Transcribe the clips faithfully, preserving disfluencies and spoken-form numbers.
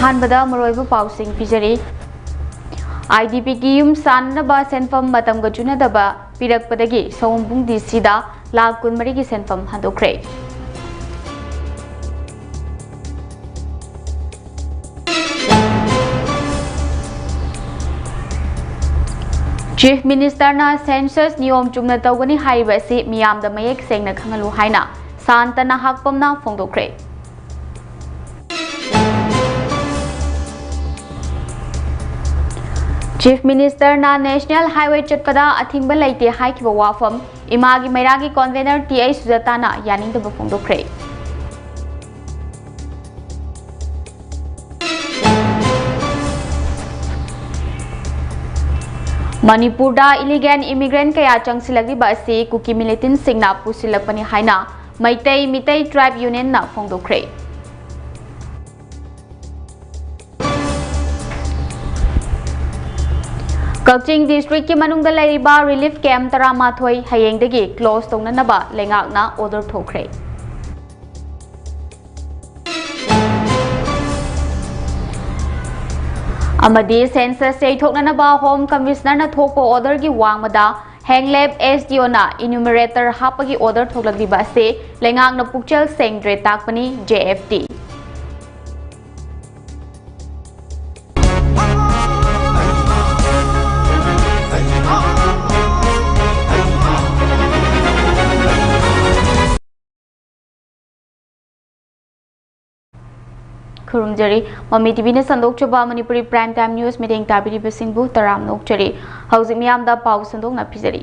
ꯑꯍꯥꯟꯕꯗ ꯃꯔꯨꯑꯣꯏꯕ ꯄꯥꯎꯁꯤꯡ ꯄꯤꯖꯔꯤ꯫ IDPꯒꯤ ꯌꯨꯝ ꯁꯥꯅꯅꯕ ꯁꯦꯟꯐꯝ ꯃꯇꯝꯒ ꯆꯨꯅꯗꯕ ꯄꯤꯔꯛꯄꯗꯒꯤ ꯁꯑꯣꯝꯕꯨꯡ DCꯗ ꯂꯥꯈ ꯀꯨꯟꯃꯔꯤꯒꯤ ꯁꯦꯟꯐꯝ ꯍꯟꯗꯣꯛꯈ꯭ꯔꯦ꯫ Chief Ministerꯅ census ꯅꯤꯌꯣꯝ ꯆꯨꯝꯅ ꯇꯧꯒꯅꯤ ꯍꯥꯏꯔꯤꯕ ꯑꯁꯤ ꯃꯤꯌꯥꯝꯗ ꯃꯌꯦꯛ ꯁꯦꯡꯅ ꯈꯪꯍꯜꯂꯨ ꯍꯥꯏꯅ ꯁꯥꯟꯇ ꯅꯍꯥꯛꯄꯝꯅ ꯐꯣꯡꯗꯣꯛꯈ꯭ꯔꯦ꯫ Chief Ministerꯅ National Highway ꯆꯠꯄꯗ ꯑꯊꯤꯡꯕ ꯂꯩꯇꯦ ꯍꯥꯏꯈꯤꯕ ꯋꯥꯐꯝ ꯏꯃꯥꯒꯤ ꯃꯩꯔꯥꯒꯤ convener T I ꯁꯨꯖꯥꯇꯥꯅ ꯌꯥꯅꯤꯡꯗꯕ ꯐꯣꯡꯗꯣꯛꯈ꯭ꯔꯦ꯫ ꯃꯅꯤꯄꯨꯔꯗ illegal immigrant ꯀꯌꯥ ꯆꯪꯁꯤꯜꯂꯛꯂꯤꯕ ꯑꯁꯤ ꯀꯨꯀꯤ militantꯁꯤꯡꯅ ꯄꯨꯁꯤꯜꯂꯛꯄꯅꯤ ꯍꯥꯏꯅ ꯃꯩꯇꯩ, ꯃꯤꯇꯩ Tribe Unionꯅ ꯐꯣꯡꯗꯣꯛꯈ꯭ꯔꯦ꯫ ꯀꯛꯆꯤꯡ districtꯀꯤ ꯃꯅꯨꯡꯗ ꯂꯩꯔꯤꯕ relief camp ꯇꯔꯥꯃꯥꯊꯣꯏ ꯍꯌꯦꯡꯗꯒꯤ close ꯇꯧꯅꯅꯕ ꯂꯩꯉꯥꯛꯅ order ꯊꯣꯛꯈ꯭ꯔꯦ꯫ ꯑꯃꯗꯤ census ꯌꯩꯊꯣꯛꯅꯅꯕ Home Commissionerꯅ ꯊꯣꯛꯄ orderꯒꯤ ꯋꯥꯡꯃꯗ ꯍꯦꯡꯂꯦꯞ SDOꯅ enumerator ꯍꯥꯞꯄꯒꯤ order ꯊꯣꯛꯂꯛꯂꯤꯕ ꯑꯁꯤ ꯂꯩꯉꯥꯛꯅ ꯄꯨꯛꯆꯦꯜ ꯁꯦꯡꯗ꯭ꯔꯦ ꯇꯥꯛꯄꯅꯤ JFT꯫ ꯈꯨꯔꯨꯝꯖꯔꯤ꯫ ꯃꯃꯤ TVꯅ ꯁꯟꯗꯣꯛꯆꯕ ꯃꯅꯤꯄꯨꯔꯤ Prime Time News ꯃꯤꯠꯌꯦꯡ ꯇꯥꯕꯤꯔꯤꯕꯁꯤꯡꯕꯨ ꯇꯔꯥꯝꯅ ꯑꯣꯛꯆꯔꯤ꯫ ꯍꯧꯖꯤꯛ ꯃꯤꯌꯥꯝꯗ ꯄꯥꯎ ꯁꯟꯗꯣꯛꯅ ꯄꯤꯖꯔꯤ꯫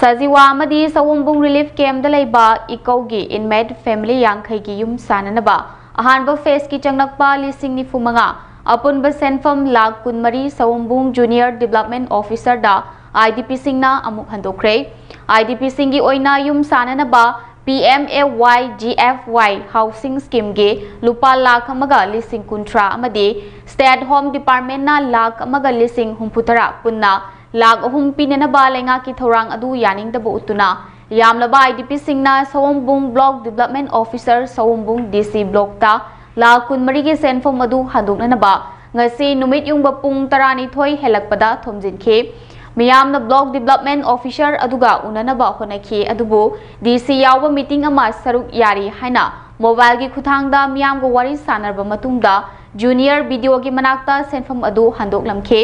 ꯁꯖꯤꯋꯥ ꯑꯃꯗꯤ ꯁꯑꯣꯝꯕꯨꯡ relief campꯇ ꯂꯩꯕ ꯏꯀꯧꯒꯤ inmate family ꯌꯥꯡꯈꯩꯒꯤ ꯌꯨꯝ ꯁꯥꯅꯅꯕ ꯑꯍꯥꯟꯕ phaseꯀꯤ ꯆꯪꯂꯛꯄ ꯂꯤꯁꯤꯡ ꯅꯤꯐꯨ ꯃꯉꯥ, ꯑꯄꯨꯟꯕ ꯁꯦꯟꯐꯝ ꯂꯥꯈ ꯀꯨꯟꯃꯔꯤ ꯁꯑꯣꯝꯕꯨꯡ Junior Development Officerꯗ IDPꯁꯤꯡꯅ ꯑꯃꯨꯛ ꯍꯟꯗꯣꯛꯈ꯭ꯔꯦ꯫ IDPꯁꯤꯡꯒꯤ ꯑꯣꯏꯅ ꯌꯨꯝ ꯁꯥꯅꯅꯕ PMAY-GFY housing schemeꯒꯤ ꯂꯨꯄꯥ ꯂꯥꯈ ꯑꯃꯒ ꯂꯤꯁꯤꯡ ꯀꯨꯟꯊ꯭ꯔꯥ ꯑꯃꯗꯤ State Home Departmentꯅ ꯂꯥꯈ ꯑꯃꯒ ꯂꯤꯁꯤꯡ ꯍꯨꯝꯐꯨꯇꯔꯥ, ꯄꯨꯟꯅ ꯂꯥꯈ ꯑꯍꯨꯝ ꯄꯤꯅꯅꯕ ꯂꯩꯉꯥꯛꯀꯤ ꯊꯧꯔꯥꯡ ꯑꯗꯨ ꯌꯥꯅꯤꯡꯗꯕ ꯎꯠꯇꯨꯅ ꯌꯥꯝꯂꯕ IDPꯁꯤꯡꯅ ꯁꯑꯣꯝꯕꯨꯡ Block Development Officer, ꯁꯑꯣꯝꯕꯨꯡ DC Blockꯇ lakh ꯀꯨꯟꯃꯔꯤꯒꯤ ꯁꯦꯟꯐꯝ ꯑꯗꯨ ꯍꯟꯗꯣꯛꯅꯅꯕ ꯉꯁꯤ ꯅꯨꯃꯤꯠ ꯌꯨꯡꯕ ꯄꯨꯡ ꯇꯔꯥꯅꯤꯊꯣꯏ ꯍꯦꯜꯂꯛꯄꯗ ꯊꯣꯝꯖꯤꯟꯈꯤ꯫ ꯃꯤꯌꯥꯝꯅ block development officer ꯑꯗꯨꯒ ꯎꯅꯅꯕ ꯍꯣꯠꯅꯈꯤ, ꯑꯗꯨꯕꯨ DC ꯌꯥꯎꯕ meeting ꯑꯃ ꯁꯔꯨꯛ ꯌꯥꯔꯤ ꯍꯥꯏꯅ mobileꯒꯤ ꯈꯨꯠꯊꯥꯡꯗ ꯃꯤꯌꯥꯝꯒ ꯋꯥꯔꯤ ꯁꯥꯟꯅꯔꯕ ꯃꯇꯨꯡꯗ junior BDOꯒꯤ ꯃꯅꯥꯛꯇ ꯁꯦꯟꯐꯝ ꯑꯗꯨ ꯍꯟꯗꯣꯛꯂꯝꯈꯤ꯫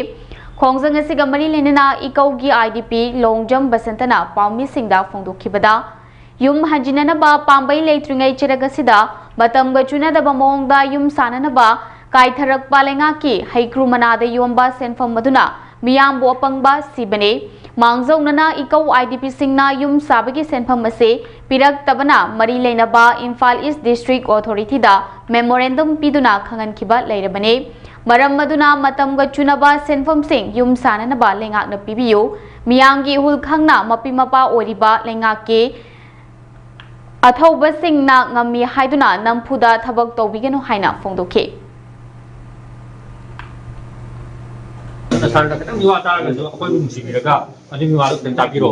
ꯈꯣꯡꯖꯪ ꯑꯁꯤꯒ ꯃꯔꯤ ꯂꯩꯅꯅ ꯏꯀꯧꯒꯤ IDP ꯂꯣꯡꯖꯝ ꯕꯁꯟꯇꯅ ꯄꯥꯎꯃꯤꯁꯤꯡꯗ ꯐꯣꯡꯗꯣꯛꯈꯤꯕꯗ, ꯌꯨꯝ ꯍꯟꯖꯤꯟꯅꯅꯕ ꯄꯥꯝꯕꯩ ꯂꯩꯇ꯭ꯔꯤꯉꯩ ꯆꯔꯛ ꯑꯁꯤꯗ ꯃꯇꯝꯒ ꯆꯨꯅꯗꯕ ꯃꯑꯣꯡꯗ ꯌꯨꯝ ꯁꯥꯅꯅꯕ ꯀꯥꯏꯊꯔꯛꯄ ꯂꯩꯉꯥꯛꯀꯤ ꯍꯩꯀ꯭ꯔꯨ ꯃꯅꯥꯗ ꯌꯣꯟꯕ ꯁꯦꯟꯐꯝ ꯑꯗꯨꯅ ꯃꯤꯌꯥꯝꯕꯨ ꯑꯄꯪꯕ ꯁꯤꯕꯅꯤ꯫ ꯃꯥꯡꯖꯧꯅꯅ ꯏꯀꯧ IDPꯁꯤꯡꯅ ꯌꯨꯝ ꯁꯥꯕꯒꯤ ꯁꯦꯟꯐꯝ ꯑꯁꯤ ꯄꯤꯔꯛꯇꯕꯅ ꯃꯔꯤ ꯂꯩꯅꯕ ꯏꯝꯐꯥꯜ East District Authorityꯗ memorandum ꯄꯤꯗꯨꯅ ꯈꯪꯍꯟꯈꯤꯕ ꯂꯩꯔꯕꯅꯤ꯫ ꯃꯔꯝ ꯑꯗꯨꯅ ꯃꯇꯝꯒ ꯆꯨꯅꯕ ꯁꯦꯟꯐꯝꯁꯤꯡ ꯌꯨꯝ ꯁꯥꯅꯅꯕ ꯂꯩꯉꯥꯛꯅ ꯄꯤꯕꯤꯌꯨ꯫ ꯃꯤꯌꯥꯝꯒꯤ ꯏꯍꯨꯜ ꯈꯪꯅ ꯃꯄꯤ ꯃꯄꯥ ꯑꯣꯏꯔꯤꯕ ꯂꯩꯉꯥꯛꯀꯤ ꯑꯊꯧꯕꯁꯤꯡꯅ ꯉꯝꯃꯤ ꯍꯥꯏꯗꯨꯅ ꯅꯝꯐꯨꯗ ꯊꯕꯛ ꯇꯧꯕꯤꯒꯅꯨ ꯍꯥꯏꯅ ꯐꯣꯡꯗꯣꯛꯈꯤ꯫ ꯑꯗꯨꯅ ꯁꯥꯔꯅ ꯈꯤꯇꯪ ꯃꯤꯋꯥ ꯇꯥꯔꯒꯁꯨ ꯑꯩꯈꯣꯏꯕꯨ ꯅꯨꯡꯁꯤꯕꯤꯔꯒ ꯑꯗꯨꯒꯤ ꯃꯤꯋꯥꯗꯣ ꯈꯤꯇꯪ ꯇꯥꯕꯤꯔꯣ꯫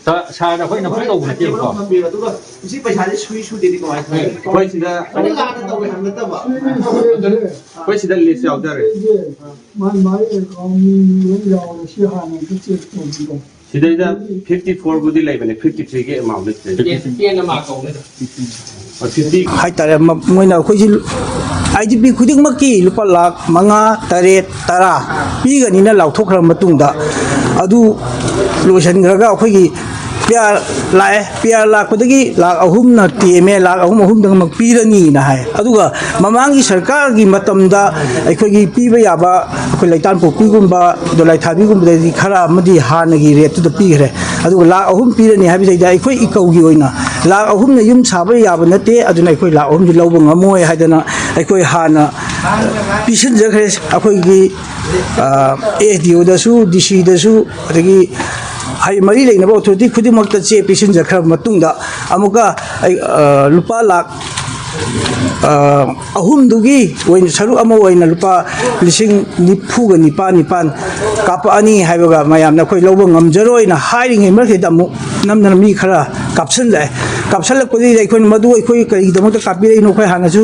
ꯁꯥꯔ, ꯁꯥꯔꯅ ꯑꯩꯈꯣꯏ ꯅꯝꯐꯨ ꯇꯧꯕ ꯅꯠꯇꯦꯕꯀꯣ꯫ ꯊꯝꯕꯤꯕ ꯑꯗꯨꯒ ꯏꯁꯤ ꯄꯩꯁꯥꯗꯤ ꯁꯨꯏ ꯁꯨꯗꯦꯗꯤ ꯀꯃꯥꯏꯅ ꯇꯧꯅꯤ? ꯑꯩꯈꯣꯏ ꯁꯤꯗ ꯑꯗꯨ ꯂꯥꯟꯅ ꯇꯧꯋꯦ ꯍꯥꯏꯕ ꯅꯠꯇꯕ꯫ ꯑꯩꯈꯣꯏ ꯁꯤꯗ ꯂꯤꯁ ꯌꯥꯎꯖꯔꯦ꯫ ꯃꯥꯏ ꯃꯥꯏ ꯑꯦꯀꯥꯎꯟ ꯂꯣꯏ ꯌꯥꯎꯔꯦ꯫ ꯁꯤ ꯍꯥꯟꯅ ꯑꯝꯇ ꯆꯦꯛ ꯇꯧꯕꯤꯔꯣ꯫ ꯁꯤꯗꯩꯗ fifty fourꯕꯨꯗꯤ ꯂꯩꯕꯅꯦ, fifty threeꯒꯤ amountꯗꯤ ꯁꯤꯗꯩ꯫ ꯄꯦꯟ ꯑꯃ ꯀꯧꯅꯤ꯫ Fifty꯫ ꯍꯥꯏꯇꯥꯔꯦ꯫ ꯃ- ꯃꯣꯏꯅ ꯑꯩꯈꯣꯏꯁꯤ IDP ꯈꯨꯗꯤꯡꯃꯛꯀꯤ ꯂꯨꯄꯥ ꯂꯥꯈ ꯃꯉꯥ, ꯇꯔꯦꯠ, ꯇꯔꯥ ꯄꯤꯒꯅꯤꯅ ꯂꯥꯎꯊꯣꯛꯈ꯭ꯔꯕ ꯃꯇꯨꯡꯗ, ꯑꯗꯨ ꯂꯣꯏꯁꯤꯟꯈ꯭ꯔꯒ ꯑꯩꯈꯣꯏꯒꯤ PR ꯂꯥꯛꯑꯦ꯫ PR ꯂꯥꯛꯄꯗꯒꯤ ꯂꯥꯈ ꯑꯍꯨꯝꯅ ꯇꯦꯝꯃꯦ, ꯂꯥꯈ ꯑꯍꯨꯝ ꯑꯍꯨꯝꯗꯃꯛ ꯄꯤꯔꯅꯤꯅ ꯍꯥꯏ꯫ ꯑꯗꯨꯒ ꯃꯃꯥꯡꯒꯤ ꯁꯔꯀꯥꯔꯒꯤ ꯃꯇꯝꯗ ꯑꯩꯈꯣꯏꯒꯤ ꯄꯤꯕ ꯌꯥꯕ, ꯑꯩꯈꯣꯏ ꯂꯩꯇꯥꯟꯄꯣꯛꯄꯤꯒꯨꯝꯕ, ꯗꯣꯂꯥꯏꯊꯥꯕꯤꯒꯨꯝꯕꯗꯗꯤ ꯈꯔ ꯑꯃꯗꯤ ꯍꯥꯟꯅꯒꯤ rateꯇꯨꯗ ꯄꯤꯈ꯭ꯔꯦ꯫ ꯑꯗꯨꯒ ꯂꯥꯈ ꯑꯍꯨꯝ ꯄꯤꯔꯅꯤ ꯍꯥꯏꯕꯁꯤꯗ ꯑꯩꯈꯣꯏ ꯏꯀꯧꯒꯤ ꯑꯣꯏꯅ ꯂꯥꯈ ꯑꯍꯨꯝꯅ ꯌꯨꯝ ꯁꯥꯕ ꯌꯥꯕ ꯅꯠꯇꯦ, ꯑꯗꯨꯅ ꯑꯩꯈꯣꯏ ꯂꯥꯈ ꯑꯍꯨꯝꯗꯤ ꯂꯧꯕ ꯉꯝꯃꯣꯏ ꯍꯥꯏꯗꯅ ꯑꯩꯈꯣꯏ ꯍꯥꯟꯅ ꯄꯤꯁꯤꯟꯖꯈ꯭ꯔꯦ꯫ ꯑꯩꯈꯣꯏꯒꯤ SDOꯗꯁꯨ, DCꯗꯁꯨ, ꯑꯗꯒꯤ ꯍꯥꯏ ꯃꯔꯤ ꯂꯩꯅꯕ authority ꯈꯨꯗꯤꯡꯃꯛꯇ ꯆꯦ ꯄꯤꯁꯤꯟꯖꯈ꯭ꯔꯕ ꯃꯇꯨꯡꯗ, ꯑꯃꯨꯛꯀ ꯑꯩ, ꯑ, ꯂꯨꯄꯥ ꯂꯥꯈ, ꯑ, ꯑꯍꯨꯝꯗꯨꯒꯤ ꯑꯣꯏꯅ ꯁꯔꯨꯛ ꯑꯃ ꯑꯣꯏꯅ ꯂꯨꯄꯥ ꯂꯤꯁꯤꯡ ꯅꯤꯐꯨꯒ ꯅꯤꯄꯥꯟ ꯅꯤꯄꯥꯟ ꯀꯥꯞꯄꯛꯑꯅꯤ ꯍꯥꯏꯕꯒ ꯃꯌꯥꯝꯅ ꯑꯩꯈꯣꯏ ꯂꯧꯕ ꯉꯝꯖꯔꯣꯏꯅ ꯍꯥꯏꯔꯤꯉꯩ ꯃꯔꯛꯁꯤꯗ ꯑꯃꯨꯛ ꯅꯝꯗꯅ ꯃꯤ ꯈꯔ ꯀꯥꯞꯁꯤꯜꯂꯛꯑꯦ꯫ ꯀꯥꯞꯁꯜꯂꯛꯄꯗꯨꯗ ꯑꯩꯈꯣꯏꯅ ꯃꯗꯨ ꯑꯩꯈꯣꯏ ꯀꯔꯤꯒꯤꯗꯃꯛꯇ ꯀꯥꯞꯄꯤꯔꯛꯏꯅꯣ ꯑꯩꯈꯣꯏ ꯍꯥꯟꯅꯁꯨ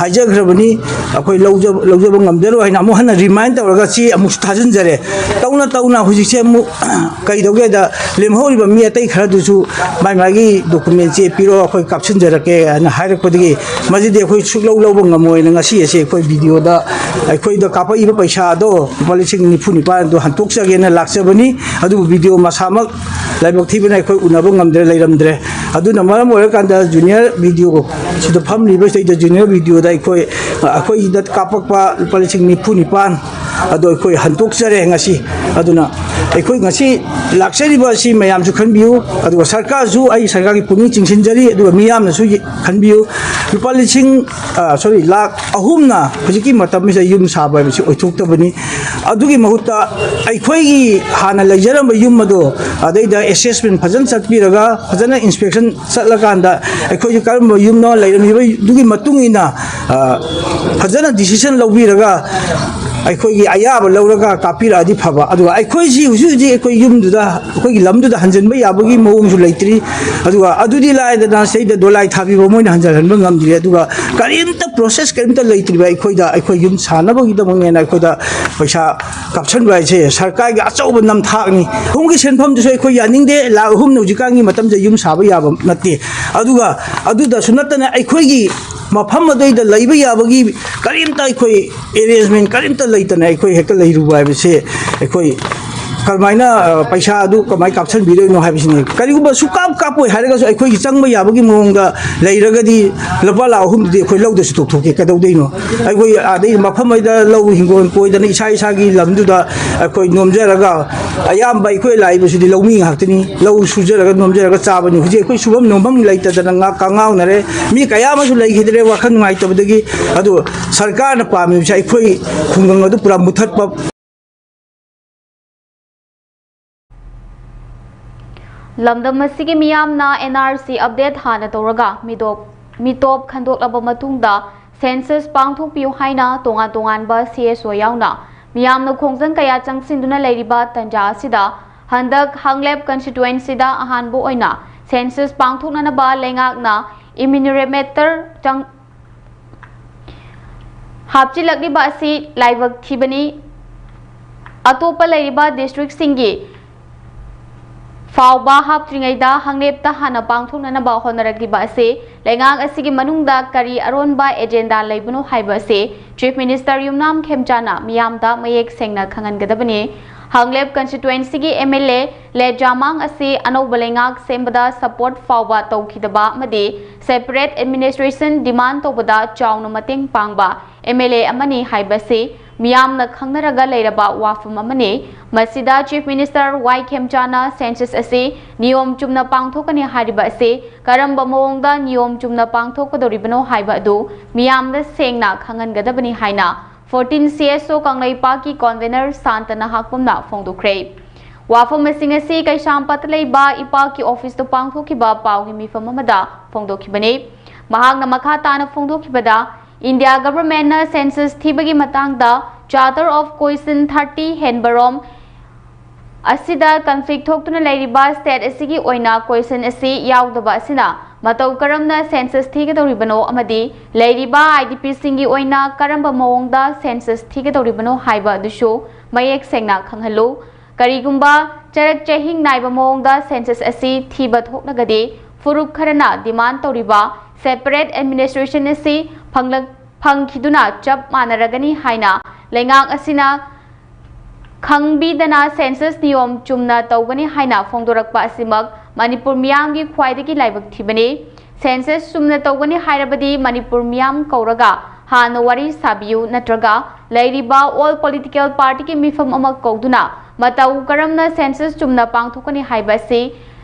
ꯍꯥꯏꯖꯈ꯭ꯔꯕꯅꯤ, ꯑꯩꯈꯣꯏ ꯂꯧꯖꯕ ꯂꯧꯖꯕ ꯉꯝꯖꯔꯣꯏ ꯍꯥꯏꯅ ꯑꯃꯨꯛ ꯍꯟꯅ ꯔꯤꯃꯥꯏꯟ ꯇꯧꯔꯒ ꯆꯦ ꯑꯃꯨꯛꯁꯨ ꯊꯥꯖꯤꯟꯖꯔꯦ꯫ ꯇꯧꯅ ꯇꯧꯅ ꯍꯧꯖꯤꯛꯁꯦ ꯑꯃꯨꯛ ꯀꯩꯗꯧꯒꯦꯗ, ꯂꯦꯝꯍꯧꯔꯤꯕ ꯃꯤ ꯑꯇꯩ ꯈꯔꯗꯨꯁꯨ ꯃꯥꯏ ꯃꯥꯒꯤ ꯗꯣꯀꯨꯃꯦꯟ ꯆꯦ ꯄꯤꯔꯣ, ꯑꯩꯈꯣꯏ ꯀꯥꯞꯁꯤꯟꯖꯔꯛꯀꯦ ꯍꯥꯏꯅ ꯍꯥꯏꯔꯛꯄꯗꯒꯤ ꯃꯁꯤꯗꯤ ꯑꯩꯈꯣꯏ ꯁꯨꯛꯂꯧ ꯂꯧꯕ ꯉꯝꯃꯣꯏꯅ ꯉꯁꯤ ꯑꯁꯤ ꯑꯩꯈꯣꯏ ꯚꯤꯗꯤꯑꯣꯗ ꯑꯩꯈꯣꯏꯗ ꯀꯥꯞꯄꯛꯏꯕ ꯄꯩꯁꯥꯗꯣ ꯂꯨꯄꯥ ꯂꯤꯁꯤꯡ ꯅꯤꯐꯨ ꯅꯤꯄꯥꯟ ꯑꯗꯨ ꯍꯟꯇꯣꯛꯆꯒꯦꯅ ꯂꯥꯛꯆꯕꯅꯤ꯫ ꯑꯗꯨꯕꯨ ꯚꯤꯗꯤꯑꯣ ꯃꯁꯥꯃꯛ ꯂꯥꯏꯕꯛ ꯊꯤꯕꯅ ꯑꯩꯈꯣꯏ ꯎꯅꯕ ꯉꯝꯗ꯭ꯔꯦ, ꯂꯩꯔꯝꯗ꯭ꯔꯦ꯫ ꯑꯗꯨꯅ ꯃꯔꯝ ꯑꯣꯏꯔꯀꯥꯟꯗ ꯖꯨꯅꯤꯌꯔ ꯚꯤꯗꯤꯑꯣ ꯁꯤꯗ ꯐꯝꯂꯤꯕ ꯁꯤꯗꯩꯗ ꯖꯨꯅꯤꯌꯔ ꯚꯤꯗꯤꯑꯣꯗ ꯑꯩꯈꯣꯏ, ꯑꯩꯈꯣꯏꯗ ꯀꯥꯞꯄꯛꯄ ꯂꯨꯄꯥ ꯂꯤꯁꯤꯡ ꯅꯤꯐꯨ ꯅꯤꯄꯥꯟ ꯑꯗꯣ ꯑꯩꯈꯣꯏ ꯍꯟꯇꯣꯛꯆꯔꯦ ꯉꯁꯤ꯫ ꯑꯗꯨꯅ ꯑꯩꯈꯣꯏ ꯉꯁꯤ ꯂꯥꯛꯆꯔꯤꯕ ꯑꯁꯤ ꯃꯌꯥꯝꯁꯨ ꯈꯟꯕꯤꯌꯨ, ꯑꯗꯨꯒ ꯁꯔꯀꯥꯔꯁꯨ ꯑꯩ ꯁꯔꯀꯥꯔꯒꯤ ꯄꯨꯛꯅꯤꯡ ꯆꯤꯡꯁꯤꯟꯖꯔꯤ, ꯑꯗꯨꯒ ꯃꯤꯌꯥꯝꯅꯁꯨ ꯈꯟꯕꯤꯌꯨ꯫ ꯂꯨꯄꯥ ꯂꯤꯁꯤꯡ, ꯑ, ꯁꯣꯔꯤ, ꯂꯥꯈ ꯑꯍꯨꯝꯅ ꯍꯧꯖꯤꯛꯀꯤ ꯃꯇꯝꯁꯤꯗ ꯌꯨꯝ ꯁꯥꯕ ꯍꯥꯏꯕꯁꯤ ꯑꯣꯏꯊꯣꯛꯇꯕꯅꯤ꯫ ꯑꯗꯨꯒꯤ ꯃꯍꯨꯠꯇ ꯑꯩꯈꯣꯏꯒꯤ ꯍꯥꯟꯅ ꯂꯩꯖꯔꯝꯕ ꯌꯨꯝ ꯑꯗꯣ ꯑꯗꯩꯗ ꯑꯦꯁꯦꯁꯃꯦꯟ ꯐꯖꯅ ꯆꯠꯄꯤꯔꯒ, ꯐꯖꯅ ꯏꯟꯁꯄꯦꯛꯁꯟ ꯆꯠꯂꯀꯥꯟꯗ ꯑꯩꯈꯣꯏꯁꯨ ꯀꯔꯝꯕ ꯌꯨꯝꯅꯣ ꯂꯩꯔꯝꯃꯤꯕꯗꯨꯒꯤ ꯃꯇꯨꯡ ꯏꯟꯅ, ꯑ, ꯐꯖꯅ ꯗꯤꯁꯤꯖꯟ ꯂꯧꯕꯤꯔꯒ ꯑꯩꯈꯣꯏꯒꯤ ꯑꯌꯥꯕ ꯂꯧꯔꯒ ꯀꯥꯞꯄꯤꯔꯛꯑꯗꯤ ꯐꯕ꯫ ꯑꯗꯨꯒ ꯑꯩꯈꯣꯏꯁꯤ ꯍꯧꯖꯤꯛ ꯍꯧꯖꯤꯛ ꯑꯩꯈꯣꯏ ꯌꯨꯝꯗꯨꯗ, ꯑꯩꯈꯣꯏꯒꯤ ꯂꯝꯗꯨꯗ ꯍꯟꯖꯤꯟꯕ ꯌꯥꯕꯒꯤ ꯃꯑꯣꯡꯁꯨ ꯂꯩꯇ꯭ꯔꯤ꯫ ꯑꯗꯨꯒ ꯑꯗꯨꯗꯤ ꯂꯥꯏꯗꯅ ꯁꯤꯗ ꯗꯣꯂꯥꯏ ꯊꯥꯕꯤꯕ ꯃꯣꯏꯅ ꯍꯟꯖꯤꯜꯍꯟꯕ ꯉꯝꯗ꯭ꯔꯤ꯫ ꯑꯗꯨꯒ ꯀꯔꯤꯝꯇ ꯄ꯭ꯔꯣꯁꯦꯁ ꯀꯔꯤꯝꯇ ꯂꯩꯇ꯭ꯔꯤꯕ ꯑꯩꯈꯣꯏꯗ, ꯑꯩꯈꯣꯏ ꯌꯨꯝ ꯁꯥꯅꯕꯒꯤꯗꯃꯛꯅꯦꯅ ꯑꯩꯈꯣꯏꯗ ꯄꯩꯁꯥ ꯀꯥꯞꯁꯟꯕ ꯍꯥꯏꯁꯦ ꯁꯔꯀꯥꯔꯒꯤ ꯑꯆꯧꯕ ꯅꯝꯊꯥꯛꯅꯤ꯫ ꯑꯍꯨꯝꯒꯤ ꯁꯦꯟꯐꯝꯗꯨꯁꯨ ꯑꯩꯈꯣꯏ ꯌꯥꯅꯤꯡꯗꯦ꯫ ꯂꯥꯈ ꯑꯍꯨꯝꯅ ꯍꯧꯖꯤꯛꯀꯥꯟꯒꯤ ꯃꯇꯝꯗ ꯌꯨꯝ ꯁꯥꯕ ꯌꯥꯕ ꯅꯠꯇꯦ꯫ ꯑꯗꯨꯒ ꯑꯗꯨꯗꯁꯨ ꯅꯠꯇꯅ ꯑꯩꯈꯣꯏꯒꯤ ꯃꯐꯝ ꯑꯗꯨꯗ ꯂꯩꯕ ꯌꯥꯕꯒꯤ ꯀꯔꯤꯝꯇ ꯑꯩꯈꯣꯏ ꯑꯦꯔꯦꯟꯖꯃꯦꯟ ꯀꯔꯤꯝꯇ ꯂꯩꯇꯅ ꯑꯩꯈꯣꯏ ꯍꯦꯛꯇ ꯂꯩꯔꯨꯕ ꯍꯥꯏꯕꯁꯦ ꯑꯩꯈꯣꯏ ꯀꯔꯝꯍꯥꯏꯅ, ꯑ, ꯄꯩꯁꯥ ꯑꯗꯨ ꯀꯃꯥꯏꯅ ꯀꯥꯞꯁꯤꯟꯕꯤꯗꯣꯏꯅꯣ ꯍꯥꯏꯕꯁꯤꯅꯤ꯫ ꯀꯔꯤꯒꯨꯝꯕ ꯁꯨꯀꯥꯞ ꯀꯥꯞꯄꯣꯏ ꯍꯥꯏꯔꯒꯁꯨ ꯑꯩꯈꯣꯏꯒꯤ ꯆꯪꯕ ꯌꯥꯕꯒꯤ ꯃꯑꯣꯡꯗ ꯂꯩꯔꯒꯗꯤ ꯂꯨꯄꯥ ꯂꯥꯈ ꯑꯍꯨꯝꯗꯨꯗꯤ ꯑꯩꯈꯣꯏ ꯂꯧꯗꯁꯨ ꯇꯣꯛꯊꯣꯛꯀꯦ꯫ ꯀꯩꯗꯧꯗꯣꯏꯅꯣ? ꯑꯩꯈꯣꯏ ꯑꯥꯗꯩ ꯃꯐꯝ ꯑꯃꯗ ꯂꯧ ꯍꯤꯡꯒꯣꯜ ꯀꯣꯏꯗꯅ ꯏꯁꯥ ꯏꯁꯥꯒꯤ ꯂꯝꯗꯨꯗ ꯑꯩꯈꯣꯏ ꯅꯣꯝꯖꯔꯒ, ꯑꯌꯥꯝꯕ ꯑꯩꯈꯣꯏ ꯂꯥꯛꯏꯕꯁꯤꯗꯤ ꯂꯧꯃꯤ ꯉꯥꯛꯇꯅꯤ, ꯂꯧ ꯁꯨꯖꯔꯒ ꯅꯣꯝꯖꯔꯒ ꯆꯥꯕꯅꯤ꯫ ꯍꯧꯖꯤꯛ ꯑꯩꯈꯣꯏ ꯁꯨꯐꯝ ꯅꯣꯝꯐꯝ ꯂꯩꯇꯗꯅ ꯉꯥ-, ꯀꯉꯥꯎꯅꯔꯦ꯫ ꯃꯤ ꯀꯌꯥ ꯑꯃꯁꯨ ꯂꯩꯈꯤꯗ꯭ꯔꯦ ꯋꯥꯈꯜ ꯅꯨꯡꯉꯥꯏꯇꯕꯗꯒꯤ꯫ ꯑꯗꯨ ꯁꯔꯀꯥꯔꯅ ꯄꯥꯝꯃꯤꯕꯁꯦ ꯑꯩꯈꯣꯏ ꯈꯨꯡꯒꯪ ꯑꯗꯨ ꯄꯨꯔꯥ ꯃꯨꯊꯠꯄ꯫ ꯂꯝꯗꯝ ꯑꯁꯤꯒꯤ ꯃꯤꯌꯥꯝꯅ ꯑꯦꯟ ꯑꯥꯔ ꯁꯤ ꯑꯞꯗꯦꯠ ꯍꯥꯟꯅ ꯇꯧꯔꯒ ꯃꯤꯇꯣꯞ, ꯃꯤꯇꯣꯞ ꯈꯟꯗꯣꯛꯂꯕ ꯃꯇꯨꯡꯗ ꯁꯦꯟꯁꯁ ꯄꯥꯡꯊꯣꯛꯄꯤꯌꯨ ꯍꯥꯏꯅ ꯇꯣꯉꯥꯟ ꯇꯣꯉꯥꯟꯕ ꯁꯤ ꯑꯦꯁ ꯑꯣ ꯌꯥꯎꯅ ꯃꯤꯌꯥꯝꯅ ꯈꯣꯡꯖꯪ ꯀꯌꯥ ꯆꯪꯁꯤꯟꯗꯨꯅ ꯂꯩꯔꯤꯕ ꯇꯟꯖꯥ ꯑꯁꯤꯗ ꯍꯟꯗꯛ ꯍꯥꯡꯂꯦꯞ ꯀꯟꯁꯇꯤꯇ꯭ꯋꯦꯟꯁꯤꯗ ꯑꯍꯥꯟꯕ ꯑꯣꯏꯅ census ꯄꯥꯡꯊꯣꯛꯅꯅꯕ ꯂꯩꯉꯥꯛꯅ enumerators ꯆꯪ ꯍꯥꯞꯆꯤꯜꯂꯛꯂꯤꯕ ꯑꯁꯤ ꯂꯥꯏꯕꯛ ꯊꯤꯕꯅꯤ꯫ ꯑꯇꯣꯞꯄ ꯂꯩꯔꯤꯕ districtꯁꯤꯡꯒꯤ ꯐꯥꯎꯕ ꯍꯥꯞꯇ꯭ꯔꯤꯉꯩꯗ ꯍꯪꯂꯦꯞꯇ ꯍꯥꯟꯅ ꯄꯥꯡꯊꯣꯛꯅꯅꯕ ꯍꯣꯠꯅꯔꯛꯂꯤꯕ ꯑꯁꯤ ꯂꯩꯉꯥꯛ ꯑꯁꯤꯒꯤ ꯃꯅꯨꯡꯗ ꯀꯔꯤ ꯑꯔꯣꯟꯕ agenda ꯂꯩꯕꯅꯣ ꯍꯥꯏꯕ ꯑꯁꯤ Chief Minister ꯌꯨꯝꯅꯥꯝ ꯈꯦꯝꯆꯥꯅ ꯃꯤꯌꯥꯝꯗ ꯃꯌꯦꯛ ꯁꯦꯡꯅ ꯈꯪꯍꯟꯒꯗꯕꯅꯤ꯫ ꯍꯪꯂꯦꯞ constituencyꯒꯤ MLA ꯂꯦꯖꯥꯃꯥꯡ ꯑꯁꯤ ꯑꯅꯧꯕ ꯂꯩꯉꯥꯛ ꯁꯦꯝꯕꯗ support ꯐꯥꯎꯕ ꯇꯧꯈꯤꯗꯕ ꯑꯃꯗꯤ separate administration demand ꯇꯧꯕꯗ ꯆꯥꯎꯅ ꯃꯇꯦꯡ ꯄꯥꯡꯕ MLA ꯑꯃꯅꯤ ꯍꯥꯏꯕꯁꯤ ꯃꯤꯌꯥꯝꯅ ꯈꯪꯅꯔꯒ ꯂꯩꯔꯕ ꯋꯥꯐꯝ ꯑꯃꯅꯤ꯫ ꯃꯁꯤꯗ Chief Minister ꯋꯥꯏ ꯈꯦꯝꯆꯥꯅ census ꯑꯁꯤ ꯅꯤꯌꯣꯝ ꯆꯨꯝꯅ ꯄꯥꯡꯊꯣꯛꯀꯅꯤ ꯍꯥꯏꯔꯤꯕ ꯑꯁꯤ ꯀꯔꯝꯕ ꯃꯑꯣꯡꯗ ꯅꯤꯌꯣꯝ ꯆꯨꯝꯅ ꯄꯥꯡꯊꯣꯛꯀꯗꯧꯔꯤꯕꯅꯣ ꯍꯥꯏꯕ ꯑꯗꯨ ꯃꯤꯌꯥꯝꯗ ꯁꯦꯡꯅ ꯈꯪꯍꯟꯒꯗꯕꯅꯤ ꯍꯥꯏꯅ fourteen CSO ꯀꯪꯂꯩꯄꯥꯛꯀꯤ convener ꯁꯥꯟꯇꯅ ꯍꯥꯛꯄꯝꯅ ꯐꯣꯡꯗꯣꯛꯈ꯭ꯔꯦ꯫ ꯋꯥꯐꯝꯁꯤꯡ ꯑꯁꯤ ꯀꯩꯁꯥꯝꯄꯥꯠꯇ ꯂꯩꯕ ꯏꯄꯥꯛꯀꯤ officeꯇ ꯄꯥꯡꯊꯣꯛꯈꯤꯕ ꯄꯥꯎꯒꯤ ꯃꯤꯐꯝ ꯑꯃꯗ ꯐꯣꯡꯗꯣꯛꯈꯤꯕꯅꯤ꯫ ꯃꯍꯥꯛꯅ ꯃꯈꯥ ꯇꯥꯅ ꯐꯣꯡꯗꯣꯛꯈꯤꯕꯗ, India governmentꯅ census ꯊꯤꯕꯒꯤ ꯃꯇꯥꯡꯗ Charter of Question thirty ꯍꯦꯟꯕꯔꯣꯝ ꯑꯁꯤꯗ conflict ꯊꯣꯛꯇꯨꯅ ꯂꯩꯔꯤꯕ state ꯑꯁꯤꯒꯤ ꯑꯣꯏꯅ question ꯑꯁꯤ ꯌꯥꯎꯗꯕ ꯑꯁꯤꯅ ꯃꯇꯧ ꯀꯔꯝꯅ census ꯊꯤꯒꯗꯧꯔꯤꯕꯅꯣ ꯑꯃꯗꯤ ꯂꯩꯔꯤꯕ IDPꯁꯤꯡꯒꯤ ꯑꯣꯏꯅ ꯀꯔꯝꯕ ꯃꯑꯣꯡꯗ census ꯊꯤꯒꯗꯧꯔꯤꯕꯅꯣ ꯍꯥꯏꯕ ꯑꯗꯨꯁꯨ ꯃꯌꯦꯛ ꯁꯦꯡꯅ ꯈꯪꯍꯜꯂꯨ꯫ ꯀꯔꯤꯒꯨꯝꯕ ꯆꯔꯛ ꯆꯍꯤꯡ ꯅꯥꯏꯕ ꯃꯑꯣꯡꯗ census ꯑꯁꯤ ꯊꯤꯕ ꯊꯣꯛꯂꯒꯗꯤ, ꯐꯨꯔꯨꯞ ꯈꯔꯅ demand ꯇꯧꯔꯤꯕ separate administration ꯑꯁꯤ ꯐꯪꯂꯛ-, ꯐꯪꯈꯤꯗꯨꯅ ꯆꯞ ꯃꯥꯟꯅꯔꯒꯅꯤ ꯍꯥꯏꯅ ꯂꯩꯉꯥꯛ ꯑꯁꯤꯅ ꯈꯪꯕꯤꯗꯅ census ꯅꯤꯌꯣꯝ ꯆꯨꯝꯅ ꯇꯧꯒꯅꯤ ꯍꯥꯏꯅ ꯐꯣꯡꯗꯣꯔꯛꯄ ꯑꯁꯤꯃꯛ ꯃꯅꯤꯄꯨꯔ ꯃꯤꯌꯥꯝꯒꯤ ꯈ꯭ꯋꯥꯏꯗꯒꯤ ꯂꯥꯏꯕꯛ ꯊꯤꯕꯅꯤ꯫ Census ꯆꯨꯝꯅ ꯇꯧꯒꯅꯤ ꯍꯥꯏꯔꯕꯗꯤ ꯃꯅꯤꯄꯨꯔ ꯃꯤꯌꯥꯝ ꯀꯧꯔꯒ ꯍꯥꯟꯅ ꯋꯥꯔꯤ ꯁꯥꯕꯤꯌꯨ, ꯅꯠꯇ꯭ꯔꯒ ꯂꯩꯔꯤꯕ all political partyꯒꯤ ꯃꯤꯐꯝ ꯑꯃ ꯀꯧꯗꯨꯅ ꯃꯇꯧ ꯀꯔꯝꯅ census ꯆꯨꯝꯅ ꯄꯥꯡꯊꯣꯛꯀꯅꯤ ꯍꯥꯏꯕ ꯑꯁꯤ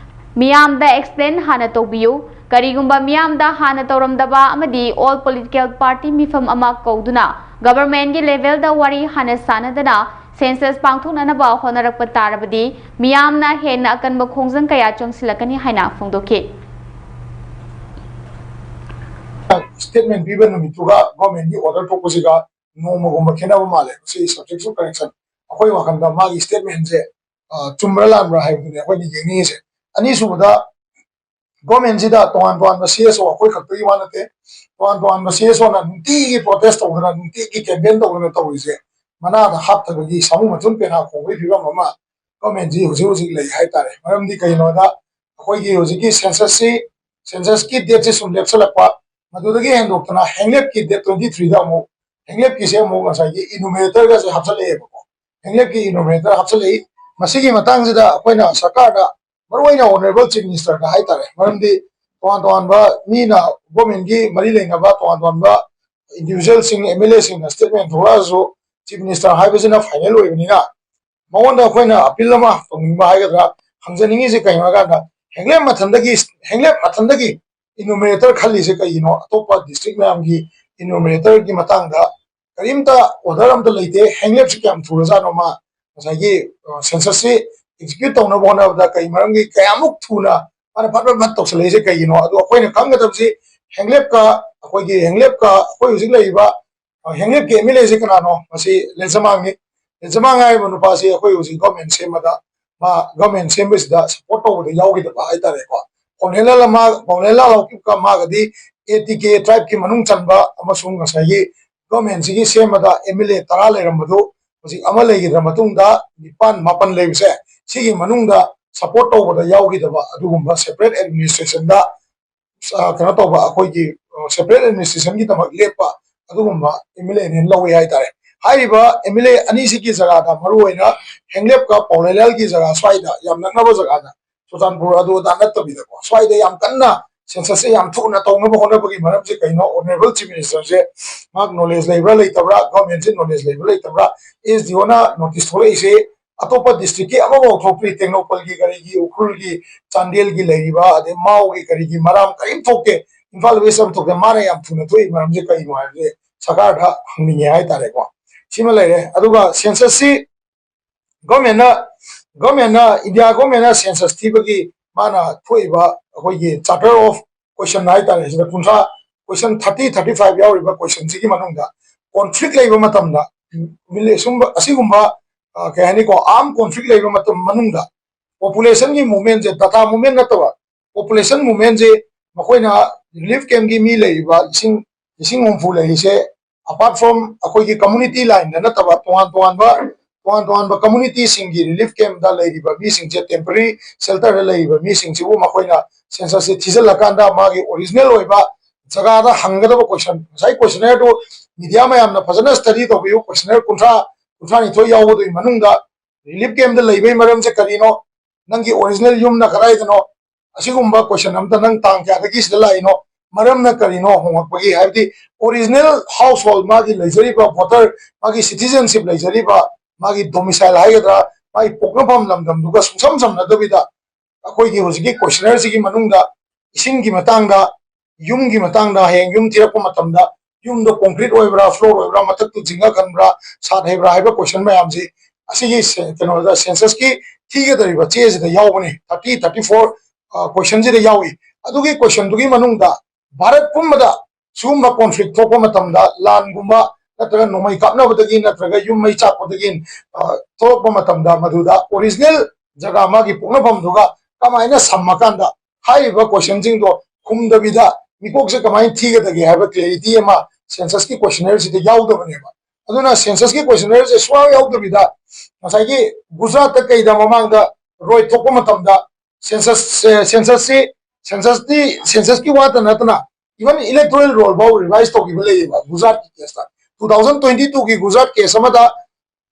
ꯃꯤꯌꯥꯝꯗ explain ꯍꯥꯟꯅ ꯇꯧꯕꯤꯌꯨ꯫ ꯀꯔꯤꯒꯨꯝꯕ ꯃꯤꯌꯥꯝꯗ ꯍꯥꯟꯅ ꯇꯧꯔꯝꯗꯕ ꯑꯃꯗꯤ all political party ꯃꯤꯐꯝ ꯑꯃ ꯀꯧꯗꯨꯅ governmentꯒꯤ levelꯗ ꯋꯥꯔꯤ ꯍꯥꯟꯅ ꯁꯥꯟꯅꯗꯅ census ꯄꯥꯡꯊꯣꯛꯅꯅꯕ ꯍꯣꯠꯅꯔꯛꯄ ꯇꯥꯔꯕꯗꯤ ꯃꯤꯌꯥꯝꯅ ꯍꯦꯟꯅ ꯑꯀꯟꯕ ꯈꯣꯡꯖꯪ ꯀꯌꯥ ꯆꯪꯁꯤꯜꯂꯛꯀꯅꯤ ꯍꯥꯏꯅ ꯐꯣꯡꯗꯣꯛꯈꯤ꯫ Statement ꯄꯤꯕ ꯅꯨꯃꯤꯠꯇꯨꯒ governmentꯀꯤ order ꯊꯣꯛꯄꯁꯤꯒ ꯅꯣꯡꯃꯒꯨꯝꯕ ꯈꯦꯠꯅꯕ ꯃꯥꯜꯂꯦ꯫ ꯁꯤ subjectꯁꯨ correction, ꯑꯩꯈꯣꯏ ꯋꯥꯈꯜꯗ ꯃꯥꯒꯤ statementꯁꯦ, ꯑ, ꯆꯨꯝꯕ꯭ꯔꯥ ꯂꯥꯟꯕ꯭ꯔꯥ ꯍꯥꯏꯕꯗꯨꯅꯦ ꯑꯩꯈꯣꯏꯅ ꯌꯦꯡꯅꯤꯡꯉꯤꯁꯦ꯫ ꯑꯅꯤꯁꯨꯕꯗ, ꯒꯣꯔꯃꯦꯟꯁꯤꯗ ꯇꯣꯉꯥꯟ ꯇꯣꯉꯥꯟꯕ ꯁꯤ ꯑꯦꯁ ꯑꯣ ꯑꯩꯈꯣꯏ ꯈꯛꯇꯒꯤ ꯋꯥ ꯅꯠꯇꯦ, ꯇꯣꯉꯥꯟ ꯇꯣꯉꯥꯟꯕ ꯁꯤ ꯑꯦꯁ ꯑꯣꯅ ꯅꯨꯡꯇꯤꯒꯤ ꯄ꯭ꯔꯣꯇꯦꯁ ꯇꯧꯗꯅ, ꯅꯨꯡꯇꯤꯒꯤ ꯀꯦꯝꯄꯦꯟ ꯇꯧꯗꯅ ꯇꯧꯔꯤꯁꯦ ꯃꯅꯥꯗ ꯍꯥꯞꯇꯕꯒꯤ ꯁꯥꯃꯨ ꯃꯊꯨꯟ ꯄꯦꯅꯥ ꯈꯣꯡꯕꯒꯤ ꯐꯤꯕꯝ ꯑꯃ ꯒꯣꯔꯃꯦꯟꯁꯤ ꯍꯧꯖꯤꯛ ꯍꯧꯖꯤꯛ ꯂꯩ ꯍꯥꯏꯇꯥꯔꯦ꯫ ꯃꯔꯝꯗꯤ ꯀꯩꯒꯤꯅꯣꯗ, ꯑꯩꯈꯣꯏꯒꯤ ꯍꯧꯖꯤꯛꯀꯤ ꯁꯦꯟꯁꯁꯁꯤ, ꯁꯦꯟꯁꯁꯀꯤ ꯗꯦꯠꯁꯤ ꯁꯨꯝ ꯂꯦꯞꯁꯤꯜꯂꯛꯄ, ꯃꯗꯨꯗꯒꯤ ꯍꯦꯟꯗꯣꯛꯇꯅ ꯍꯦꯡꯂꯦꯞꯀꯤ ꯗꯦꯠ ꯇ꯭ꯋꯦꯟꯇꯤ ꯊ꯭ꯔꯤꯗ ꯑꯃꯨꯛ, ꯍꯦꯡꯂꯦꯞꯀꯤꯁꯦ ꯑꯃꯨꯛ ꯉꯁꯥꯏꯒꯤ ꯏꯅꯨꯃꯦꯔꯦꯇꯔꯒꯁꯦ ꯍꯥꯞꯆꯜꯂꯛꯑꯦꯕꯀꯣ꯫ ꯍꯦꯡꯂꯦꯞꯀꯤ ꯏꯅꯨꯃꯦꯔꯦꯇꯔ ꯍꯥꯞꯆꯜꯂꯛꯏ꯫ ꯃꯁꯤꯒꯤ ꯃꯇꯥꯡꯁꯤꯗ ꯑꯩꯈꯣꯏꯅ ꯁꯔꯀꯥꯔꯗ, ꯃꯔꯨ ꯑꯣꯏꯅ ꯑꯣꯅꯔꯦꯕꯜ ꯆꯤꯐ ꯃꯤꯅꯤꯁꯇꯔꯗ ꯍꯥꯏꯇꯥꯔꯦ, ꯃꯔꯝꯗꯤ ꯇꯣꯉꯥꯟ ꯇꯣꯉꯥꯟꯕ ꯃꯤꯅ, ꯒꯣꯔꯃꯦꯟꯒꯤ ꯃꯔꯤ ꯂꯩꯅꯕ ꯇꯣꯉꯥꯟ ꯇꯣꯉꯥꯟꯕ ꯏꯟꯗꯤꯕꯤꯖꯨꯋꯦꯜꯁꯤꯡ, ꯑꯦꯝ ꯑꯦꯜ ꯑꯦꯁꯤꯡꯅ ꯁ꯭ꯇꯦꯠꯃꯦꯟ ꯊꯣꯛꯂꯛꯑꯁꯨ, ꯆꯤꯐ ꯃꯤꯅꯤꯁꯇꯔ ꯍꯥꯏꯕꯁꯤꯅ ꯐꯥꯏꯅꯦꯜ ꯑꯣꯏꯕꯅꯤꯅ, ꯃꯉꯣꯟꯗ ꯑꯩꯈꯣꯏꯅ ꯑꯄꯤꯜ ꯑꯃ ꯇꯧꯅꯤꯡꯕ ꯍꯥꯏꯒꯗ꯭ꯔꯥ, ꯍꯪꯖꯅꯤꯡꯉꯤꯁꯦ ꯀꯩꯅꯣ ꯍꯥꯏꯀꯥꯟꯗ, ꯍꯦꯡꯂꯦꯞ ꯃꯊꯟꯗꯒꯤ, ꯍꯦꯡꯂꯦꯞ ꯃꯊꯟꯗꯒꯤ ꯏꯅꯨꯃꯦꯔꯦꯇꯔ ꯈꯜꯂꯤꯁꯦ ꯀꯩꯒꯤꯅꯣ? ꯑꯇꯣꯞꯄ ꯗꯤꯁꯇ꯭ꯔꯤꯛ ꯃꯌꯥꯝꯒꯤ ꯏꯅꯨꯃꯦꯔꯦꯇꯔꯒꯤ ꯃꯇꯥꯡꯗ ꯀꯔꯤꯝꯇ ꯑꯣꯔꯗꯔ ꯑꯝꯇ ꯂꯩꯇꯦ꯫ ꯍꯦꯡꯂꯦꯞꯁꯤ ꯀꯌꯥꯝ ꯊꯨꯔꯖꯥꯠꯅꯣ? ꯃꯥ ꯉꯁꯥꯏꯒꯤ, ꯑ, ꯁꯦꯟꯁꯁꯁꯤ ꯑꯦꯛꯖꯤꯀ꯭ꯌꯨꯠ ꯇꯧꯅꯕ ꯍꯣꯠꯅꯕꯗ ꯀꯩ ꯃꯔꯝꯒꯤ ꯀꯌꯥꯃꯨꯛ ꯊꯨꯅ ꯃꯥꯅ ꯐꯠ ꯐꯠ ꯐꯠ ꯇꯧꯁꯜꯂꯛꯏꯁꯦ ꯀꯩꯒꯤꯅꯣ? ꯑꯗꯣ ꯑꯩꯈꯣꯏꯅ ꯈꯪꯒꯗꯕꯁꯤ, ꯍꯦꯡꯂꯦꯞꯀ, ꯑꯩꯈꯣꯏꯒꯤ ꯍꯦꯡꯂꯦꯞꯀ ꯑꯩꯈꯣꯏ ꯍꯧꯖꯤꯛ ꯂꯩꯔꯤꯕ, ꯑ, ꯍꯦꯡꯂꯦꯞꯀꯤ ꯑꯦꯝ ꯑꯦꯜ ꯑꯦꯁꯤ ꯀꯅꯥꯅꯣ? ꯃꯁꯤ ꯂꯦꯟꯁꯃꯥꯡꯅꯤ꯫ ꯂꯦꯟꯁꯃꯥꯡ ꯍꯥꯏꯔꯤꯕ ꯅꯨꯄꯥꯁꯤ ꯑꯩꯈꯣꯏ ꯍꯧꯖꯤꯛ ꯒꯣꯔꯃꯦꯟ ꯁꯦꯝꯕꯗ, ꯃꯥ ꯒꯣꯔꯃꯦꯟ ꯁꯦꯝꯕꯁꯤꯗ ꯁꯄꯣꯔꯠ ꯇꯧꯕꯗ ꯌꯥꯎꯈꯤꯗꯕ ꯍꯥꯏꯇꯥꯔꯦꯀꯣ꯫ ꯄꯥꯎꯅꯦꯂꯥꯜ ꯑꯃ, ꯄꯥꯎꯅꯦꯂꯥꯜ ꯍꯧꯈꯤꯕꯒ ꯃꯥꯒꯗꯤ ꯑꯦ ꯇꯤ ꯀꯦ ꯇ꯭ꯔꯥꯏꯕꯀꯤ ꯃꯅꯨꯡ ꯆꯟꯕ ꯑꯃꯁꯨꯡ ꯉꯁꯥꯏꯒꯤ ꯒꯣꯔꯃꯦꯟꯁꯤꯒꯤ ꯁꯦꯝꯕꯗ ꯑꯦꯝ ꯑꯦꯜ ꯑꯦ ꯇꯔꯥ ꯂꯩꯔꯝꯕꯗꯨ ꯍꯧꯖꯤꯛ ꯑꯃ ꯂꯩꯈꯤꯗ꯭ꯔ ꯃꯇꯨꯡꯗ ꯅꯤꯄꯥꯟ, ꯃꯥꯄꯟ ꯂꯩꯕꯁꯦ, ꯁꯤꯒꯤ ꯃꯅꯨꯡꯗ ꯁꯄꯣꯔꯠ ꯇꯧꯕꯗ ꯌꯥꯎꯈꯤꯗꯕ ꯑꯗꯨꯒꯨꯝꯕ ꯁꯦꯄꯔꯦꯠ ꯑꯦꯗꯃꯤꯅꯤꯁꯇ꯭ꯔꯦꯁꯟꯗ, ꯑ, ꯀꯩꯅꯣ ꯇꯧꯕ, ꯑꯩꯈꯣꯏꯒꯤ, ꯑ, ꯁꯦꯄꯔꯦꯠ ꯑꯦꯗꯃꯤꯅꯤꯁꯇ꯭ꯔꯦꯁꯟꯒꯤꯗꯃꯛ ꯂꯦꯞꯄ ꯑꯗꯨꯒꯨꯝꯕ ꯑꯦꯝ ꯑꯦꯜ ꯑꯦꯅ ꯂꯧꯋꯦ ꯍꯥꯏꯇꯥꯔꯦ꯫ ꯍꯥꯏꯔꯤꯕ ꯑꯦꯝ ꯑꯦꯜ ꯑꯦ ꯑꯅꯤꯁꯤꯒꯤ ꯖꯒꯥꯗ ꯃꯔꯨꯑꯣꯏꯅ ꯍꯦꯡꯂꯦꯞꯀ ꯄꯥꯎꯅꯦꯂꯥꯜꯒꯤ ꯖꯒꯥ ꯁ꯭ꯋꯥꯏꯗ ꯌꯥꯝ ꯅꯛꯅꯕ ꯖꯒꯥꯗ, ꯆꯨꯔꯆꯥꯟꯄꯨꯔ ꯑꯗꯨ ꯑꯗꯥ ꯅꯠꯇꯕꯤꯗꯀꯣ, ꯁ꯭ꯋꯥꯏꯗ ꯌꯥꯝ ꯀꯟꯅ ꯁꯦꯟꯁꯁꯁꯦ ꯌꯥꯝ ꯊꯨꯅ ꯇꯧꯅꯕ ꯍꯣꯠꯅꯕꯒꯤ ꯃꯔꯝꯁꯦ ꯀꯩꯅꯣ? ꯑꯣꯅꯔꯦꯕꯜ ꯆꯤꯐ ꯃꯤꯅꯤꯁꯇꯔꯁꯦ ꯃꯍꯥꯛ ꯅꯣꯂꯦꯖ ꯂꯩꯕ꯭ꯔꯥ ꯂꯩꯇꯕ꯭ꯔꯥ, ꯒꯣꯔꯃꯦꯟꯁꯦ ꯅꯣꯂꯦꯖ ꯂꯩꯕ꯭ꯔꯥ ꯂꯩꯇꯕ꯭ꯔꯥ, ꯑꯦꯁ ꯗꯤ ꯑꯣꯅ ꯅꯣꯇꯤꯁ ꯊꯣꯛꯂꯛꯏꯁꯦ ꯑꯇꯣꯞꯄ ꯗꯤꯁꯇ꯭ꯔꯤꯛꯀꯤ ꯑꯃꯐꯥꯎ ꯊꯣꯛꯇ꯭ꯔꯤ, ꯇꯦꯡꯅꯧꯄꯜꯒꯤ, ꯀꯔꯤꯒꯤ, ꯎꯈ꯭ꯔꯨꯜꯒꯤ, ꯆꯥꯟꯗꯦꯜꯒꯤ ꯂꯩꯔꯤꯕ, ꯑꯗꯩ ꯃꯥꯎꯒꯤ, ꯀꯔꯤꯒꯤ, ꯃꯔꯥꯝ ꯀꯔꯤꯝ ꯊꯣꯛꯇꯦ, ꯏꯝꯐꯥꯜ ꯋꯦꯁ ꯑꯃ ꯊꯣꯛꯇꯦ꯫ ꯃꯥꯅ ꯌꯥꯝ ꯊꯨꯅ ꯊꯣꯛꯏ ꯃꯔꯝꯁꯦ ꯀꯩꯅꯣ ꯍꯥꯏꯕꯁꯦ ꯁꯔꯀꯥꯔꯗ ꯍꯪꯅꯤꯡꯉꯦ ꯍꯥꯏꯇꯥꯔꯦꯀꯣ꯫ ꯁꯤꯃ ꯂꯩꯔꯦ꯫ ꯑꯗꯨꯒ ꯁꯦꯟꯁꯁꯁꯤ ꯒꯣꯔꯃꯦꯟꯅ, ꯒꯣꯔꯃꯦꯟꯅ, ꯏꯟꯗꯤꯌꯥ ꯒꯣꯔꯃꯦꯟꯅ ꯁꯦꯟꯁꯁ ꯊꯤꯕꯒꯤ ꯃꯥꯅ ꯊꯣꯛꯏꯕ ꯑꯩꯈꯣꯏꯒꯤ ꯆꯥꯔꯇꯔ ꯑꯣꯐ ꯀꯣꯏꯁꯟ ꯍꯥꯏꯇꯥꯔꯦ, ꯁꯤꯗ ꯀꯨꯟꯊ꯭ꯔꯥ, ꯀꯣꯏꯁꯟ ꯊꯥꯔꯇꯤ, ꯊꯥꯔꯇꯤ ꯐꯥꯏꯚ ꯌꯥꯎꯔꯤꯕ ꯀꯣꯏꯁꯟꯁꯤꯒꯤ ꯃꯅꯨꯡꯗ ꯀꯣꯟꯐ꯭ꯂꯤꯛ ꯂꯩꯕ ꯃꯇꯝꯗ, ꯁꯨꯝꯕ, ꯑꯁꯤꯒꯨꯝꯕ, ꯑ, ꯀꯩ ꯍꯥꯏꯅꯤꯀꯣ, ꯑꯥꯔꯝ ꯀꯣꯟꯐ꯭ꯂꯤꯛ ꯂꯩꯕ ꯃꯇꯝ ꯃꯅꯨꯡꯗ ꯄꯣꯄꯨꯂꯦꯁꯟꯒꯤ ꯃꯨꯚꯃꯦꯟꯁꯦ, ꯗꯥꯇꯥ ꯃꯨꯚꯃꯦꯟ ꯅꯠꯇꯕ, population movement ꯁꯦ ꯃꯈꯣꯏꯅ relief camp ꯀꯤ ꯃꯤ ꯂꯩꯔꯤꯕ ꯂꯤꯁꯤꯡ ꯂꯤꯁꯤꯡ ꯍꯨꯝꯐꯨ ꯂꯩꯔꯤꯁꯦ, apart from ꯑꯩꯈꯣꯏꯒꯤ community line ꯗ ꯅꯠꯇꯕ ꯇꯣꯉꯥꯟ ꯇꯣꯉꯥꯟꯕ ꯇꯣꯉꯥꯟ ꯇꯣꯉꯥꯟꯕ community ꯁꯤꯡꯒꯤ relief camp ꯇ ꯂꯩꯔꯤꯕ ꯃꯤꯁꯤꯡꯁꯦ, temporary shelter ꯗ ꯂꯩꯔꯤꯕ ꯃꯤꯁꯤꯡꯁꯤꯕꯨ ꯃꯈꯣꯏꯅ census ꯁꯦ ꯊꯤꯖꯤꯜꯂꯀꯥꯟꯗ ꯃꯥꯒꯤ original ꯑꯣꯏꯕ ꯖꯒꯥꯗ ꯍꯪꯒꯗꯕ question, ꯉꯁꯥꯏ questionnaire ꯗꯨ media ꯃꯌꯥꯝꯅ ꯐꯖꯅ study ꯇꯧꯕꯤꯌꯨ꯫ Questionnaire ꯀꯨꯟꯊ꯭ꯔꯥ, ꯀꯨꯟꯊ꯭ꯔꯥ ꯅꯤꯊꯣꯏ ꯌꯥꯎꯕꯗꯨꯒꯤ ꯃꯅꯨꯡꯗ relief camp ꯇ ꯂꯩꯕꯒꯤ ꯃꯔꯝꯁꯦ ꯀꯔꯤꯅꯣ, ꯅꯪꯒꯤ original ꯌꯨꯝꯅ ꯀꯗꯥꯏꯗꯅꯣ, ꯑꯁꯤꯒꯨꯝꯕ question ꯑꯝꯇ, ꯅꯪ ꯇꯥꯡ ꯀꯌꯥꯗꯒꯤ ꯁꯤꯗ ꯂꯥꯛꯏꯅꯣ, ꯃꯔꯝꯅ ꯀꯔꯤꯅꯣ ꯍꯣꯡꯂꯛꯄꯒꯤ, ꯍꯥꯏꯕꯗꯤ original household, ꯃꯥꯒꯤ ꯂꯩꯖꯔꯤꯕ voter, ꯃꯥꯒꯤ citizenship ꯂꯩꯖꯔꯤꯕ, ꯃꯥꯒꯤ domicile ꯍꯥꯏꯒꯗ꯭ꯔꯥ, ꯃꯥꯒꯤ ꯄꯣꯛꯅꯐꯝ ꯂꯝꯗꯝꯗꯨꯒ ꯁꯨꯡꯁꯝ ꯁꯝꯅꯗꯕꯤꯗ, ꯑꯩꯈꯣꯏꯒꯤ ꯍꯧꯖꯤꯛꯀꯤ questionnaire ꯁꯤꯒꯤ ꯃꯅꯨꯡꯗ ꯏꯁꯤꯡꯒꯤ ꯃꯇꯥꯡꯗ, ꯌꯨꯝꯒꯤ ꯃꯇꯥꯡꯗ, ꯍꯌꯦꯡ ꯌꯨꯝ ꯊꯤꯔꯛꯄ ꯃꯇꯝꯗ ꯌꯨꯝꯗꯣ concrete ꯑꯣꯏꯕ꯭ꯔꯥ, floor ꯑꯣꯏꯕ꯭ꯔꯥ, ꯃꯊꯛꯇꯨ ꯖꯤꯡꯒ ꯈꯟꯕ꯭ꯔꯥ, ꯁꯥꯠ ꯍꯩꯕ꯭ꯔꯥ ꯍꯥꯏꯕ question ꯃꯌꯥꯝꯁꯤ ꯑꯁꯤꯒꯤ ꯁꯦ-, ꯀꯩꯅꯣꯗ, census ꯀꯤ ꯊꯤꯒꯗꯧꯔꯤꯕ ꯆꯦꯁꯤꯗ ꯌꯥꯎꯕꯅꯤ꯫ Thirty, thirty four, ꯑ, question ꯁꯤꯗ ꯌꯥꯎꯏ꯫ ꯑꯗꯨꯒꯤ question ꯗꯨꯒꯤ ꯃꯅꯨꯡꯗ ꯚꯥꯔꯠ ꯄꯨꯝꯕꯗ ꯁꯤꯒꯨꯝꯕ conflict ꯊꯣꯛꯄ ꯃꯇꯝꯗ, ꯂꯥꯟꯒꯨꯝꯕ ꯅꯠꯇ꯭ꯔꯒ ꯅꯣꯡꯃꯩ ꯀꯥꯞꯅꯕꯗꯒꯤ ꯅꯠꯇ꯭ꯔꯒ ꯌꯨꯝ ꯃꯩ ꯆꯥꯛꯄꯗꯒꯤ, ꯑ, ꯊꯣꯛꯂꯛꯄ ꯃꯇꯝꯗ, ꯃꯗꯨꯗ original ꯖꯒꯥ, ꯃꯥꯒꯤ ꯄꯣꯛꯅꯐꯝꯗꯨꯒ ꯀꯃꯥꯏꯅ ꯁꯝꯃꯀꯥꯟꯗ ꯍꯥꯏꯔꯤꯕ question ꯁꯤꯡꯗꯣ ꯈꯨꯝꯗꯕꯤꯗ ꯃꯤꯀꯣꯛꯁꯦ ꯀꯃꯥꯏꯅ ꯊꯤꯒꯗꯒꯦ ꯍꯥꯏꯕ clarity ꯑꯃ census ꯀꯤ questionnaire ꯁꯤꯗ ꯌꯥꯎꯗꯕꯅꯦꯕ꯫ ꯑꯗꯨꯅ census ꯀꯤ questionnaire ꯁꯦ ꯁꯨꯡꯌꯥꯎ ꯌꯥꯎꯗꯕꯤꯗ, ꯉꯁꯥꯏꯒꯤ ꯒꯨꯖꯔꯥꯠꯇ ꯀꯩꯗ ꯃꯃꯥꯡꯗ raid ꯊꯣꯛꯄ ꯃꯇꯝꯗ census, ꯑ, census ꯁꯤ, census ꯇꯤ, census ꯀꯤ ꯋꯥꯇ ꯅꯠꯇꯅ even electoral roll ꯐꯥꯎ revise ꯇꯧꯈꯤꯕ ꯂꯩꯌꯦꯕ ꯒꯨꯖꯔꯥꯠꯀꯤ case ꯇ꯫ Two thousand twenty two ꯒꯤ ꯒꯨꯖꯔꯥꯠ case ꯑꯃꯗ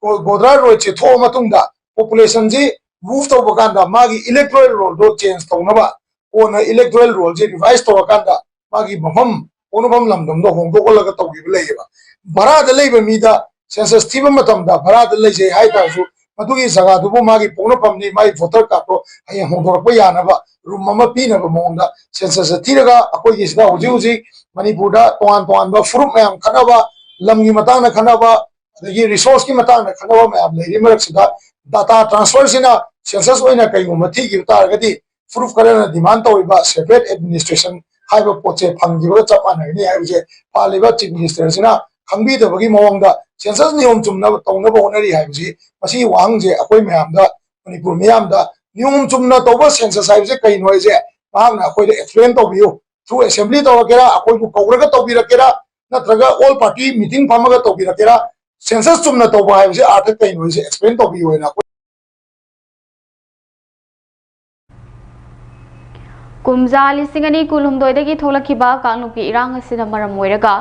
ꯒꯣ-, ꯒꯣꯗ꯭ꯔꯥ raid ꯁꯦ ꯊꯣꯛꯑ ꯃꯇꯨꯡꯗ population ꯁꯤ move ꯇꯧꯕ ꯀꯥꯟꯗ ꯃꯥꯒꯤ electoral roll ꯗꯣ change ꯇꯧꯅꯕ, ꯀꯣꯟꯅ electoral roll ꯁꯦ revise ꯇꯧꯔꯀꯥꯟꯗ ꯃꯥꯒꯤ ꯃꯐꯝ, ꯄꯣꯛꯅꯐꯝ ꯂꯝꯗꯝꯗꯣ ꯍꯣꯡꯗꯣꯛꯍꯜꯂꯒ ꯇꯧꯈꯤꯕ ꯂꯩꯌꯦꯕ꯫ ꯚꯔꯥꯗ ꯂꯩꯕ ꯃꯤꯗ census ꯊꯤꯕ ꯃꯇꯝꯗ ꯚꯔꯥꯗ ꯂꯩꯖꯩ ꯍꯥꯏ ꯇꯥꯔꯁꯨ, ꯃꯗꯨꯒꯤ ꯖꯒꯥꯗꯨꯕꯨ ꯃꯥꯒꯤ ꯄꯣꯛꯅꯐꯝꯅꯤ, ꯃꯥꯒꯤ voter card ꯗꯣ ꯍꯌꯦꯡ ꯍꯣꯡꯗꯣꯔꯛꯄ ꯌꯥꯅꯕ room ꯑꯃ ꯄꯤꯅꯕ ꯃꯑꯣꯡꯗ census ꯊꯤꯔꯒ, ꯑꯩꯈꯣꯏꯒꯤ ꯁꯤꯗ ꯍꯧꯖꯤꯛ ꯍꯧꯖꯤꯛ ꯃꯅꯤꯄꯨꯔꯗ ꯇꯣꯉꯥꯟ ꯇꯣꯉꯥꯟꯕ ꯐꯨꯔꯨꯞ ꯃꯌꯥꯝ ꯈꯠꯅꯕ, ꯂꯝꯒꯤ ꯃꯇꯥꯡꯗ ꯈꯠꯅꯕ, ꯑꯗꯒꯤ resource ꯀꯤ ꯃꯇꯥꯡꯗ ꯈꯠꯅꯕ ꯃꯌꯥꯝ ꯂꯩꯔꯤ ꯃꯔꯛꯁꯤꯗ, data transfer ꯁꯤꯅ census ꯑꯣꯏꯅ ꯀꯩꯒꯨꯝꯕ ꯊꯤꯈꯤꯕ ꯇꯥꯔꯒꯗꯤ, ꯐꯨꯔꯨꯞ ꯈꯔꯅ demand ꯇꯧꯔꯤꯕ separate administration ꯍꯥꯏꯕ ꯄꯣꯠꯁꯦ ꯐꯪꯈꯤꯕꯒ ꯆꯞ ꯃꯥꯟꯅꯒꯅꯤ ꯍꯥꯏꯕꯁꯦ ꯄꯥꯜꯂꯤꯕ Chief Minister ꯁꯤꯅ ꯈꯪꯕꯤꯗꯕꯒꯤ ꯃꯑꯣꯡꯗ census ꯅꯤꯌꯣꯝ ꯆꯨꯝꯅ ꯇꯧꯅꯕ ꯍꯣꯠꯅꯔꯤ ꯍꯥꯏꯕꯁꯤ, ꯃꯁꯤꯒꯤ ꯋꯥꯍꯪꯁꯦ ꯑꯩꯈꯣꯏ ꯃꯌꯥꯝꯗ, ꯃꯅꯤꯄꯨꯔ ꯃꯤꯌꯥꯝꯗ, ꯅꯤꯌꯣꯝ ꯆꯨꯝꯅ ꯇꯧꯕ census ꯍꯥꯏꯕꯁꯦ ꯀꯩꯅꯣ ꯍꯥꯏꯁꯦ ꯃꯍꯥꯛꯅ ꯑꯩꯈꯣꯏꯗ explain ꯇꯧꯕꯤꯌꯨ꯫ Through assembly ꯇꯧꯔꯛꯀꯦꯔꯥ, ꯑꯩꯈꯣꯏꯕꯨ ꯀꯧꯔꯒ ꯇꯧꯕꯤꯔꯛꯀꯦꯔꯥ, ꯅꯠꯇ꯭ꯔꯒ all party meeting ꯐꯝꯃꯒ ꯇꯧꯕꯤꯔꯛꯀꯦꯔꯥ, census ꯆꯨꯝꯅ ꯇꯧꯕ ꯍꯥꯏꯕꯁꯤ ꯑꯥꯔꯊ ꯀꯩꯅꯣ ꯍꯥꯏꯁꯦ explain ꯇꯧꯕꯤꯌꯨ ꯍꯥꯏꯅ ꯑꯩꯈꯣꯏ ꯀꯨꯝꯖꯥ ꯂꯤꯁꯤꯡ ꯑꯅꯤ ꯀꯨꯟꯍꯨꯝꯗꯣꯏꯗꯒꯤ ꯊꯣꯛꯂꯛꯈꯤꯕ ꯀꯥꯡꯂꯨꯞꯀꯤ ꯏꯔꯥꯡ ꯑꯁꯤꯅ ꯃꯔꯝ ꯑꯣꯏꯔꯒ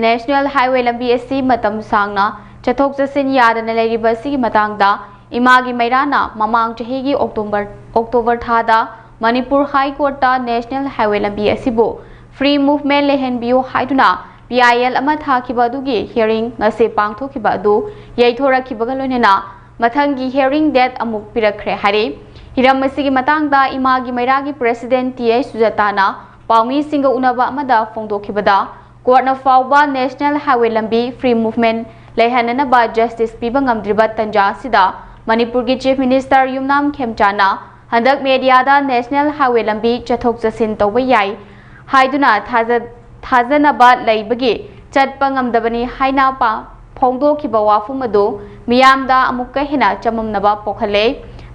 National Highway ꯂꯝꯕꯤ ꯑꯁꯤ ꯃꯇꯝ ꯁꯥꯡꯅ ꯆꯠꯊꯣꯛ ꯆꯠꯁꯤꯟ ꯌꯥꯗꯅ ꯂꯩꯔꯤꯕ ꯑꯁꯤꯒꯤ ꯃꯇꯥꯡꯗ ꯏꯃꯥꯒꯤ ꯃꯩꯔꯥꯅ ꯃꯃꯥꯡ ꯆꯍꯤꯒꯤ October October ꯊꯥꯗ Manipur High Courtꯇ National Highway ꯂꯝꯕꯤ ꯑꯁꯤꯕꯨ free movement ꯂꯩꯍꯟꯕꯤꯌꯨ ꯍꯥꯏꯗꯨꯅ P I L ꯑꯃ ꯊꯥꯈꯤꯕ ꯑꯗꯨꯒꯤ hearing ꯉꯁꯤ ꯄꯥꯡꯊꯣꯛꯈꯤꯕ ꯑꯗꯨ ꯌꯩꯊꯣꯔꯛꯈꯤꯕꯒ ꯂꯣꯏꯅꯅ ꯃꯊꯪꯒꯤ hearing date ꯑꯃꯨꯛ ꯄꯤꯔꯛꯈ꯭ꯔꯦ ꯍꯥꯏꯔꯤ꯫ ꯍꯤꯔꯝ ꯑꯁꯤꯒꯤ ꯃꯇꯥꯡꯗ ꯏꯃꯥꯒꯤ ꯃꯩꯔꯥꯒꯤ President T H ꯁꯨꯖꯥꯇꯥꯅ ꯄꯥꯎꯃꯤꯁꯤꯡꯒ ꯎꯅꯕ ꯑꯃꯗ ꯐꯣꯡꯗꯣꯛꯈꯤꯕꯗ, courtꯅ ꯐꯥꯎꯕ National Highway ꯂꯝꯕꯤ free movement ꯂꯩꯍꯟꯅꯅꯕ justice ꯄꯤꯕ ꯉꯝꯗ꯭ꯔꯤꯕ ꯇꯟꯖꯥ ꯑꯁꯤꯗ ꯃꯅꯤꯄꯨꯔꯒꯤ Chief Minister ꯌꯨꯝꯅꯥꯝ ꯈꯦꯝꯆꯥꯟꯅ ꯍꯟꯗꯛ mediaꯗ National Highway ꯂꯝꯕꯤ ꯆꯠꯊꯣꯛ ꯆꯠꯁꯤꯟ ꯇꯧꯕ ꯌꯥꯏ ꯍꯥꯏꯗꯨꯅ ꯊꯥꯖ-, ꯊꯥꯖꯅꯕ ꯂꯩꯕꯒꯤ ꯆꯠꯄ ꯉꯝꯗꯕꯅꯤ ꯍꯥꯏꯅ ꯄꯥ-, ꯐꯣꯡꯗꯣꯛꯈꯤꯕ ꯋꯥꯐꯝ ꯑꯗꯨ ꯃꯤꯌꯥꯝꯗ ꯑꯃꯨꯛꯀ ꯍꯦꯟꯅ ꯆꯃꯝꯅꯕ ꯄꯣꯛꯍꯜꯂꯦ꯫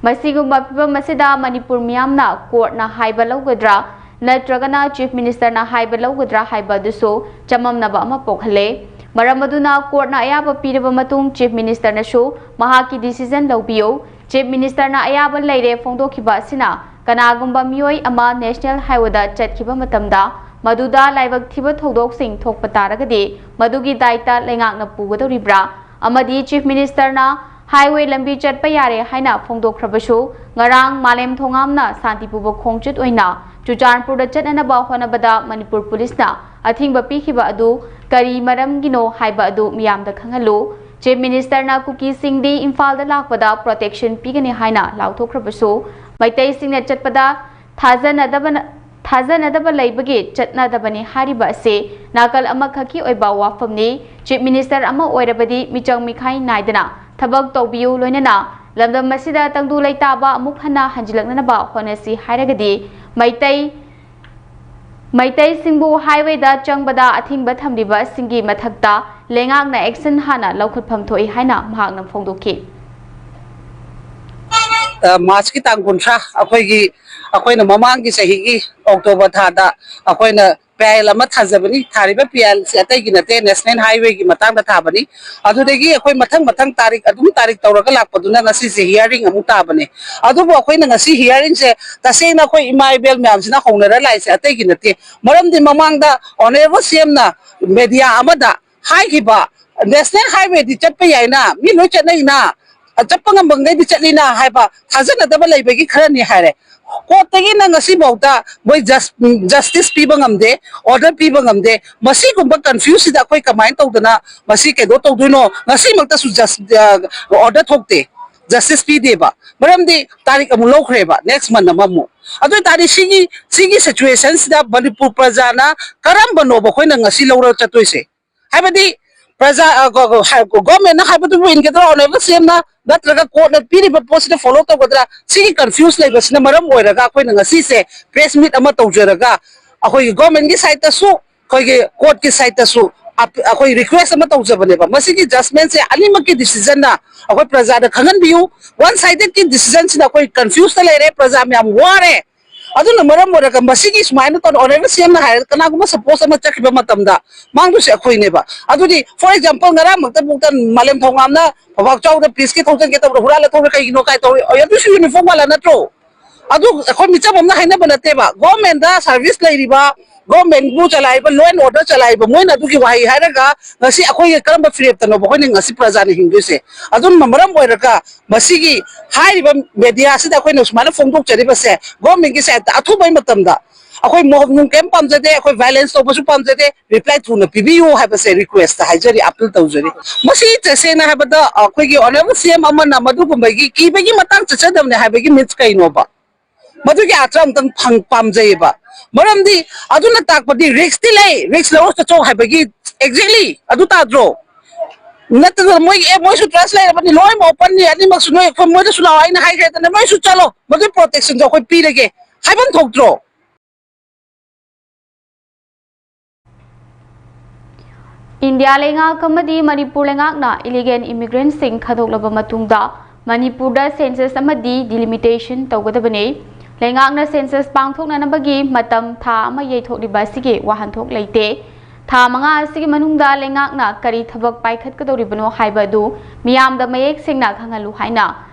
ꯃꯁꯤꯒꯨꯝꯕ ꯐꯤꯚꯝ ꯑꯁꯤꯗ ꯃꯅꯤꯄꯨꯔ ꯃꯤꯌꯥꯝꯅ courtꯅ ꯍꯥꯏꯕ ꯂꯧꯒꯗ꯭ꯔꯥ ꯅꯠꯇ꯭ꯔꯒꯅ Chief Ministerꯅ ꯍꯥꯏꯕ ꯂꯧꯒꯗ꯭ꯔꯥ ꯍꯥꯏꯕ ꯑꯗꯨꯁꯨ ꯆꯃꯝꯅꯕ ꯑꯃ ꯄꯣꯛꯍꯜꯂꯦ꯫ ꯃꯔꯝ ꯑꯗꯨꯅ courtꯅ ꯑꯌꯥꯕ ꯄꯤꯔꯕ ꯃꯇꯨꯡ Chief Ministerꯅꯁꯨ ꯃꯍꯥꯛꯀꯤ decision ꯂꯧꯕꯤꯌꯨ꯫ Chief Ministerꯅ ꯑꯌꯥꯕ ꯂꯩꯔꯦ ꯐꯣꯡꯗꯣꯛꯈꯤꯕ ꯑꯁꯤꯅ ꯀꯅꯥꯒꯨꯝꯕ ꯃꯤꯑꯣꯏ ꯑꯃ National Highwayꯗ ꯆꯠꯈꯤꯕ ꯃꯇꯝꯗ ꯃꯗꯨꯗ ꯂꯥꯏꯕꯛ ꯊꯤꯕ ꯊꯧꯗꯣꯛꯁꯤꯡ ꯊꯣꯛꯄ ꯇꯥꯔꯒꯗꯤ ꯃꯗꯨꯒꯤ ꯗꯥꯏꯇ ꯂꯩꯉꯥꯛꯅ ꯄꯨꯒꯗꯧꯔꯤꯕ꯭ꯔꯥ? ꯑꯃꯗꯤ Chief Ministerꯅ highway ꯂꯝꯕꯤ ꯆꯠꯄ ꯌꯥꯔꯦ ꯍꯥꯏꯅ ꯐꯣꯡꯗꯣꯛꯈ꯭ꯔꯕꯁꯨ, ꯉꯔꯥꯡ ꯃꯥꯂꯦꯝ ꯊꯣꯉꯥꯝꯅ ꯁꯥꯟꯇꯤ ꯄꯨꯕ ꯈꯣꯡꯆꯠ ꯑꯣꯏꯅ ꯆꯨꯔꯆꯥꯟꯄꯨꯔꯗ ꯆꯠꯅꯅꯕ ꯍꯣꯠꯅꯕꯗ ꯃꯅꯤꯄꯨꯔ ꯄꯨꯂꯤꯁꯅ ꯑꯊꯤꯡꯕ ꯄꯤꯈꯤꯕ ꯑꯗꯨ ꯀꯔꯤ ꯃꯔꯝꯒꯤꯅꯣ ꯍꯥꯏꯕ ꯑꯗꯨ ꯃꯤꯌꯥꯝꯗ ꯈꯪꯍꯜꯂꯨ꯫ Chief Ministerꯅ ꯀꯨꯀꯤꯁꯤꯡꯗꯤ ꯏꯝꯐꯥꯜꯗ ꯂꯥꯛꯄꯗ protection ꯄꯤꯒꯅꯤ ꯍꯥꯏꯅ ꯂꯥꯎꯊꯣꯛꯈ꯭ꯔꯕꯁꯨ, ꯃꯩꯇꯩꯁꯤꯡꯅ ꯆꯠꯄꯗ ꯊꯥꯖꯅꯗꯕꯅ-, ꯊꯥꯖꯅꯗꯕ ꯂꯩꯕꯒꯤ ꯆꯠꯅꯗꯕꯅꯤ ꯍꯥꯏꯔꯤꯕ ꯑꯁꯤ ꯅꯥꯀꯜ ꯑꯃꯈꯛꯀꯤ ꯑꯣꯏꯕ ꯋꯥꯐꯝꯅꯤ꯫ Chief Minister ꯑꯃ ꯑꯣꯏꯔꯕꯗꯤ ꯃꯤꯆꯪ ꯃꯤꯈꯥꯏ ꯅꯥꯏꯗꯅ ꯊꯕꯛ ꯇꯧꯕꯤꯌꯨ, ꯂꯣꯏꯅꯅ ꯂꯝꯗꯝ ꯑꯁꯤꯗ ꯇꯪꯗꯨ ꯂꯩꯇꯥꯕ ꯑꯃꯨꯛ ꯍꯟꯅ ꯍꯟꯖꯤꯜꯂꯛꯅꯅꯕ ꯍꯣꯠꯅꯁꯤ ꯍꯥꯏꯔꯒꯗꯤ ꯃꯩꯇꯩ ꯃꯩꯇꯩꯁꯤꯡꯕꯨ highwayꯗ ꯆꯪꯕꯗ ꯑꯊꯤꯡꯕ ꯊꯝꯂꯤꯕꯁꯤꯡꯒꯤ ꯃꯊꯛꯇ ꯂꯩꯉꯥꯛꯅ action ꯍꯥꯟꯅ ꯂꯧꯈꯠꯐꯝ ꯊꯣꯛꯏ ꯍꯥꯏꯅ ꯃꯍꯥꯛꯅ ꯐꯣꯡꯗꯣꯛꯈꯤ꯫ ꯑ, ꯃꯥꯔꯆꯀꯤ ꯇꯥꯡ ꯀꯨꯟꯊ꯭ꯔꯥ ꯑꯩꯈꯣꯏꯒꯤ, ꯑꯩꯈꯣꯏꯅ ꯃꯃꯥꯡꯒꯤ ꯆꯍꯤꯒꯤ ꯑꯣꯛꯇꯣꯕꯔ ꯊꯥꯗ ꯑꯩꯈꯣꯏꯅ ꯄꯤ ꯑꯥꯏ ꯑꯦꯜ ꯑꯃ ꯊꯥꯖꯕꯅꯤ꯫ ꯊꯥꯔꯤꯕ ꯄꯤ ꯑꯥꯏ ꯑꯦꯜꯁꯦ ꯑꯇꯩꯒꯤ ꯅꯠꯇꯦ, ꯅꯦꯁꯅꯦꯜ ꯍꯥꯏꯋꯦꯒꯤ ꯃꯇꯥꯡꯗ ꯊꯥꯕꯅꯤ꯫ ꯑꯗꯨꯗꯒꯤ ꯑꯩꯈꯣꯏ ꯃꯊꯪ ꯃꯊꯪ ꯇꯥꯔꯤꯛ ꯑꯗꯨꯝ ꯇꯥꯔꯤꯛ ꯇꯧꯔꯒ ꯂꯥꯛꯄꯗꯨꯅ ꯉꯁꯤꯁꯦ ꯍꯤꯌꯥꯔꯤꯡ ꯑꯃꯨꯛ ꯇꯥꯕꯅꯦ꯫ ꯑꯗꯨꯕꯨ ꯑꯩꯈꯣꯏꯅ ꯉꯁꯤ ꯍꯤꯌꯥꯔꯤꯡꯁꯦ ꯇꯁꯦꯡꯅ ꯑꯩꯈꯣꯏ ꯏꯃꯥ ꯏꯕꯦꯜ ꯃꯌꯥꯝꯁꯤꯅ ꯍꯧꯅꯔ ꯂꯥꯛꯏꯁꯦ ꯑꯇꯩꯒꯤ ꯅꯠꯇꯦ꯫ ꯃꯔꯝꯗꯤ ꯃꯃꯥꯡꯗ ꯑꯣꯅꯔꯦꯕꯜ ꯁꯤ ꯑꯦꯝꯅ ꯃꯦꯗꯤꯌꯥ ꯑꯃꯗ ꯍꯥꯏꯈꯤꯕ, ꯅꯦꯁꯅꯦꯜ ꯍꯥꯏꯋꯦꯗꯤ ꯆꯠꯄ ꯌꯥꯏꯅ, ꯃꯤ ꯂꯣꯏ ꯆꯠꯅꯩꯅ, ꯆꯠꯄ ꯉꯝꯕꯉꯩꯗꯤ ꯆꯠꯂꯤꯅ ꯍꯥꯏꯕ ꯊꯥꯖꯅꯗꯕ ꯂꯩꯕꯒꯤ ꯈꯔꯅꯤ ꯍꯥꯏꯔꯦ꯫ ꯀꯣꯔꯠꯇꯒꯤꯅ ꯉꯁꯤꯐꯥꯎꯗ ꯃꯣꯏ ꯖꯁ-, ꯖꯁꯇꯤꯁ ꯄꯤꯕ ꯉꯝꯗꯦ, ꯑꯣꯔꯗꯔ ꯄꯤꯕ ꯉꯝꯗꯦ꯫ ꯃꯁꯤꯒꯨꯝꯕ ꯀꯟꯐ꯭ꯌꯨꯁꯁꯤꯗ ꯑꯩꯈꯣꯏ ꯀꯃꯥꯏꯅ ꯇꯧꯗꯅ ꯃꯁꯤ ꯀꯩꯅꯣ ꯇꯧꯗꯣꯏꯅꯣ? ꯉꯁꯤꯃꯛꯇꯁꯨ ꯖꯁ-, ꯑ, ꯑꯣꯔꯗꯔ ꯊꯣꯛꯇꯦ, ꯖꯁꯇꯤꯁ ꯄꯤꯗꯦꯕ꯫ ꯃꯔꯝꯗꯤ ꯇꯥꯔꯤꯛ ꯑꯃꯨꯛ ꯂꯧꯈ꯭ꯔꯦꯕ, ꯅꯦꯛꯁ ꯃꯟ ꯑꯃꯃꯨꯛ꯫ ꯑꯗꯨ ꯑꯣꯏ ꯇꯥꯔꯗꯤ ꯁꯤꯒꯤ, ꯁꯤꯒꯤ ꯁꯤꯆꯨꯋꯦꯁꯟꯁꯤꯗ ꯃꯅꯤꯄꯨꯔ ꯄ꯭ꯔꯖꯥꯅ ꯀꯔꯝꯕꯅꯣꯕ ꯑꯩꯈꯣꯏꯅ ꯉꯁꯤ ꯂꯧꯔꯒ ꯆꯠꯇꯣꯏꯁꯦ? ꯍꯥꯏꯕꯗꯤ ꯄ꯭ꯔꯖꯥ, ꯑ, ꯒꯣ-, ꯒꯣ-, ꯍꯥꯏ-, ꯒꯣ-, ꯒꯣꯚꯔꯟꯃꯦꯟꯠꯅ ꯍꯥꯏꯕꯗꯨꯕꯨ ꯏꯟꯒꯗ꯭ꯔꯥ, ꯑꯣꯅꯔꯦꯕꯜ ꯁꯤ ꯑꯦꯝꯅ, ꯅꯠꯇ꯭ꯔꯒ ꯀꯣꯔꯠꯅ ꯄꯤꯔꯤꯕ ꯄꯣꯠꯁꯤꯗ ꯐꯣꯂꯣ ꯇꯧꯒꯗ꯭ꯔꯥ? ꯁꯤꯒꯤ ꯀꯟꯐ꯭ꯌꯨꯁ ꯂꯩꯕꯁꯤꯅ ꯃꯔꯝ ꯑꯣꯏꯔꯒ ꯑꯩꯈꯣꯏꯅ ꯉꯁꯤꯁꯦ ꯄ꯭ꯔꯦꯁ ꯃꯤꯠ ꯑꯃ ꯇꯧꯖꯔꯒ ꯑꯩꯈꯣꯏꯒꯤ ꯒꯣꯚꯔꯟꯃꯦꯟꯠꯀꯤ ꯁꯥꯏꯠꯇꯁꯨ, ꯑꯩꯈꯣꯏꯒꯤ ꯀꯣꯔꯠꯀꯤ ꯁꯥꯏꯠꯇꯁꯨ ꯑꯞ-, ꯑꯩꯈꯣꯏ ꯔꯤꯀ꯭ꯋꯦꯁ ꯑꯃ ꯇꯧꯖꯕꯅꯦꯕ꯫ ꯃꯁꯤꯒꯤ ꯖꯁꯃꯦꯟꯠꯁꯦ ꯑꯅꯤꯃꯛꯀꯤ ꯗꯤꯁꯤꯖꯟꯅ ꯑꯩꯈꯣꯏ ꯄ꯭ꯔꯖꯥꯗ ꯈꯪꯍꯟꯕꯤꯌꯨ꯫ ꯋꯥꯟ ꯁꯥꯏꯗꯦꯠꯀꯤ ꯗꯤꯁꯤꯖꯟꯁꯤꯅ ꯑꯩꯈꯣꯏ ꯀꯟꯐ꯭ꯌꯨꯁꯇ ꯂꯩꯔꯦ, ꯄ꯭ꯔꯖꯥ ꯃꯌꯥꯝ ꯋꯥꯔꯦ꯫ ꯑꯗꯨꯅ ꯃꯔꯝ ꯑꯣꯏꯔꯒ ꯃꯁꯤꯒꯤ ꯁꯨꯃꯥꯏꯅ ꯇꯧꯅ ꯑꯣꯅꯔꯦꯕꯜ ꯁꯤ ꯑꯦꯝꯅ ꯍꯥꯏꯔꯒ ꯀꯅꯥꯒꯨꯝꯕ ꯁꯄꯣꯁ ꯑꯃ ꯆꯠꯈꯤꯕ ꯃꯇꯝꯗ ꯃꯥꯡꯗꯣꯏꯁꯦ ꯑꯩꯈꯣꯏꯅꯦꯕ꯫ ꯑꯗꯨꯗꯤ, ꯐꯣꯔ ꯑꯦꯛꯖꯥꯝꯄꯜ, ꯉꯔꯥꯡꯃꯛꯇꯕꯨꯛꯇ ꯃꯥꯂꯦꯝ ꯊꯧꯉꯥꯝꯅ ꯐꯧꯕꯥꯛ ꯆꯥꯎꯗ ꯄꯤꯁꯀꯤ ꯊꯧꯖꯟꯒꯦ ꯇꯧꯕꯗ ꯍꯨꯔꯥꯜꯂ ꯊꯧꯔꯦ ꯀꯩꯒꯤꯅꯣ ꯀꯥꯏ ꯇꯧꯔꯤ? ꯑꯣꯏ, ꯑꯗꯨꯁꯨ ꯌꯨꯅꯤꯐꯣꯔꯝ ꯋꯥꯂꯥ ꯅꯠꯇ꯭ꯔꯣ? ꯑꯗꯨ ꯑꯩꯈꯣꯏ ꯃꯤꯆꯝ ꯑꯃꯅ ꯍꯥꯏꯅꯕ ꯅꯠꯇꯦꯕ꯫ ꯒꯣꯔꯃꯦꯟꯗ ꯁꯥꯔꯚꯤꯁ ꯂꯩꯔꯤꯕ, ꯒꯣꯔꯃꯦꯟꯕꯨ ꯆꯂꯥꯏꯕ, ꯂꯣ ꯑꯦꯟ ꯑꯣꯔꯗꯔ ꯆꯂꯥꯏꯕ ꯃꯣꯏꯅ ꯑꯗꯨꯒꯤ ꯋꯥꯍꯩ ꯍꯥꯏꯔꯒ ꯉꯁꯤ ꯑꯩꯈꯣꯏꯒꯤ ꯀꯔꯝꯕ ꯐꯤꯔꯦꯞꯇꯅꯣꯕ ꯑꯩꯈꯣꯏꯅ ꯉꯁꯤ ꯄ꯭ꯔꯖꯥꯅ ꯍꯤꯡꯗꯣꯏꯁꯦ? ꯑꯗꯨꯅ ꯃꯔꯝ ꯑꯣꯏꯔꯒ ꯃꯁꯤꯒꯤ ꯍꯥꯏꯔꯤꯕ ꯃꯦꯗꯤꯌꯥꯁꯤꯗ ꯑꯩꯈꯣꯏꯅ ꯁꯨꯃꯥꯏꯅ ꯐꯣꯡꯗꯣꯛꯆꯔꯤꯕꯁꯦ ꯒꯣꯔꯃꯦꯟꯒꯤ ꯁꯥꯏꯠꯇ ꯑꯊꯨꯕꯩ ꯃꯇꯝꯗ, ꯑꯩꯈꯣꯏ ꯃꯣꯞ ꯅꯨꯡ ꯀꯩꯝ ꯄꯥꯝꯖꯗꯦ, ꯑꯩꯈꯣꯏ ꯚꯥꯏꯂꯦꯟꯁ ꯇꯧꯕꯁꯨ ꯄꯥꯝꯖꯗꯦ, ꯔꯤꯄ꯭ꯂꯥꯏ ꯊꯨꯅ ꯄꯤꯕꯤꯌꯨ ꯍꯥꯏꯕꯁꯦ ꯔꯤꯀ꯭ꯋꯦꯁꯇ ꯍꯥꯏꯖꯔꯤ, ꯑꯄꯤꯜ ꯇꯧꯖꯔꯤ꯫ ꯃꯁꯤ ꯇꯁꯦꯡꯅ ꯍꯥꯏꯕꯗ ꯑꯩꯈꯣꯏꯒꯤ ꯑꯣꯅꯔꯦꯕꯜ ꯁꯤ ꯑꯦꯝ ꯑꯃꯅ ꯃꯗꯨꯒꯨꯝꯕꯒꯤ ꯀꯤꯕꯒꯤ ꯃꯇꯥꯡ ꯆꯠꯆꯗꯕꯅꯦ ꯍꯥꯏꯕꯒꯤ ꯃꯤꯟꯁ ꯀꯩꯅꯣꯕ? ꯃꯗꯨꯒꯤ ꯑꯥꯔꯊ ꯑꯃꯨꯛꯇꯪ ꯐꯪ-, ꯄꯥꯝꯖꯩꯌꯦꯕ꯫ ꯃꯔꯝꯗꯤ ꯑꯗꯨꯅ ꯇꯥꯛꯄꯗꯤ ꯔꯤꯛꯁꯇꯤ ꯂꯩ, ꯔꯤꯛꯁ ꯂꯧꯔ ꯆꯠꯆꯧ ꯍꯥꯏꯕꯒꯤ ꯑꯦꯛꯖꯦꯛꯂꯤ ꯑꯗꯨ ꯇꯥꯗ꯭ꯔꯣ? ꯅꯠꯇꯗꯅ ꯃꯣꯏꯒꯤ, "ꯑꯦ, ꯃꯣꯏꯁꯨ ꯇ꯭ꯔꯁ ꯂꯩꯔꯕꯅꯤ, ꯂꯣꯏꯅꯃꯛ ꯑꯣꯄꯟꯅꯤ, ꯑꯅꯤꯃꯛꯁꯨ ꯅꯣꯏ, ꯑꯩꯈꯣꯏ ꯃꯣꯏꯗꯁꯨ ꯂꯥꯛꯑꯣ, ꯑꯩꯅ ꯍꯥꯏꯈ꯭ꯔꯦꯗꯅ ꯅꯣꯏꯁꯨ ꯆꯠꯂꯣ, ꯃꯗꯨꯒꯤ ꯄ꯭ꯔꯣꯇꯦꯛꯁꯟꯁꯨ ꯑꯩꯈꯣꯏ ꯄꯤꯔꯒꯦ" ꯍꯥꯏꯐꯝ ꯊꯣꯛꯇ꯭ꯔꯣ? ꯏꯟꯗꯤꯌꯥ ꯂꯩꯉꯥꯛ ꯑꯃꯗꯤ ꯃꯅꯤꯄꯨꯔ ꯂꯩꯉꯥꯛꯅ ꯏꯂꯤꯒꯦꯜ ꯏꯃꯤꯒ꯭ꯔꯦꯟꯠꯁꯤꯡ ꯊꯥꯗꯣꯛꯂꯕ ꯃꯇꯨꯡꯗ ꯃꯅꯤꯄꯨꯔꯗ ꯁꯦꯟꯁꯁ ꯑꯃꯗꯤ ꯗꯤꯂꯤꯃꯤꯇꯦꯁꯟ ꯇꯧꯒꯗꯕꯅꯤ꯫ ꯂꯩꯉꯥꯛꯅ census ꯄꯥꯡꯊꯣꯛꯅꯅꯕꯒꯤ ꯃꯇꯝ ꯊꯥ ꯑꯃ ꯌꯩꯊꯣꯛꯂꯤꯕ ꯑꯁꯤꯒꯤ ꯋꯥꯍꯟꯊꯣꯛ ꯂꯩꯇꯦ꯫ ꯊꯥ ꯃꯉꯥ ꯑꯁꯤꯒꯤ ꯃꯅꯨꯡꯗ ꯂꯩꯉꯥꯛꯅ ꯀꯔꯤ ꯊꯕꯛ ꯄꯥꯏꯈꯠꯀꯗꯧꯔꯤꯕꯅꯣ ꯍꯥꯏꯕ ꯑꯗꯨ ꯃꯤꯌꯥꯝꯗ ꯃꯌꯦꯛ ꯁꯦꯡꯅ ꯈꯪꯍꯜꯂꯨ ꯍꯥꯏꯅ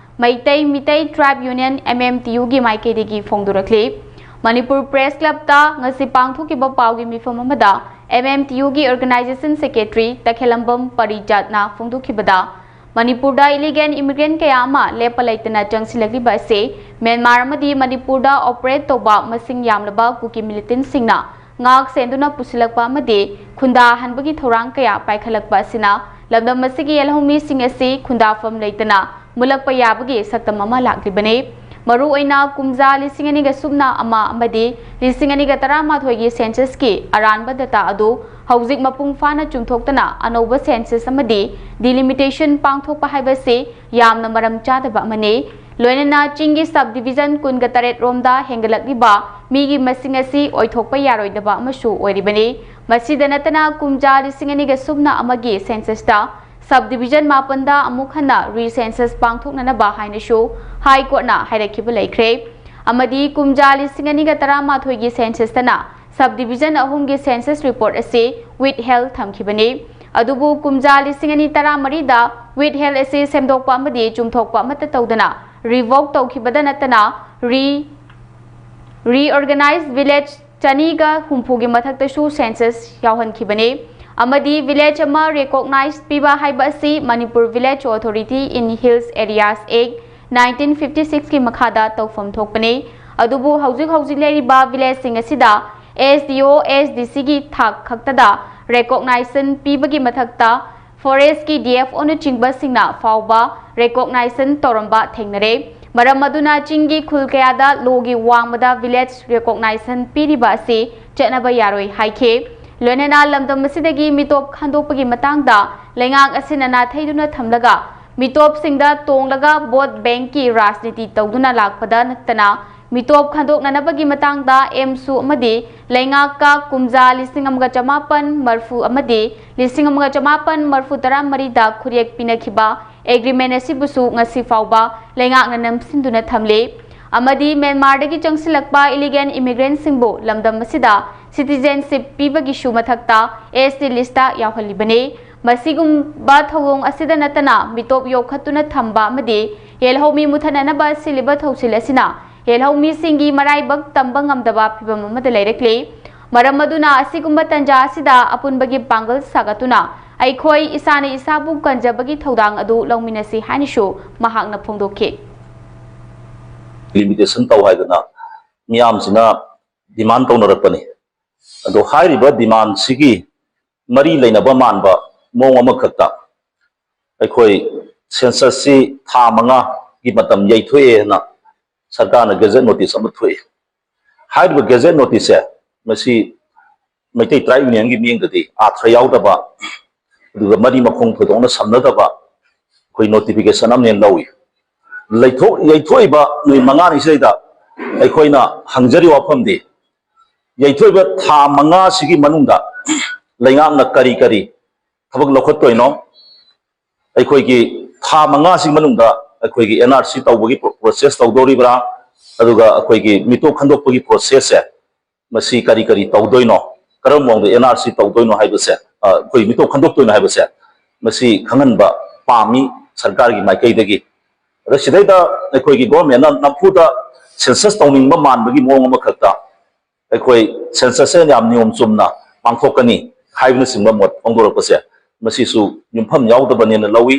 Meitei Meitei Tribe Union, M M T U, ꯒꯤ ꯃꯥꯏꯀꯩꯗꯒꯤ ꯐꯣꯡꯗꯣꯔꯛꯂꯤ꯫ ꯃꯅꯤꯄꯨꯔ Press Club ꯇ ꯉꯁꯤ ꯄꯥꯡꯊꯣꯛꯈꯤꯕ ꯄꯥꯎꯒꯤ ꯃꯤꯐꯝ ꯑꯃꯗ M M T U ꯒꯤ Organization Secretary ꯇꯈꯦꯂꯝꯕꯝ ꯄꯔꯤꯖꯥꯠꯅ ꯐꯣꯡꯗꯣꯛꯈꯤꯕꯗ, ꯃꯅꯤꯄꯨꯔꯗ illegal immigrant ꯀꯌꯥ ꯑꯃ ꯂꯦꯞꯄ ꯂꯩꯇꯅ ꯆꯪꯁꯤꯜꯂꯛꯂꯤꯕ ꯑꯁꯤ ꯃ꯭ꯌꯥꯟꯃꯥꯔ ꯑꯃꯗꯤ ꯃꯅꯤꯄꯨꯔꯗ operate ꯇꯧꯕ ꯃꯁꯤꯡ ꯌꯥꯝꯂꯕ ꯀꯨꯀꯤ militantꯁꯤꯡꯅ ꯉꯥꯛ ꯁꯦꯟꯗꯨꯅ ꯄꯨꯁꯤꯜꯂꯛꯄ ꯑꯃꯗꯤ ꯈꯨꯟꯗꯥꯍꯟꯕꯒꯤ ꯊꯧꯔꯥꯡ ꯀꯌꯥ ꯄꯥꯏꯈꯠꯂꯛꯄ ꯑꯁꯤꯅ ꯂꯝꯗꯝ ꯑꯁꯤꯒꯤ ꯌꯦꯜꯍꯧꯃꯤꯁꯤꯡ ꯑꯁꯤ ꯈꯨꯟꯗꯥꯐꯝ ꯂꯩꯇꯅ ꯃꯨꯜꯂꯛꯄ ꯌꯥꯕꯒꯤ ꯁꯛꯇꯝ ꯑꯃ ꯂꯥꯛꯂꯤꯕꯅꯤ꯫ ꯃꯔꯨꯑꯣꯏꯅ ꯀꯨꯝꯖꯥ ꯂꯤꯁꯤꯡ ꯑꯅꯤꯒ ꯁꯨꯞꯅ ꯑꯃ ꯑꯃꯗꯤ ꯂꯤꯁꯤꯡ ꯑꯅꯤꯒ ꯇꯔꯥꯃꯥꯊꯣꯏꯒꯤ censusꯀꯤ ꯑꯔꯥꯟꯕ data ꯑꯗꯨ ꯍꯧꯖꯤꯛ ꯃꯄꯨꯡ ꯐꯥꯅ ꯆꯨꯝꯊꯣꯛꯇꯅ ꯑꯅꯧꯕ census ꯑꯃꯗꯤ delimitation ꯄꯥꯡꯊꯣꯛꯄ ꯍꯥꯏꯕꯁꯤ ꯌꯥꯝꯅ ꯃꯔꯝ ꯆꯥꯗꯕ ꯑꯃꯅꯤ꯫ ꯂꯣꯏꯅꯅ ꯆꯤꯡꯒꯤ sub division ꯀꯨꯟꯒ ꯇꯔꯦꯠ ꯔꯣꯝꯗ ꯍꯦꯟꯒꯠꯂꯛꯂꯤꯕ ꯃꯤꯒꯤ ꯃꯁꯤꯡ ꯑꯁꯤ ꯑꯣꯏꯊꯣꯛꯄ ꯌꯥꯔꯣꯏꯗꯕ ꯑꯃꯁꯨ ꯑꯣꯏꯔꯤꯕꯅꯤ꯫ ꯃꯁꯤꯗ ꯅꯠꯇꯅ ꯀꯨꯝꯖꯥ ꯂꯤꯁꯤꯡ ꯑꯅꯤꯒ ꯁꯨꯞꯅ ꯑꯃꯒꯤ censusꯇ sub division ꯃꯥꯄꯟꯗ ꯑꯃꯨꯛ ꯍꯟꯅ recensus ꯄꯥꯡꯊꯣꯛꯅꯅꯕ ꯍꯥꯏꯅꯁꯨ High Courtꯅ ꯍꯥꯏꯔꯛꯈꯤꯕ ꯂꯩꯈ꯭ꯔꯦ꯫ ꯑꯃꯗꯤ ꯀꯨꯝꯖꯥ ꯂꯤꯁꯤꯡ ꯑꯅꯤꯒ ꯇꯔꯥꯃꯥꯊꯣꯏꯒꯤ censusꯇꯅ sub division ꯑꯍꯨꯝꯒꯤ census report ꯑꯁꯤ withheld ꯊꯝꯈꯤꯕꯅꯤ꯫ ꯑꯗꯨꯕꯨ ꯀꯨꯝꯖꯥ ꯂꯤꯁꯤꯡ ꯑꯅꯤ ꯇꯔꯥꯃꯔꯤꯗ withheld ꯑꯁꯤ ꯁꯦꯝꯗꯣꯛꯄ ꯑꯃꯗꯤ ꯆꯨꯝꯊꯣꯛꯄ ꯑꯃꯠꯇ ꯇꯧꯗꯅ revoke ꯇꯧꯈꯤꯕꯗ ꯅꯠꯇꯅ re reorganized village ꯆꯅꯤꯒ ꯍꯨꯝꯐꯨꯒꯤ ꯃꯊꯛꯇꯁꯨ census ꯌꯥꯎꯍꯟꯈꯤꯕꯅꯤ꯫ ꯑꯃꯗꯤ village ꯑꯃ recognize ꯄꯤꯕ ꯍꯥꯏꯕ ꯑꯁꯤ Manipur Village Authority in Hills Areas Act nineteen fifty sixꯀꯤ ꯃꯈꯥꯗ ꯇꯧꯐꯝ ꯊꯣꯛꯄꯅꯤ꯫ ꯑꯗꯨꯕꯨ ꯍꯧꯖꯤꯛ ꯍꯧꯖꯤꯛ ꯂꯩꯔꯤꯕ villageꯁꯤꯡ ꯑꯁꯤꯗ S D O, S D Cꯒꯤ ꯊꯥꯛ ꯈꯛꯇꯗ recognition ꯄꯤꯕꯒꯤ ꯃꯊꯛꯇ forestꯀꯤ D F Oꯅꯆꯤꯡꯕꯁꯤꯡꯅ ꯐꯥꯎꯕ recognition ꯇꯧꯔꯝꯕ ꯊꯦꯡꯅꯔꯦ꯫ ꯃꯔꯝ ꯑꯗꯨꯅ ꯆꯤꯡꯒꯤ ꯈꯨꯜ ꯀꯌꯥꯗ lawꯒꯤ ꯋꯥꯡꯃꯗ village recognition ꯄꯤꯔꯤꯕ ꯑꯁꯤ ꯆꯠꯅꯕ ꯌꯥꯔꯣꯏ ꯍꯥꯏꯈꯤ꯫ ꯂꯣꯏꯅꯅ ꯂꯝꯗꯝ ꯑꯁꯤꯗꯒꯤ ꯃꯤꯇꯣꯞ ꯈꯟꯗꯣꯛꯄꯒꯤ ꯃꯇꯥꯡꯗ ꯂꯩꯉꯥꯛ ꯑꯁꯤꯅ ꯅꯥꯊꯩꯗꯨꯅ ꯊꯝꯂꯒ ꯃꯤꯇꯣꯞꯁꯤꯡꯗ ꯇꯣꯡꯂꯒ vote bankꯀꯤ ꯔꯥꯖꯅꯤꯇꯤ ꯇꯧꯗꯨꯅ ꯂꯥꯛꯄꯗ ꯅꯠꯇꯅ ꯃꯤꯇꯣꯞ ꯈꯟꯗꯣꯛꯅꯅꯕꯒꯤ ꯃꯇꯥꯡꯗ ꯑꯦꯝꯁꯨ ꯑꯃꯗꯤ ꯂꯩꯉꯥꯛꯀ ꯀꯨꯝꯖꯥ ꯂꯤꯁꯤꯡ ꯑꯃꯒ ꯆꯃꯥꯄꯟ ꯃꯔꯐꯨ ꯑꯃꯗꯤ ꯂꯤꯁꯤꯡ ꯑꯃꯒ ꯆꯃꯥꯄꯟ ꯃꯔꯐꯨ ꯇꯔꯥ ꯃꯔꯤꯗ ꯈꯨꯠꯌꯦꯛ ꯄꯤꯅꯈꯤꯕ agreement ꯑꯁꯤꯕꯨꯁꯨ ꯉꯁꯤ ꯐꯥꯎꯕ ꯂꯩꯉꯥꯛꯅ ꯅꯝꯁꯤꯟꯗꯨꯅ ꯊꯝꯂꯤ꯫ ꯑꯃꯗꯤ ꯃ꯭ꯌꯥꯟꯃꯥꯔꯗꯒꯤ ꯆꯪꯁꯤꯜꯂꯛꯄ ꯏꯂꯤꯒꯦꯜ ꯏꯃꯤꯒ꯭ꯔꯦꯟꯁꯤꯡꯕꯨ ꯂꯝꯗꯝ ꯑꯁꯤꯗ ꯁꯤꯇꯤꯖꯦꯟꯁꯤꯞ ꯄꯤꯕꯒꯤꯁꯨ ꯃꯊꯛꯇ ꯑꯦꯁ ꯇꯤ ꯂꯤꯁꯇ ꯌꯥꯎꯍꯜꯂꯤꯕꯅꯤ꯫ ꯃꯁꯤꯒꯨꯝꯕ ꯊꯧꯑꯣꯡ ꯑꯁꯤꯗ ꯅꯠꯇꯅ ꯃꯤꯇꯣꯞ ꯌꯣꯛꯈꯠꯇꯨꯅ ꯊꯝꯕ ꯑꯃꯗꯤ ꯌꯦꯜꯍꯧꯃꯤ ꯃꯨꯊꯠꯅꯅꯕ ꯁꯤꯜꯂꯤꯕ ꯊꯧꯁꯤꯜ ꯑꯁꯤꯅ ꯌꯦꯜꯍꯧꯃꯤꯁꯤꯡꯒꯤ ꯃꯔꯥꯏꯕꯛ ꯇꯝꯕ ꯉꯝꯗꯕ ꯐꯤꯚꯝ ꯑꯃꯗ ꯂꯩꯔꯛꯂꯤ꯫ ꯃꯔꯝ ꯑꯗꯨꯅ ꯑꯁꯤꯒꯨꯝꯕ ꯇꯟꯖꯥ ꯑꯁꯤꯗ ꯑꯄꯨꯟꯕꯒꯤ ꯄꯥꯡꯒꯜ ꯁꯥꯒꯠꯇꯨꯅ ꯑꯩꯈꯣꯏ ꯏꯁꯥꯅ ꯏꯁꯥꯕꯨ ꯀꯟꯖꯕꯒꯤ ꯊꯧꯗꯥꯡ ꯑꯗꯨ ꯂꯧꯃꯤꯟꯅꯁꯤ ꯍꯥꯏꯅꯁꯨ ꯃꯍꯥꯛꯅ ꯐꯣꯡꯗꯣꯛꯈꯤ꯫ ꯂꯤꯃꯤꯇꯦꯁꯟ ꯇꯧ ꯍꯥꯏꯗꯅ ꯃꯤꯌꯥꯝꯁꯤꯅ ꯗꯤꯃꯥꯟ ꯇꯧꯅꯔꯛꯄꯅꯤ꯫ ꯑꯗꯣ ꯍꯥꯏꯔꯤꯕ ꯗꯤꯃꯥꯟꯁꯤꯒꯤ ꯃꯔꯤ ꯂꯩꯅꯕ ꯃꯥꯟꯕ ꯃꯑꯣꯡ ꯑꯃꯈꯛꯇ ꯑꯩꯈꯣꯏ ꯁꯦꯟꯁꯁꯁꯤ ꯊꯥ ꯃꯉꯥꯒꯤ ꯃꯇꯝ ꯌꯩꯊꯣꯛꯑꯦꯅ ꯁꯔꯀꯥꯔꯅ ꯒꯦꯖꯦꯠ ꯅꯣꯇꯤꯁ ꯑꯃ ꯊꯣꯛꯏ꯫ ꯍꯥꯏꯔꯤꯕ ꯒꯦꯖꯦꯠ ꯅꯣꯇꯤꯁꯁꯦ ꯃꯁꯤ ꯃꯩꯇꯩ ꯇ꯭ꯔꯥꯏꯕ ꯌꯨꯅꯤꯌꯟꯒꯤ ꯃꯤꯠꯌꯦꯡꯗꯗꯤ ꯑꯥꯔꯊ ꯌꯥꯎꯗꯕ, ꯑꯗꯨꯒ ꯃꯔꯤ ꯃꯈꯣꯡ ꯊꯣꯏꯗꯣꯛꯅ ꯁꯝꯅꯗꯕ ꯑꯩꯈꯣꯏ ꯅꯣꯇꯤꯐꯤꯀꯦꯁꯟ ꯑꯃꯅꯦꯅ ꯂꯧꯏ꯫ ꯂꯩꯊꯣꯛ-, ꯌꯩꯊꯣꯛꯏꯕ ꯅꯨꯃꯤꯠ ꯃꯉꯥꯅꯤꯁꯤꯗꯩꯗ ꯑꯩꯈꯣꯏꯅ ꯍꯪꯖꯔꯤꯕ ꯋꯥꯐꯝꯗꯤ, ꯌꯩꯊꯣꯛꯏꯕ ꯊꯥ ꯃꯉꯥꯁꯤꯒꯤ ꯃꯅꯨꯡꯗ ꯂꯩꯉꯥꯛꯅ ꯀꯔꯤ ꯀꯔꯤ ꯊꯕꯛ ꯂꯧꯈꯠꯇꯣꯏꯅꯣ? ꯑꯩꯈꯣꯏꯒꯤ ꯊꯥ ꯃꯉꯥꯁꯤꯒꯤ ꯃꯅꯨꯡꯗ ꯑꯩꯈꯣꯏꯒꯤ ꯑꯦꯟ ꯑꯥꯔ ꯁꯤ ꯇꯧꯕꯒꯤ ꯄ꯭ꯔꯣ-, ꯄ꯭ꯔꯣꯁꯦꯁ ꯇꯧꯗꯧꯔꯤꯕ꯭ꯔꯥ? ꯑꯗꯨꯒ ꯑꯩꯈꯣꯏꯒꯤ ꯃꯤꯇꯣꯞ ꯈꯟꯗꯣꯛꯄꯒꯤ ꯄ꯭ꯔꯣꯁꯦꯁꯁꯦ ꯃꯁꯤ ꯀꯔꯤ ꯀꯔꯤ ꯇꯧꯗꯣꯏꯅꯣ? ꯀꯔꯝꯕ ꯃꯑꯣꯡꯗ ꯑꯦꯟ ꯑꯥꯔ ꯁꯤ ꯇꯧꯗꯣꯏꯅꯣ ꯍꯥꯏꯕꯁꯦ, ꯑ, ꯑꯩꯈꯣꯏ ꯃꯤꯇꯣꯞ ꯈꯟꯗꯣꯛꯇꯣꯏꯅꯣ ꯍꯥꯏꯕꯁꯦ ꯃꯁꯤ ꯈꯪꯍꯟꯕ ꯄꯥꯝꯃꯤ ꯁꯔꯀꯥꯔꯒꯤ ꯃꯥꯏꯀꯩꯗꯒꯤ꯫ ꯑꯗ ꯁꯤꯗꯩꯗ ꯑꯩꯈꯣꯏꯒꯤ ꯒꯣꯔꯃꯦꯟꯅ ꯅꯝꯐꯨꯗ ꯁꯦꯟꯁꯁ ꯇꯧꯅꯤꯡꯕ ꯃꯥꯟꯕꯒꯤ ꯃꯑꯣꯡ ꯑꯃꯈꯛꯇ ꯑꯩꯈꯣꯏ ꯁꯦꯟꯁꯁꯁꯦ ꯌꯥꯝ ꯅꯤꯌꯣꯝ ꯆꯨꯝꯅ ꯄꯥꯡꯊꯣꯛꯀꯅꯤ ꯍꯥꯏꯕꯅꯆꯤꯡꯕ ꯃꯣꯠ ꯐꯣꯡꯗꯣꯔꯛꯄꯁꯦ ꯃꯁꯤꯁꯨ ꯌꯨꯝꯐꯝ ꯌꯥꯎꯗꯕꯅꯦꯅ ꯂꯧꯏ꯫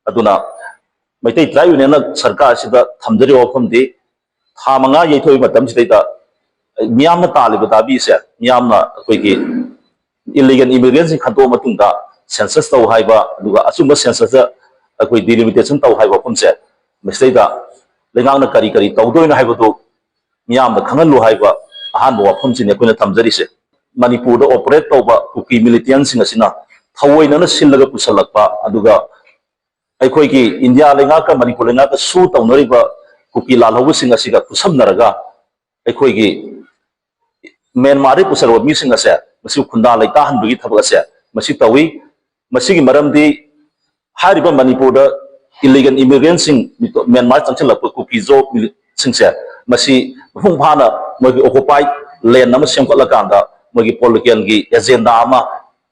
ꯑꯗꯨꯅ ꯃꯩꯇꯩ ꯇ꯭ꯔꯥꯏꯕ ꯌꯨꯅꯤꯌꯟꯅ ꯁꯔꯀꯥꯔꯁꯤꯗ ꯊꯝꯖꯔꯤꯕ ꯋꯥꯐꯝꯗꯤ, ꯊꯥ ꯃꯉꯥ ꯌꯩꯊꯣꯛꯏ ꯃꯇꯝꯁꯤꯗꯩꯗ ꯃꯤꯌꯥꯝꯅ ꯇꯥꯜꯂꯤꯕ ꯗꯥꯕꯤꯁꯦ, ꯃꯤꯌꯥꯝꯅ ꯑꯩꯈꯣꯏꯒꯤ ꯏꯂꯤꯒꯦꯜ ꯏꯃꯤꯒ꯭ꯔꯦꯟꯁꯤꯡ ꯈꯟꯗꯣꯛꯑ ꯃꯇꯨꯡꯗ ꯁꯦꯟꯁꯁ ꯇꯧ ꯍꯥꯏꯕ, ꯑꯗꯨꯒ ꯑꯆꯨꯝꯕ ꯁꯦꯟꯁꯁꯇ ꯑꯩꯈꯣꯏ ꯗꯤꯂꯤꯃꯤꯇꯦꯁꯟ ꯇꯧ ꯍꯥꯏꯕ ꯋꯥꯐꯝꯁꯦ, ꯃꯁꯤꯗꯩꯗ ꯂꯩꯉꯥꯛꯅ ꯀꯔꯤ ꯀꯔꯤ ꯇꯧꯗꯣꯏꯅꯣ ꯍꯥꯏꯕꯗꯨ ꯃꯤꯌꯥꯝꯗ ꯈꯪꯍꯜꯂꯨ ꯍꯥꯏꯕ ꯑꯍꯥꯟꯕ ꯋꯥꯐꯝꯁꯤꯅꯤ ꯑꯩꯈꯣꯏꯅ ꯊꯝꯖꯔꯤꯁꯦ꯫ ꯃꯅꯤꯄꯨꯔꯗ ꯑꯣꯄꯔꯦꯠ ꯇꯧꯕ ꯀꯨꯀꯤ ꯃꯤꯂꯤꯇꯦꯟꯁꯤꯡ ꯑꯁꯤꯅ ꯊꯑꯣꯏꯅꯅ ꯁꯤꯜꯂꯒ ꯄꯨꯁꯜꯂꯛꯄ, ꯑꯗꯨꯒ ꯑꯩꯈꯣꯏꯒꯤ ꯏꯟꯗꯤꯌꯥ ꯂꯩꯉꯥꯛꯀ ꯃꯅꯤꯄꯨꯔ ꯂꯩꯉꯥꯛꯀ ꯁꯨ ꯇꯧꯅꯔꯤꯕ ꯀꯨꯀꯤ ꯂꯥꯜꯍꯧꯕꯁꯤꯡ ꯑꯁꯤꯒ ꯈꯨꯠꯁꯝꯅꯔꯒ ꯑꯩꯈꯣꯏꯒꯤ ꯃ꯭ꯌꯥꯟꯃꯥꯔꯗꯒꯤ ꯄꯨꯁꯜꯂꯛꯄ ꯃꯤꯁꯤꯡ ꯑꯁꯦ ꯃꯁꯤ ꯈꯨꯟꯗꯥ ꯂꯩꯇꯥꯍꯟꯕꯒꯤ ꯊꯕꯛ ꯑꯁꯦ ꯃꯁꯤ ꯇꯧꯏ꯫ ꯃꯁꯤꯒꯤ ꯃꯔꯝꯗꯤ ꯍꯥꯏꯔꯤꯕ ꯃꯅꯤꯄꯨꯔꯗ ꯏꯂꯤꯒꯦꯜ ꯏꯃꯤꯒ꯭ꯔꯦꯟꯁꯤꯡ ꯃ꯭ꯌꯥꯟꯃꯥꯔ ꯆꯪꯁꯤꯜꯂꯛꯄ ꯀꯨꯀꯤꯖꯣ ꯃꯤꯂꯤ-, ꯁꯤꯡꯁꯦ, ꯃꯁꯤ ꯃꯄꯨꯡ ꯐꯥꯅ ꯃꯣꯏꯒꯤ occupied land ꯑꯃ ꯁꯦꯝꯒꯠꯂꯀꯥꯟꯗ ꯃꯣꯏꯒꯤ political ꯒꯤ agenda ꯑꯃ,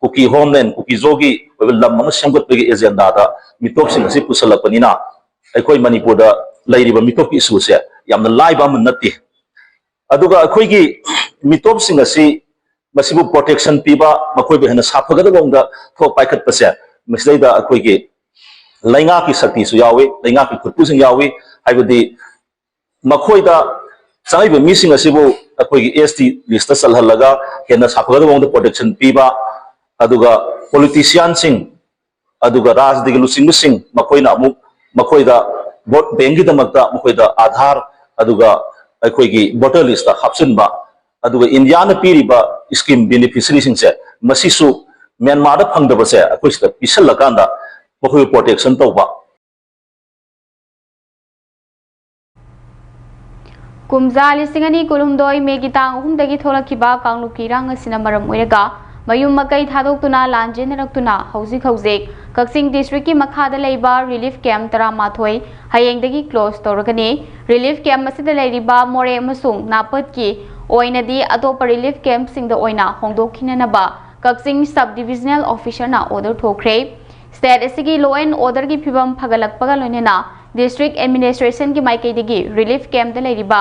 ꯀꯨꯀꯤ homeland, ꯀꯨꯀꯤꯖꯣꯒꯤ ꯑꯣꯏꯕ ꯂꯝ ꯑꯃ ꯁꯦꯝꯒꯠꯄꯒꯤ agenda ꯗ ꯃꯤꯇꯣꯞꯁꯤꯡ ꯑꯁꯤ ꯄꯨꯁꯜꯂꯛꯄꯅꯤꯅ ꯑꯩꯈꯣꯏ ꯃꯅꯤꯄꯨꯔꯗ ꯂꯩꯔꯤꯕ ꯃꯤꯇꯣꯞꯀꯤ issue ꯁꯦ ꯌꯥꯝꯅ ꯂꯥꯏꯕ ꯑꯃ ꯅꯠꯇꯦ꯫ ꯑꯗꯨꯒ ꯑꯩꯈꯣꯏꯒꯤ ꯃꯤꯇꯣꯞꯁꯤꯡ ꯑꯁꯤ ꯃꯁꯤꯕꯨ protection ꯄꯤꯕ, ꯃꯈꯣꯏꯕꯨ ꯍꯦꯟꯅ ꯁꯥꯐꯒꯗꯕ ꯃꯑꯣꯡꯗ ꯊꯕꯛ ꯄꯥꯏꯈꯠꯄꯁꯦ, ꯃꯁꯤꯗꯩꯗ ꯑꯩꯈꯣꯏꯒꯤ ꯂꯩꯉꯥꯛꯀꯤ ꯁꯛꯇꯤꯁꯨ ꯌꯥꯎꯏ, ꯂꯩꯉꯥꯛꯀꯤ ꯈꯨꯠꯄꯨꯁꯤꯡ ꯌꯥꯎꯏ꯫ ꯍꯥꯏꯕꯗꯤ ꯃꯈꯣꯏꯗ ꯆꯪꯉꯛꯏꯕ ꯃꯤꯁꯤꯡ ꯑꯁꯤꯕꯨ ꯑꯩꯈꯣꯏꯒꯤ S T list ꯇ ꯆꯜꯍꯜꯂꯒ ꯍꯦꯟꯅ ꯁꯥꯐꯒꯗꯕ ꯃꯑꯣꯡꯗ protection ꯄꯤꯕ, ꯑꯗꯨꯒ politician ꯁꯤꯡ, ꯑꯗꯨꯒ ꯔꯥꯖꯅꯤꯇꯤꯒꯤ ꯂꯨꯆꯤꯡꯕꯁꯤꯡ, ꯃꯈꯣꯏꯅ ꯑꯃꯨꯛ ꯃꯈꯣꯏꯗ vote bank ꯒꯤꯗꯃꯛꯇ ꯃꯈꯣꯏꯗ ꯑꯥꯙꯥꯔ, ꯑꯗꯨꯒ ꯑꯩꯈꯣꯏꯒꯤ voter list ꯇ ꯍꯥꯞꯆꯤꯟꯕ, ꯑꯗꯨꯒ ꯏꯟꯗꯤꯌꯥꯅ ꯄꯤꯔꯤꯕ scheme beneficiary ꯁꯤꯡꯁꯦ, ꯃꯁꯤꯁꯨ ꯃ꯭ꯌꯥꯟꯃꯥꯔꯗ ꯐꯪꯗꯕꯁꯦ ꯑꯩꯈꯣꯏ ꯁꯤꯗ ꯄꯤꯁꯜꯂꯀꯥꯟꯗ ꯃꯈꯣꯏꯕꯨ protection ꯇꯧꯕ꯫ ꯀꯨꯝꯖꯥ ꯂꯤꯁꯤꯡ ꯑꯅꯤ ꯀꯨꯟꯍꯨꯝꯗꯣꯏ ꯃꯦꯒꯤ ꯇꯥꯡ ꯑꯍꯨꯝꯗꯒꯤ ꯊꯣꯛꯂꯛꯈꯤꯕ ꯀꯥꯡꯂꯨꯞꯀꯤ ꯏꯔꯥꯡ ꯑꯁꯤꯅ ꯃꯔꯝ ꯑꯣꯏꯔꯒ ꯃꯌꯨꯝ ꯃꯀꯩ ꯊꯥꯗꯣꯛꯇꯨꯅ ꯂꯥꯟꯖꯦꯟꯅꯔꯛꯇꯨꯅ ꯍꯧꯖꯤꯛ ꯍꯧꯖꯤꯛ ꯀꯛꯆꯤꯡ district ꯀꯤ ꯃꯈꯥꯗ ꯂꯩꯕ relief camp ꯇꯔꯥꯃꯥꯊꯣꯏ ꯍꯌꯦꯡꯗꯒꯤ close ꯇꯧꯔꯒꯅꯤ꯫ Relief camp ꯑꯁꯤꯗ ꯂꯩꯔꯤꯕ ꯃꯣꯔꯦ ꯑꯃꯁꯨꯡ ꯅꯥꯄꯠꯀꯤ ꯑꯣꯏꯅꯗꯤ ꯑꯇꯣꯞꯄ relief camp ꯁꯤꯡꯗ ꯑꯣꯏꯅ ꯍꯣꯡꯗꯣꯛꯈꯤꯅꯅꯕ ꯀꯛꯆꯤꯡ sub divisional officer ꯅ order ꯊꯣꯛꯈ꯭ꯔꯦ꯫ State ꯑꯁꯤꯒꯤ law and order ꯒꯤ ꯐꯤꯕꯝ ꯐꯒꯠꯂꯛꯄꯒ ꯂꯣꯏꯅꯅ district administration ꯒꯤ ꯃꯥꯏꯀꯩꯗꯒꯤ relief camp ꯇ ꯂꯩꯔꯤꯕ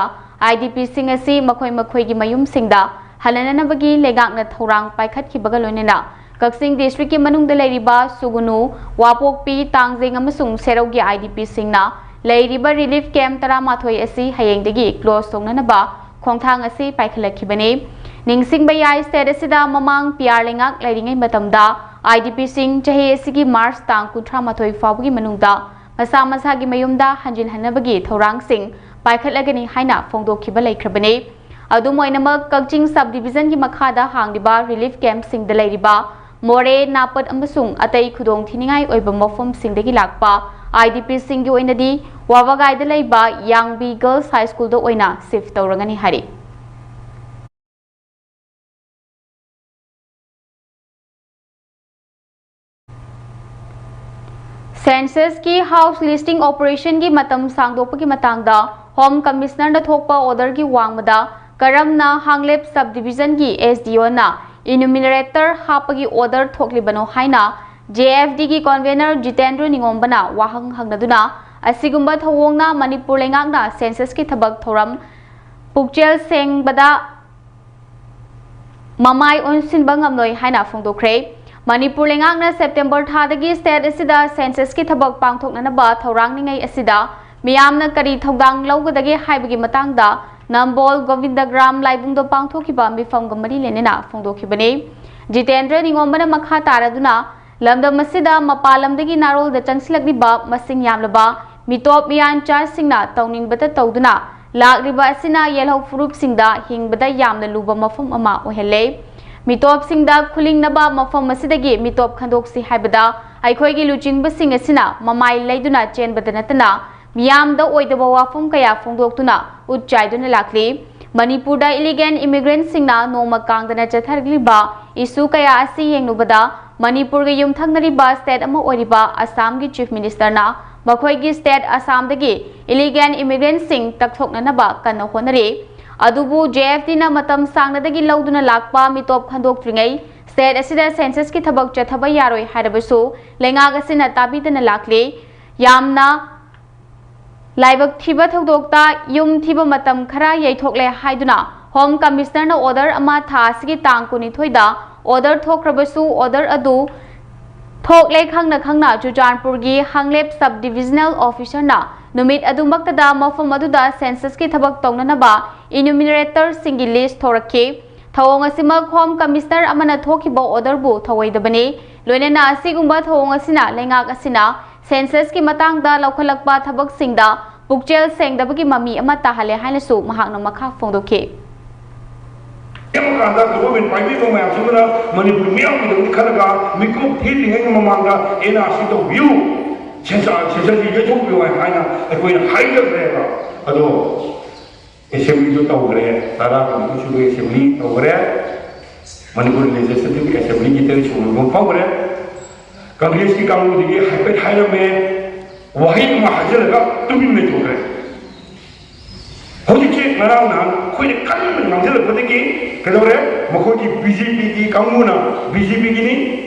I D P ꯁꯤꯡ ꯑꯁꯤ ꯃꯈꯣꯏ ꯃꯈꯣꯏꯒꯤ ꯃꯌꯨꯝꯁꯤꯡꯗ ꯍꯜꯂꯅꯅꯕꯒꯤ ꯂꯩꯉꯥꯛꯅ ꯊꯧꯔꯥꯡ ꯄꯥꯏꯈꯠꯈꯤꯕꯒ ꯂꯣꯏꯅꯅ ꯀꯛꯆꯤꯡ district ꯀꯤ ꯃꯅꯨꯡꯗ ꯂꯩꯔꯤꯕ ꯁꯨꯒꯨꯅꯨ, ꯋꯥꯄꯣꯛꯄꯤ, ꯇꯥꯡꯖꯤꯡ ꯑꯃꯁꯨꯡ ꯁꯦꯔꯧꯒꯤ I D P ꯁꯤꯡꯅ ꯂꯩꯔꯤꯕ relief camp ꯇꯔꯥꯃꯥꯊꯣꯏ ꯑꯁꯤ ꯍꯌꯦꯡꯗꯒꯤ close ꯇꯧꯅꯅꯕ ꯈꯣꯡꯊꯥꯡ ꯑꯁꯤ ꯄꯥꯏꯈꯠꯂꯛꯈꯤꯕꯅꯤ꯫ ꯅꯤꯡꯁꯤꯡꯕ ꯌꯥꯏ, state ꯑꯁꯤꯗ ꯃꯃꯥꯡ P R ꯂꯩꯉꯥꯛ ꯂꯩꯔꯤꯉꯩ ꯃꯇꯝꯗ I D P ꯁꯤꯡ ꯆꯍꯤ ꯑꯁꯤꯒꯤ March ꯇꯥꯡ ꯀꯨꯟꯊ꯭ꯔꯥ ꯃꯥꯊꯣꯏ ꯐꯥꯎꯕꯒꯤ ꯃꯅꯨꯡꯗ ꯃꯁꯥ ꯃꯁꯥꯒꯤ ꯃꯌꯨꯝꯗ ꯍꯟꯖꯤꯟꯍꯟꯅꯕꯒꯤ ꯊꯧꯔꯥꯡꯁꯤꯡ ꯄꯥꯏꯈꯠꯂꯒꯅꯤ ꯍꯥꯏꯅ ꯐꯣꯡꯗꯣꯛꯈꯤꯕ ꯂꯩꯈ꯭ꯔꯕꯅꯤ꯫ ꯑꯗꯨꯝ ꯑꯣꯏꯅꯃꯛ, ꯀꯛꯆꯤꯡ sub division ꯒꯤ ꯃꯈꯥꯗ ꯍꯥꯡꯂꯤꯕ relief camp ꯁꯤꯡꯗ ꯂꯩꯔꯤꯕ ꯃꯣꯔꯦ, ꯅꯥꯄꯠ ꯑꯃꯁꯨꯡ ꯑꯇꯩ ꯈꯨꯗꯣꯡꯊꯤꯅꯤꯡꯉꯥꯏ ꯑꯣꯏꯕ ꯃꯐꯝꯁꯤꯡꯗꯒꯤ ꯂꯥꯛꯄ I D P ꯁꯤꯡꯒꯤ ꯑꯣꯏꯅꯗꯤ ꯋꯥꯕꯒꯥꯏꯗ ꯂꯩꯕ ꯌꯥꯡꯕꯤ Girls High School ꯗ ꯑꯣꯏꯅ shift ꯇꯧꯔꯒꯅꯤ ꯍꯥꯏꯔꯤ꯫ Census ꯀꯤ house listing operation ꯒꯤ ꯃꯇꯝ ꯁꯥꯡꯗꯣꯛꯄꯒꯤ ꯃꯇꯥꯡꯗ ꯍꯣꯝ ꯀꯃꯤꯁꯅꯔꯅ ꯊꯣꯛꯄ ꯑꯣꯔꯗꯔꯒꯤ ꯋꯥꯡꯃꯗ ꯀꯔꯝꯅ ꯍꯥꯡꯂꯦꯞ ꯁꯕ ꯗꯤꯕꯤꯖꯟꯒꯤ ꯑꯦꯁ ꯗꯤ ꯑꯣꯅ ꯏꯅꯨꯃꯤꯅꯦꯇꯔ ꯍꯥꯞꯄꯒꯤ ꯑꯣꯔꯗꯔ ꯊꯣꯛꯂꯤꯕꯅꯣ ꯍꯥꯏꯅ ꯖꯦ ꯑꯦꯐ ꯗꯤꯒꯤ ꯀꯣꯟꯚꯦꯅꯔ ꯖꯤꯇꯦꯟꯗ꯭ꯔ ꯅꯤꯉꯣꯝꯕꯅ ꯋꯥꯍꯪ ꯍꯪꯅꯗꯨꯅ, ꯑꯁꯤꯒꯨꯝꯕ ꯊꯧꯑꯣꯡꯅ ꯃꯅꯤꯄꯨꯔ ꯂꯩꯉꯥꯛꯅ ꯁꯦꯟꯁꯁꯀꯤ ꯊꯕꯛ ꯊꯧꯔꯝ ꯄꯨꯛꯆꯦꯜ ꯁꯦꯡꯕꯗ ꯃꯃꯥꯏ ꯑꯣꯟꯁꯤꯟꯕ ꯉꯝꯂꯣꯏ ꯍꯥꯏꯅ ꯐꯣꯡꯗꯣꯛꯈ꯭ꯔꯦ꯫ ꯃꯅꯤꯄꯨꯔ ꯂꯩꯉꯥꯛꯅ ꯁꯦꯞꯇꯦꯝꯕꯔ ꯊꯥꯗꯒꯤ ꯁ꯭ꯇꯦꯠ ꯑꯁꯤꯗ ꯁꯦꯟꯁꯁꯀꯤ ꯊꯕꯛ ꯄꯥꯡꯊꯣꯛꯅꯅꯕ ꯊꯧꯔꯥꯡꯂꯤꯉꯩ ꯑꯁꯤꯗ ꯃꯤꯌꯥꯝꯅ ꯀꯔꯤ ꯊꯧꯗꯥꯡ ꯂꯧꯒꯗꯒꯦ ꯍꯥꯏꯕꯒꯤ ꯃꯇꯥꯡꯗ ꯅꯝꯕꯣꯜ ꯒꯣꯕꯤꯟꯗꯒ꯭ꯔꯥꯝ ꯂꯥꯏꯕꯨꯡꯗ ꯄꯥꯡꯊꯣꯛꯈꯤꯕ ꯃꯤꯐꯝꯒ ꯃꯔꯤ ꯂꯩꯅꯅ ꯐꯣꯡꯗꯣꯛꯈꯤꯕꯅꯤ꯫ ꯖꯤꯇꯦꯟꯗ꯭ꯔ ꯅꯤꯉꯣꯝꯕꯅ ꯃꯈꯥ ꯇꯥꯔꯗꯨꯅ, ꯂꯝꯗꯝ ꯑꯁꯤꯗ ꯃꯄꯥꯟ ꯂꯝꯗꯒꯤ ꯅꯥꯔꯣꯜꯗ ꯆꯪꯁꯤꯜꯂꯛꯂꯤꯕ ꯃꯁꯤꯡ ꯌꯥꯝꯂꯕ ꯃꯤꯇꯣꯞ ꯃꯤꯌꯥꯟꯆꯥꯁꯤꯡꯅ ꯇꯧꯅꯤꯡꯕꯇ ꯇꯧꯗꯨꯅ ꯂꯥꯛꯂꯤꯕ ꯑꯁꯤꯅ ꯌꯦꯜꯍꯧ ꯐꯨꯔꯨꯞꯁꯤꯡꯗ ꯍꯤꯡꯕꯗ ꯌꯥꯝꯅ ꯂꯨꯕ ꯃꯐꯝ ꯑꯃ ꯑꯣꯏꯍꯜꯂꯦ꯫ ꯃꯤꯇꯣꯞꯁꯤꯡꯗ ꯈꯨꯂꯤꯡꯅꯕ ꯃꯐꯝ ꯑꯁꯤꯗꯒꯤ ꯃꯤꯇꯣꯞ ꯈꯟꯗꯣꯛꯁꯤ ꯍꯥꯏꯕꯗ ꯑꯩꯈꯣꯏꯒꯤ ꯂꯨꯆꯤꯡꯕꯁꯤꯡ ꯑꯁꯤꯅ ꯃꯃꯥꯏ ꯂꯩꯗꯨꯅ ꯆꯦꯟꯕꯗ ꯅꯠꯇꯅ ꯃꯤꯌꯥꯝꯗ ꯑꯣꯏꯗꯕ ꯋꯥꯐꯝ ꯀꯌꯥ ꯐꯣꯡꯗꯣꯛꯇꯨꯅ ꯎꯠ ꯆꯥꯏꯗꯨꯅ ꯂꯥꯛꯂꯤ꯫ ꯃꯅꯤꯄꯨꯔꯗ ꯏꯂꯤꯒꯦꯜ ꯏꯃꯤꯒ꯭ꯔꯦꯟꯁꯤꯡꯅ ꯅꯣꯡꯃ ꯀꯥꯡꯗꯅ ꯆꯠꯊꯔꯛꯂꯤꯕ ꯏꯁꯨ ꯀꯌꯥ ꯑꯁꯤ ꯌꯦꯡꯂꯨꯕꯗ ꯃꯅꯤꯄꯨꯔꯒ ꯌꯨꯝꯊꯪꯅꯔꯤꯕ ꯁ꯭ꯇꯦꯠ ꯑꯃ ꯑꯣꯏꯔꯤꯕ ꯑꯁꯥꯝꯒꯤ ꯆꯤꯐ ꯃꯤꯅꯤꯁꯇꯔꯅ ꯃꯈꯣꯏꯒꯤ ꯁ꯭ꯇꯦꯠ ꯑꯁꯥꯝꯗꯒꯤ ꯏꯂꯤꯒꯦꯜ ꯏꯃꯤꯒ꯭ꯔꯦꯟꯁꯤꯡ ꯇꯛꯊꯣꯛꯅꯅꯕ ꯀꯟꯅ ꯍꯣꯠꯅꯔꯤ꯫ ꯑꯗꯨꯕꯨ ꯖꯦ ꯑꯦꯐ ꯗꯤꯅ ꯃꯇꯝ ꯁꯥꯡꯅꯗꯒꯤ ꯂꯧꯗꯨꯅ ꯂꯥꯛꯄ ꯃꯤꯇꯣꯞ ꯈꯟꯗꯣꯛꯇ꯭ꯔꯤꯉꯩ ꯁ꯭ꯇꯦꯠ ꯑꯁꯤꯗ ꯁꯦꯟꯁꯁꯀꯤ ꯊꯕꯛ ꯆꯠꯊꯕ ꯌꯥꯔꯣꯏ ꯍꯥꯏꯔꯕꯁꯨ ꯂꯩꯉꯥꯛ ꯑꯁꯤꯅ ꯇꯥꯕꯤꯗꯅ ꯂꯥꯛꯂꯤ꯫ ꯌꯥꯝꯅ ꯂꯥꯏꯕꯛ ꯊꯤꯕ ꯊꯧꯗꯣꯛꯇ ꯌꯨꯝ ꯊꯤꯕ ꯃꯇꯝ ꯈꯔ ꯌꯩꯊꯣꯛꯂꯦ ꯍꯥꯏꯗꯨꯅ ꯍꯣꯝ ꯀꯃꯤꯁꯅꯔꯅ ꯑꯣꯔꯗꯔ ꯑꯃ ꯊꯥ ꯑꯁꯤꯒꯤ ꯇꯥꯡ ꯀꯨꯟꯅꯤꯊꯣꯏꯗ ꯑꯣꯔꯗꯔ ꯊꯣꯛꯈ꯭ꯔꯕꯁꯨ, ꯑꯣꯔꯗꯔ ꯑꯗꯨ ꯊꯣꯛꯂꯦ ꯈꯪꯅ ꯈꯪꯅ ꯆꯨꯔꯆꯥꯟꯄꯨꯔꯒꯤ ꯍꯥꯡꯂꯦꯞ ꯁꯕ ꯗꯤꯕꯤꯖꯅꯦꯜ ꯑꯣꯐꯤꯁꯔꯅ ꯅꯨꯃꯤꯠ ꯑꯗꯨꯃꯛꯇꯗ ꯃꯐꯝ ꯑꯗꯨꯗ ꯁꯦꯟꯁꯁꯀꯤ ꯊꯕꯛ ꯇꯧꯅꯅꯕ ꯏꯅꯨꯃꯤꯅꯦꯇꯔꯁꯤꯡꯒꯤ ꯂꯤꯁ ꯊꯣꯔꯛꯈꯤ꯫ ꯊꯧꯑꯣꯡ ꯑꯁꯤꯃꯛ ꯍꯣꯝ ꯀꯃꯤꯁꯅꯔ ꯑꯃꯅ ꯊꯣꯛꯈꯤꯕ ꯑꯣꯔꯗꯔꯕꯨ ꯊꯧꯑꯣꯏꯗꯕꯅꯤ꯫ ꯂꯣꯏꯅꯅ ꯑꯁꯤꯒꯨꯝꯕ ꯊꯧꯑꯣꯡ ꯑꯁꯤꯅ ꯂꯩꯉꯥꯛ ꯑꯁꯤꯅ ꯁꯦꯟꯁꯁꯀꯤ ꯃꯇꯥꯡꯗ ꯂꯧꯈꯠꯂꯛꯄ ꯊꯕꯛꯁꯤꯡꯗ ꯄꯨꯛꯆꯦꯜ ꯁꯦꯡꯗꯕꯒꯤ ꯃꯃꯤ ꯑꯃ ꯇꯥꯍꯜꯂꯦ ꯍꯥꯏꯅꯁꯨ ꯃꯍꯥꯛꯅ ꯃꯈꯥ ꯐꯣꯡꯗꯣꯛꯈꯤ꯫ ꯀꯔꯝꯕ ꯀꯥꯟꯗ ꯒꯣꯚꯔꯟꯃꯦꯟ ꯄꯥꯏꯕꯤꯕ ꯃꯌꯥꯝꯁꯤꯡꯗꯨꯅ ꯃꯅꯤꯄꯨꯔ ꯃꯤꯌꯥꯝꯒꯤꯗꯃꯛ ꯈꯜꯂꯒ ꯃꯤꯀꯣꯛ ꯊꯤꯗ꯭ꯔꯤꯉꯩꯒꯤ ꯃꯃꯥꯡꯗ ꯑꯦꯟ ꯑꯥꯔ ꯁꯤ ꯇꯧꯕꯤꯌꯨ, ꯁꯦꯟꯁꯥ- ꯁꯦꯟꯁꯁꯁꯤ ꯌꯩꯊꯣꯛꯄꯤꯌꯨ ꯍꯥꯏꯅ ꯑꯩꯈꯣꯏꯅ ꯍꯥꯏꯖꯈ꯭ꯔꯦꯕ꯫ ꯑꯗꯣ ꯑꯦꯁꯦꯝꯕ꯭ꯂꯤꯁꯨ ꯇꯧꯈ꯭ꯔꯦ, ꯇꯔꯥ ꯀꯨꯟꯅꯤꯊꯣꯏ ꯁꯨꯕꯒꯤ ꯑꯦꯁꯦꯝꯕ꯭ꯂꯤ ꯇꯧꯈ꯭ꯔꯦ꯫ ꯃꯅꯤꯄꯨꯔ ꯂꯦꯖꯤꯁꯂꯦꯇꯤꯚ ꯑꯦꯁꯦꯝꯕ꯭ꯂꯤꯒꯤ ꯇꯔꯦꯠ ꯁꯨꯕ ꯐꯥꯎꯈ꯭ꯔꯦ꯫ ꯀꯪꯒ꯭ꯔꯦꯁꯀꯤ ꯀꯥꯡꯕꯨꯗꯒꯤ ꯍꯥꯏꯐꯦꯠ ꯍꯥꯏꯔꯝꯃꯦ, ꯋꯥꯍꯩ ꯑꯃ ꯍꯥꯏꯖꯔꯒ ꯇꯨꯃꯤꯟ ꯂꯩꯊꯣꯛꯈ꯭ꯔꯦ꯫ ꯍꯧꯖꯤꯛꯁꯦ ꯉꯔꯥꯡ ꯅꯍꯥꯟ ꯑꯩꯈꯣꯏꯅ ꯀꯟꯅ ꯉꯥꯡꯁꯤꯜꯂꯛꯄꯗꯒꯤ ꯀꯩꯗꯧꯔꯦ? ꯃꯈꯣꯏꯒꯤ ꯕꯤ ꯖꯦ ꯄꯤꯒꯤ ꯀꯥꯡꯕꯨꯅ, ꯕꯤ ꯖꯦ ꯄꯤꯒꯤꯅꯤ,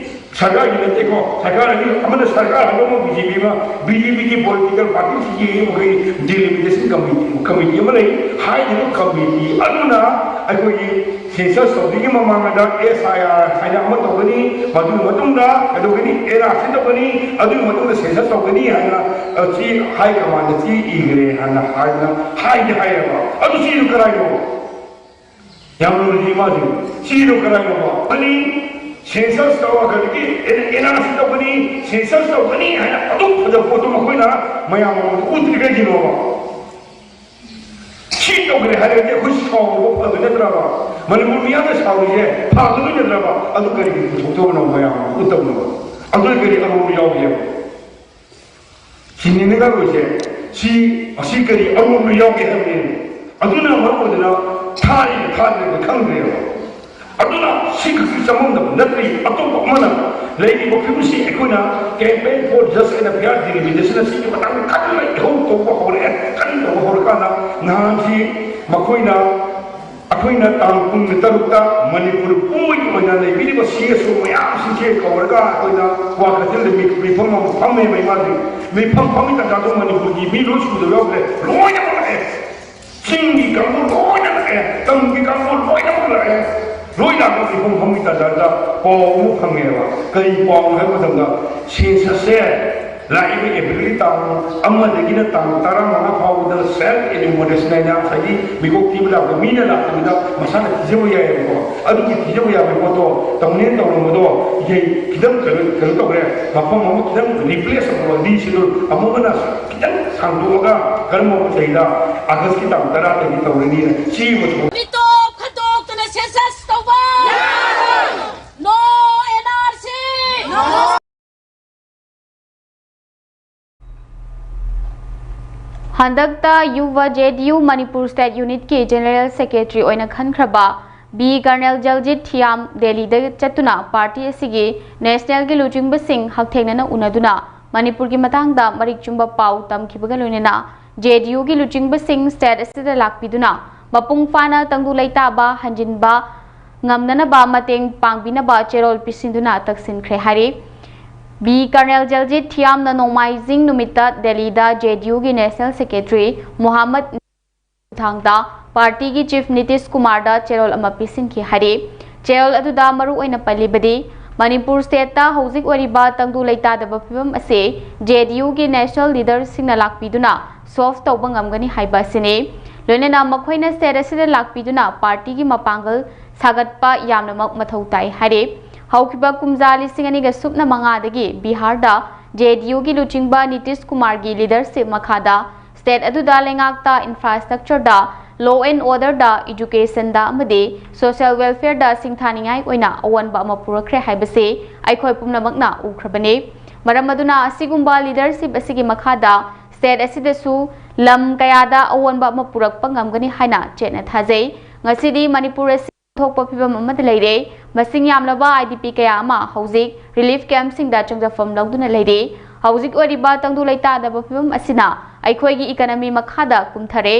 ꯁꯔꯀꯥꯔꯒꯤ ꯅꯠꯇꯦꯀꯣ, ꯁꯔꯀꯥꯔ ꯑꯅꯤ, ꯑꯃꯅ ꯁꯔꯀꯥꯔ ꯍꯥꯏꯕ ꯑꯃ, ꯕꯤ ꯖꯦ ꯄꯤ ꯑꯃ, ꯕꯤ ꯖꯦ ꯄꯤꯒꯤ ꯄꯣꯂꯤꯇꯤꯀꯦꯜ ꯄꯥꯔꯇꯤꯁꯤꯡꯒꯤ ꯃꯈꯣꯏ ꯗꯤꯂꯤꯃꯤꯇꯦꯁꯟ ꯀꯃꯤꯇꯤ, ꯀꯃꯤꯇꯤ ꯑꯃ ꯂꯩ꯫ ꯍꯥꯏꯔꯤꯕ ꯀꯃꯤꯇꯤ ꯑꯗꯨꯅ ꯑꯩꯈꯣꯏꯒꯤ ꯁꯦꯟꯁꯁ ꯇꯧꯗ꯭ꯔꯤꯉꯩ ꯃꯃꯥꯡꯗ ꯑꯦꯁ ꯑꯥꯏ ꯑꯥꯔ ꯍꯥꯏꯅ ꯑꯃ ꯇꯧꯒꯅꯤ, ꯃꯗꯨꯒꯤ ꯃꯇꯨꯡꯗ ꯀꯩꯗꯧꯒꯅꯤ? ꯑꯦꯟ ꯑꯥꯔ ꯁꯤ ꯇꯧꯒꯅꯤ, ꯑꯗꯨꯒꯤ ꯃꯇꯨꯡꯗ ꯁꯦꯟꯁꯁ ꯇꯧꯒꯅꯤ ꯍꯥꯏꯅ, ꯑ, ꯆꯦ ꯍꯥꯏ ꯀꯃꯥꯟꯗ ꯆꯦ ꯏꯈ꯭ꯔꯦ ꯍꯥꯏꯅ ꯍꯥꯏꯗꯅ ꯍꯥꯏꯗꯤ ꯍꯥꯏꯌꯦꯕ꯫ ꯑꯗꯨ ꯆꯦꯗꯨ ꯀꯗꯥꯏꯅꯣ? ꯌꯥꯝ ꯂꯨꯔꯤ ꯃꯥꯁꯦ꯫ ꯆꯦꯗꯨ ꯀꯗꯥꯏꯅꯣꯕ? ꯑꯅꯤ, ꯁꯦꯟꯁꯁ ꯇꯧꯔꯒꯗꯤ ꯑꯦꯟ ꯑꯥꯔ ꯁꯤ ꯇꯧꯒꯅꯤ, ꯁꯦꯟꯁꯁ ꯇꯧꯒꯅꯤ ꯍꯥꯏꯅ ꯑꯗꯨꯝ ꯐꯖꯕ ꯄꯣꯠꯇꯣ ꯃꯈꯣꯏꯅ ꯃꯌꯥꯝ ꯃꯃꯥꯡꯗ ꯎꯠꯇ꯭ꯔꯤ ꯀꯩꯒꯤꯅꯣꯕ? ꯁꯤ ꯇꯧꯈ꯭ꯔꯦ ꯍꯥꯏꯔꯒꯗꯤ ꯑꯩꯈꯣꯏ ꯁꯥꯎꯔꯨꯕ ꯐꯗꯣꯏ ꯅꯠꯇ꯭ꯔꯕ? ꯃꯅꯤꯄꯨꯔ ꯃꯤꯌꯥꯝꯅ ꯁꯥꯎꯔꯤꯁꯦ ꯐꯥꯗꯣꯏ ꯅꯠꯇ꯭ꯔꯕ? ꯑꯗꯨ ꯀꯔꯤꯒꯤ ꯄꯨꯊꯣꯛꯇꯕꯅꯣ ꯃꯌꯥꯝ ꯎꯠꯇꯕꯅꯣ? ꯑꯗꯨꯅ ꯀꯔꯤ ꯑꯔꯨꯕ ꯌꯥꯎꯒꯦ? ꯁꯤꯅꯤꯅꯒꯔꯣꯏꯁꯦ, ꯁꯤ, ꯑꯁꯤ ꯀꯔꯤ ꯑꯔꯨꯕ ꯌꯥꯎꯒꯦ ꯍꯥꯏꯕꯅꯤ? ꯑꯗꯨꯅ ꯃꯔꯝ ꯑꯣꯏꯗꯅ ꯊꯥꯔꯤꯕ ꯊꯥꯗ꯭ꯔꯤꯕ ꯈꯪꯗ꯭ꯔꯦꯕ꯫ ꯑꯗꯨꯅ ꯁꯤ ꯈꯛꯀꯤ ꯆꯃꯝꯅꯕ ꯅꯠꯇ꯭ꯔꯤ, ꯑꯇꯣꯞꯄ ꯑꯃꯅ ꯂꯩꯔꯤꯕ ꯐꯤꯕꯝꯁꯤ ꯑꯩꯈꯣꯏꯅ campaign for just and fair delimitation ꯑꯁꯤꯒꯤ ꯃꯇꯥꯡꯗ ꯀꯟꯅ ꯏꯍꯧ ꯇꯧꯕ ꯍꯧꯔꯛꯑꯦ꯫ ꯀꯟꯅ ꯇꯧꯕ ꯍꯧꯔꯀꯥꯟꯗ ꯅꯍꯥꯟꯁꯤ ꯃꯈꯣꯏꯅ, ꯑꯩꯈꯣꯏꯅ ꯇꯥꯡ ꯀꯨꯟꯒ ꯇꯔꯨꯛꯇ ꯃꯅꯤꯄꯨꯔ ꯄꯨꯝꯕꯒꯤ ꯑꯣꯏꯅ ꯂꯩꯕꯤꯔꯤꯕ ꯁꯤ ꯑꯦꯁ ꯑꯣ ꯃꯌꯥꯝꯁꯤꯡꯁꯦ ꯀꯧꯔꯒ ꯑꯩꯈꯣꯏꯅ ꯀ꯭ꯋꯥꯀꯩꯊꯦꯜꯗ ꯃꯤ-, ꯃꯤꯐꯝ ꯑꯃ ꯐꯝꯃꯦꯕ ꯏꯃꯥꯁꯦ꯫ ꯃꯤꯐꯝ ꯐꯝꯃꯤ ꯇꯥꯟꯖꯥꯗꯣ ꯃꯅꯤꯄꯨꯔꯒꯤ ꯃꯤ ꯂꯣꯏ ꯁꯨꯗꯕ ꯌꯥꯎꯗ꯭ꯔꯦ, ꯂꯣꯏꯅꯃꯛ ꯂꯥꯛꯑꯦ꯫ ꯆꯤꯡꯒꯤ ꯀꯥꯡꯕꯨ ꯂꯣꯏꯅ ꯂꯥꯛꯑꯦ, ꯇꯝꯒꯤ ꯀꯥꯡꯕꯨ ꯂꯣꯏꯅꯃꯛ ꯂꯥꯛꯑꯦ꯫ ꯂꯣꯏ ꯂꯥꯛꯄ ꯃꯤꯐꯝ ꯐꯝꯃꯤ ꯇꯥꯟꯖꯥꯗ ꯄꯥꯎ ꯑꯃ ꯐꯪꯉꯦꯕ꯫ ꯀꯔꯤ ꯄꯥꯎꯅꯣ ꯍꯥꯏꯕ ꯃꯇꯝꯗ ꯁꯦꯟꯁꯁꯁꯦ ꯂꯥꯛꯏꯕ ꯑꯦꯄ꯭ꯔꯤꯜꯒꯤ ꯇꯥꯡ ꯑꯃꯗꯒꯤꯅ ꯇꯥꯡ ꯇꯔꯥꯃꯉꯥ ꯐꯥꯎꯕꯗ self enumeration ꯍꯥꯏꯅ ꯉꯁꯥꯏꯒꯤ ꯃꯤꯀꯣꯛ ꯊꯤꯕ ꯂꯥꯛꯄ ꯃꯤꯅ ꯂꯥꯛꯇꯕꯤꯗ ꯃꯁꯥꯅ ꯊꯤꯖꯕ ꯌꯥꯏꯑꯕꯀꯣ꯫ ꯑꯗꯨꯒꯤ ꯊꯤꯖꯕ ꯌꯥꯕꯒꯤ ꯄꯣꯠꯇꯣ ꯇꯧꯅꯦꯅ ꯇꯧꯔꯝꯕꯗꯣ ꯏꯍꯩ ꯈꯤꯇꯪ ꯀꯩꯅꯣ, ꯀꯩꯅꯣ ꯇꯧꯈ꯭ꯔꯦ꯫ ꯃꯐꯝ ꯑꯃ ꯈꯤꯇꯪ replace ꯇꯧꯕ, reschedule ꯑꯃꯨꯛ ꯍꯟꯅ ꯈꯤꯇꯪ ꯁꯥꯡꯗꯣꯛꯑꯒ ꯀꯔꯝꯕ ꯆꯍꯤꯗ? ꯑꯥꯒꯁꯀꯤ ꯇꯥꯡ ꯇꯔꯥꯗꯒꯤ ꯇꯧꯔꯅꯤꯅ ꯁꯤ ꯑꯃ ꯊꯣꯛ- ꯃꯤꯇꯣꯞ ꯈꯟꯗꯣꯛꯇꯨꯅ ꯁꯦꯟꯁꯁ ꯇꯧꯕ! No NRC! ꯍꯟꯗꯛꯇ youth J D U Manipur state ꯌꯨꯅꯤꯠꯀꯤ ꯖꯦꯅꯔꯦꯜ ꯁꯦꯀ꯭ꯔꯦꯇꯔꯤ ꯑꯣꯏꯅ ꯈꯟꯈ꯭ꯔꯕ ꯕꯤ ꯀꯔꯅꯦꯜ ꯖꯜꯖꯤꯠ ꯊꯤꯌꯥꯝ ꯗꯦꯜꯂꯤꯗ ꯆꯠꯇꯨꯅ ꯄꯥꯔꯇꯤ ꯑꯁꯤꯒꯤ ꯅꯦꯁꯅꯦꯜꯒꯤ ꯂꯨꯆꯤꯡꯕꯁꯤꯡ ꯍꯛꯊꯦꯡꯅꯅ ꯎꯅꯗꯨꯅ ꯃꯅꯤꯄꯨꯔꯒꯤ ꯃꯇꯥꯡꯗ ꯃꯔꯤꯛ ꯆꯨꯝꯕ ꯄꯥꯎ ꯇꯝꯈꯤꯕꯒ ꯂꯣꯏꯅꯅ ꯖꯦ ꯗꯤ ꯌꯨꯒꯤ ꯂꯨꯆꯤꯡꯕꯁꯤꯡ state ꯑꯁꯤꯗ ꯂꯥꯛꯄꯤꯗꯨꯅ ꯃꯄꯨꯡ ꯐꯥꯅ ꯇꯪꯗꯨ ꯂꯩꯇꯥꯕ ꯍꯟꯖꯤꯟꯕ ꯉꯝꯅꯅꯕ ꯃꯇꯦꯡ ꯄꯥꯡꯕꯤꯅꯕ ꯆꯦꯔꯣꯜ ꯄꯤꯁꯤꯟꯗꯨꯅ ꯇꯛꯁꯤꯟꯈ꯭ꯔꯦ ꯍꯥꯏꯔꯤ꯫ ꯕꯤ ꯀꯔꯅꯦꯜ ꯖꯦꯜꯖꯤꯠ ꯊꯤꯌꯥꯝꯅ ꯅꯣꯡꯃꯥꯏꯖꯤꯡ ꯅꯨꯃꯤꯠꯇ ꯗꯦꯜꯂꯤꯗ ꯖꯦ ꯗꯤ ꯌꯨꯒꯤ national secretary ꯃꯨꯍꯝꯃꯗ ꯈꯨꯠꯊꯥꯡꯗ partyꯒꯤ chief ꯅꯤꯇꯤꯁ ꯀꯨꯃꯥꯔꯗ ꯆꯦꯔꯣꯜ ꯑꯃ ꯄꯤꯁꯤꯟꯈꯤ ꯍꯥꯏꯔꯤ꯫ ꯆꯦꯔꯣꯜ ꯑꯗꯨꯗ ꯃꯔꯨ ꯑꯣꯏꯅ ꯄꯜꯂꯤꯕꯗꯤ, ꯃꯅꯤꯄꯨꯔ stateꯇ ꯍꯧꯖꯤꯛ ꯑꯣꯏꯔꯤꯕ ꯇꯪꯗꯨ ꯂꯩꯇꯥꯗꯕ ꯐꯤꯕꯝ ꯑꯁꯤ ꯖꯦ ꯗꯤ ꯌꯨꯒꯤ national leaderꯁꯤꯡꯅ ꯂꯥꯛꯄꯤꯗꯨꯅ solve ꯇꯧꯕ ꯉꯝꯒꯅꯤ ꯍꯥꯏꯕ ꯑꯁꯤꯅꯤ꯫ ꯂꯣꯏꯅꯅ ꯃꯈꯣꯏꯅ state ꯑꯁꯤꯗ ꯂꯥꯛꯄꯤꯗꯨꯅ partyꯒꯤ ꯃꯄꯥꯡꯒꯜ ꯁꯥꯒꯠꯄ ꯌꯥꯝꯅꯃꯛ ꯃꯊꯧ ꯇꯥꯏ ꯍꯥꯏꯔꯤ꯫ ꯍꯧꯈꯤꯕ ꯀꯨꯝꯖꯥ ꯂꯤꯁꯤꯡ ꯑꯅꯤꯒ ꯁꯨꯞꯅ ꯃꯉꯥꯗꯒꯤ ꯕꯤꯍꯥꯔꯗ ꯖꯦ ꯗꯤ ꯌꯨꯒꯤ ꯂꯨꯆꯤꯡꯕ ꯅꯤꯇꯤꯁ ꯀꯨꯃꯥꯔꯒꯤ leadership ꯃꯈꯥꯗ state ꯑꯗꯨꯗ ꯂꯩꯉꯥꯛꯇ infrastructureꯗ, law and orderꯗ, educationꯗ ꯑꯃꯗꯤ social welfareꯗ ꯁꯤꯡꯊꯥꯅꯤꯡꯉꯥꯏ ꯑꯣꯏꯅ ꯑꯑꯣꯟꯕ ꯑꯃ ꯄꯨꯔꯛꯈ꯭ꯔꯦ ꯍꯥꯏꯕꯁꯤ ꯑꯩꯈꯣꯏ ꯄꯨꯝꯅꯃꯛꯅ ꯎꯈ꯭ꯔꯕꯅꯤ꯫ ꯃꯔꯝ ꯑꯗꯨꯅ ꯑꯁꯤꯒꯨꯝꯕ leadership ꯑꯁꯤꯒꯤ ꯃꯈꯥꯗ state ꯑꯁꯤꯗꯁꯨ ꯂꯝ ꯀꯌꯥꯗ ꯑꯑꯣꯟꯕ ꯑꯃ ꯄꯨꯔꯛꯄ ꯉꯝꯒꯅꯤ ꯍꯥꯏꯅ ꯆꯦꯠꯅ ꯊꯥꯖꯩ꯫ ꯉꯁꯤꯗꯤ ꯃꯅꯤꯄꯨꯔ ꯑꯁꯤ ꯊꯣꯛꯄ ꯐꯤꯕꯝ ꯑꯃꯗ ꯂꯩꯔꯦ꯫ ꯃꯁꯤꯡ ꯌꯥꯝꯂꯕ I D P ꯀꯌꯥ ꯑꯃ ꯍꯧꯖꯤꯛ relief campꯁꯤꯡꯗ ꯆꯪꯖꯐꯝ ꯂꯧꯗꯨꯅ ꯂꯩꯔꯦ꯫ ꯍꯧꯖꯤꯛ ꯑꯣꯏꯔꯤꯕ ꯇꯪꯗꯨ ꯂꯩꯇꯥꯗꯕ ꯐꯤꯕꯝ ꯑꯁꯤꯅ ꯑꯩꯈꯣꯏꯒꯤ economy ꯃꯈꯥꯗ ꯀꯨꯝꯊꯔꯦ꯫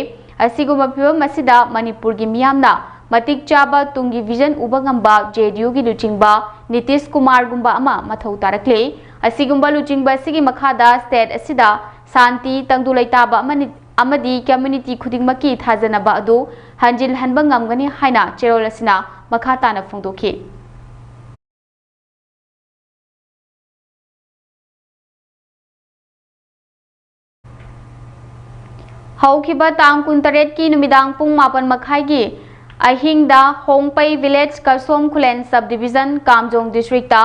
ꯑꯁꯤꯒꯨꯝꯕ ꯐꯤꯕꯝ ꯑꯁꯤꯗ ꯃꯅꯤꯄꯨꯔꯒꯤ ꯃꯤꯌꯥꯝꯅ ꯃꯇꯤꯛ ꯆꯥꯕ ꯇꯨꯡꯒꯤ vision ꯎꯕ ꯉꯝꯕ J D Uꯒꯤ ꯂꯨꯆꯤꯡꯕ ꯅꯤꯇꯤꯁ ꯀꯨꯃꯥꯔꯒꯨꯝꯕ ꯑꯃ ꯃꯊꯧ ꯇꯥꯔꯛꯂꯦ꯫ ꯑꯁꯤꯒꯨꯝꯕ ꯂꯨꯆꯤꯡꯕ ꯑꯁꯤꯒꯤ ꯃꯈꯥꯗ state ꯑꯁꯤꯗ ꯁꯥꯟꯇꯤ, ꯇꯪꯗꯨ ꯂꯩꯇꯥꯕ ꯑꯃꯅꯤ, ꯑꯃꯗꯤ community ꯈꯨꯗꯤꯡꯃꯛꯀꯤ ꯊꯥꯖꯅꯕ ꯑꯗꯨ ꯍꯟꯖꯤꯜꯍꯟꯕ ꯉꯝꯒꯅꯤ ꯍꯥꯏꯅ ꯆꯦꯔꯣꯜ ꯑꯁꯤꯅ ꯃꯈꯥ ꯇꯥꯅ ꯐꯣꯡꯗꯣꯛꯈꯤ꯫ ꯍꯧꯈꯤꯕ ꯇꯥꯡ ꯀꯨꯟꯇꯔꯦꯠꯀꯤ ꯅꯨꯃꯤꯗꯥꯡ ꯄꯨꯡ ꯃꯥꯄꯟ ꯃꯈꯥꯏꯒꯤ ꯑꯍꯤꯡꯗ ꯍꯣꯡꯄꯩ village ꯀꯁꯣꯝ Khulen sub division Kamjong districtꯇ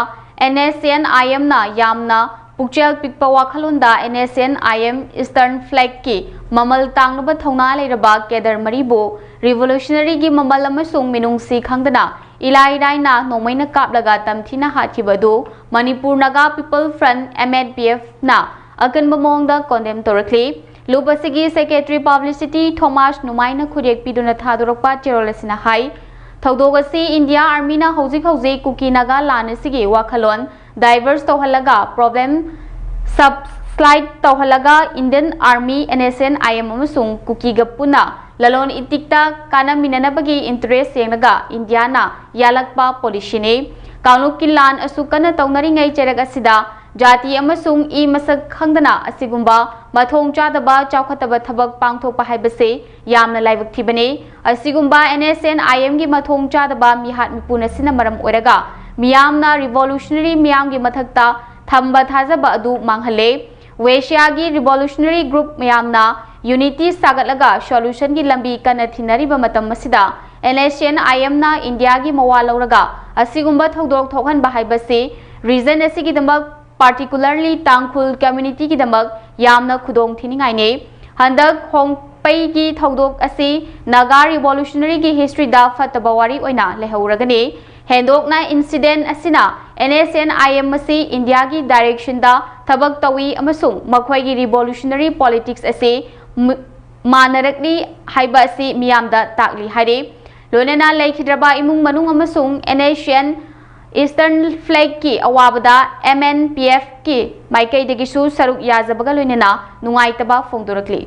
N S C N I Mꯅ ꯌꯥꯝꯅ ꯄꯨꯛꯆꯦꯜ ꯄꯤꯛꯄ ꯋꯥꯈꯜꯂꯣꯟꯗ N S C N I M Eastern flagꯀꯤ ꯃꯃꯜ ꯇꯥꯡꯂꯕ ꯊꯧꯅꯥ ꯂꯩꯔꯕ cadre ꯃꯔꯤꯕꯨ revolutionaryꯒꯤ ꯃꯃꯜ ꯑꯃꯁꯨꯡ ꯃꯤꯅꯨꯡꯁꯤ ꯈꯪꯗꯅ ꯏꯂꯥꯏ ꯂꯥꯏꯅ ꯅꯣꯡꯃꯩꯅ ꯀꯥꯞꯂꯒ ꯇꯝꯊꯤꯅ ꯍꯥꯠꯈꯤꯕ ꯑꯗꯨ Manipur Naga People Front, M N P Fꯅ ꯑꯀꯟꯕ ꯃꯑꯣꯡꯗ condemn ꯇꯧꯔꯛꯂꯤ꯫ ꯂꯨꯞ ꯑꯁꯤꯒꯤ secretary publicity ꯊꯣꯃꯥꯁ ꯅꯨꯃꯥꯏꯅ ꯈꯨꯠꯌꯦꯛ ꯄꯤꯗꯨꯅ ꯊꯥꯗꯣꯔꯛꯄ ꯆꯦꯔꯣꯜ ꯑꯁꯤꯅ ꯍꯥꯏ, ꯊꯧꯗꯣꯛ ꯑꯁꯤ India Armyꯅ ꯍꯧꯖꯤꯛ ꯍꯧꯖꯤꯛ ꯀꯨꯀꯤ ꯅꯥꯒꯥ ꯂꯥꯟ ꯑꯁꯤꯒꯤ ꯋꯥꯈꯜꯂꯣꯟ divert ꯇꯧꯍꯜꯂꯒ problem sub Slide ꯇꯧꯍꯜꯂꯒ Indian Army, N S C N I M ꯑꯃꯁꯨꯡ ꯀꯨꯀꯤꯒ ꯄꯨꯟꯅ ꯂꯂꯣꯟ ꯏꯇꯤꯛꯇ ꯀꯥꯟꯅꯃꯤꯟꯅꯅꯕꯒꯤ interest ꯌꯦꯡꯂꯒ ꯏꯟꯗꯤꯌꯥꯅ ꯌꯥꯜꯂꯛꯄ policyꯅꯤ꯫ ꯀꯥꯡꯂꯨꯞꯀꯤ ꯂꯥꯟ ꯑꯁꯨꯛ ꯀꯟꯅ ꯇꯧꯅꯔꯤꯉꯩ ꯆꯩꯔꯛ ꯑꯁꯤꯗ ꯖꯥꯇꯤ ꯑꯃꯁꯨꯡ ꯏ ꯃꯁꯛ ꯈꯪꯗꯅ ꯑꯁꯤꯒꯨꯝꯕ ꯃꯊꯣꯡ ꯆꯥꯗꯕ ꯆꯥꯎꯈꯠꯇꯕ ꯊꯕꯛ ꯄꯥꯡꯊꯣꯛꯄ ꯍꯥꯏꯕꯁꯤ ꯌꯥꯝꯅ ꯂꯥꯏꯕꯛ ꯊꯤꯕꯅꯤ꯫ ꯑꯁꯤꯒꯨꯝꯕ N S C N I M ꯒꯤ ꯃꯊꯣꯡ ꯆꯥꯗꯕ ꯃꯤꯍꯥꯠ ꯃꯤꯄꯨꯟ ꯑꯁꯤꯅ ꯃꯔꯝ ꯑꯣꯏꯔꯒ ꯃꯤꯌꯥꯝꯅ revolutionary ꯃꯤꯌꯥꯝꯒꯤ ꯃꯊꯛꯇ ꯊꯝꯕ ꯊꯥꯖꯕ ꯑꯗꯨ ꯃꯥꯡꯍꯜꯂꯦ꯫ ꯋꯦꯁꯤꯌꯥꯒꯤ revolutionary group ꯃꯌꯥꯝꯅ unity ꯁꯥꯒꯠꯂꯒ solutionꯒꯤ ꯂꯝꯕꯤ ꯀꯟꯅ ꯊꯤꯅꯔꯤꯕ ꯃꯇꯝ ꯑꯁꯤꯗ N S C N I M ꯅ ꯏꯟꯗꯤꯌꯥꯒꯤ ꯃꯋꯥ ꯂꯧꯔꯒ ꯑꯁꯤꯒꯨꯝꯕ ꯊꯧꯗꯣꯛ ꯊꯣꯛꯍꯟꯕ ꯍꯥꯏꯕꯁꯤ region ꯑꯁꯤꯒꯤꯗꯃꯛ, particularly ꯇꯥꯡꯈꯨꯜ communityꯒꯤꯗꯃꯛ ꯌꯥꯝꯅ ꯈꯨꯗꯣꯡ ꯊꯤꯅꯤꯡꯉꯥꯏꯅꯤ꯫ ꯍꯟꯗꯛ ꯍꯣꯡꯄꯩꯒꯤ ꯊꯧꯗꯣꯛ ꯑꯁꯤ ꯅꯥꯒꯥ revolutionaryꯒꯤ historyꯗ ꯐꯠꯇꯕ ꯋꯥꯔꯤ ꯑꯣꯏꯅ ꯂꯩꯍꯧꯔꯒꯅꯤ꯫ ꯍꯦꯟꯗꯣꯛꯅ incident ꯑꯁꯤꯅ N S C N I M ꯑꯁꯤ ꯏꯟꯗꯤꯌꯥꯒꯤ directionꯗ ꯊꯕꯛ ꯇꯧꯏ ꯑꯃꯁꯨꯡ ꯃꯈꯣꯏꯒꯤ revolutionary politics ꯑꯁꯤ ꯃ-, ꯃꯥꯟꯅꯔꯛꯂꯤ ꯍꯥꯏꯕ ꯑꯁꯤ ꯃꯤꯌꯥꯝꯗ ꯇꯥꯛꯂꯤ ꯍꯥꯏꯔꯤ꯫ ꯂꯣꯏꯅꯅ ꯂꯩꯈꯤꯗ꯭ꯔꯕ ꯏꯃꯨꯡ ꯃꯅꯨꯡ ꯑꯃꯁꯨꯡ N S C N Eastern Flagꯀꯤ ꯑꯋꯥꯕꯗ M N P Fꯀꯤ ꯃꯥꯏꯀꯩꯗꯒꯤꯁꯨ ꯁꯔꯨꯛ ꯌꯥꯖꯕꯒ ꯂꯣꯏꯅꯅ ꯅꯨꯡꯉꯥꯏꯇꯕ ꯐꯣꯡꯗꯣꯔꯛꯂꯤ꯫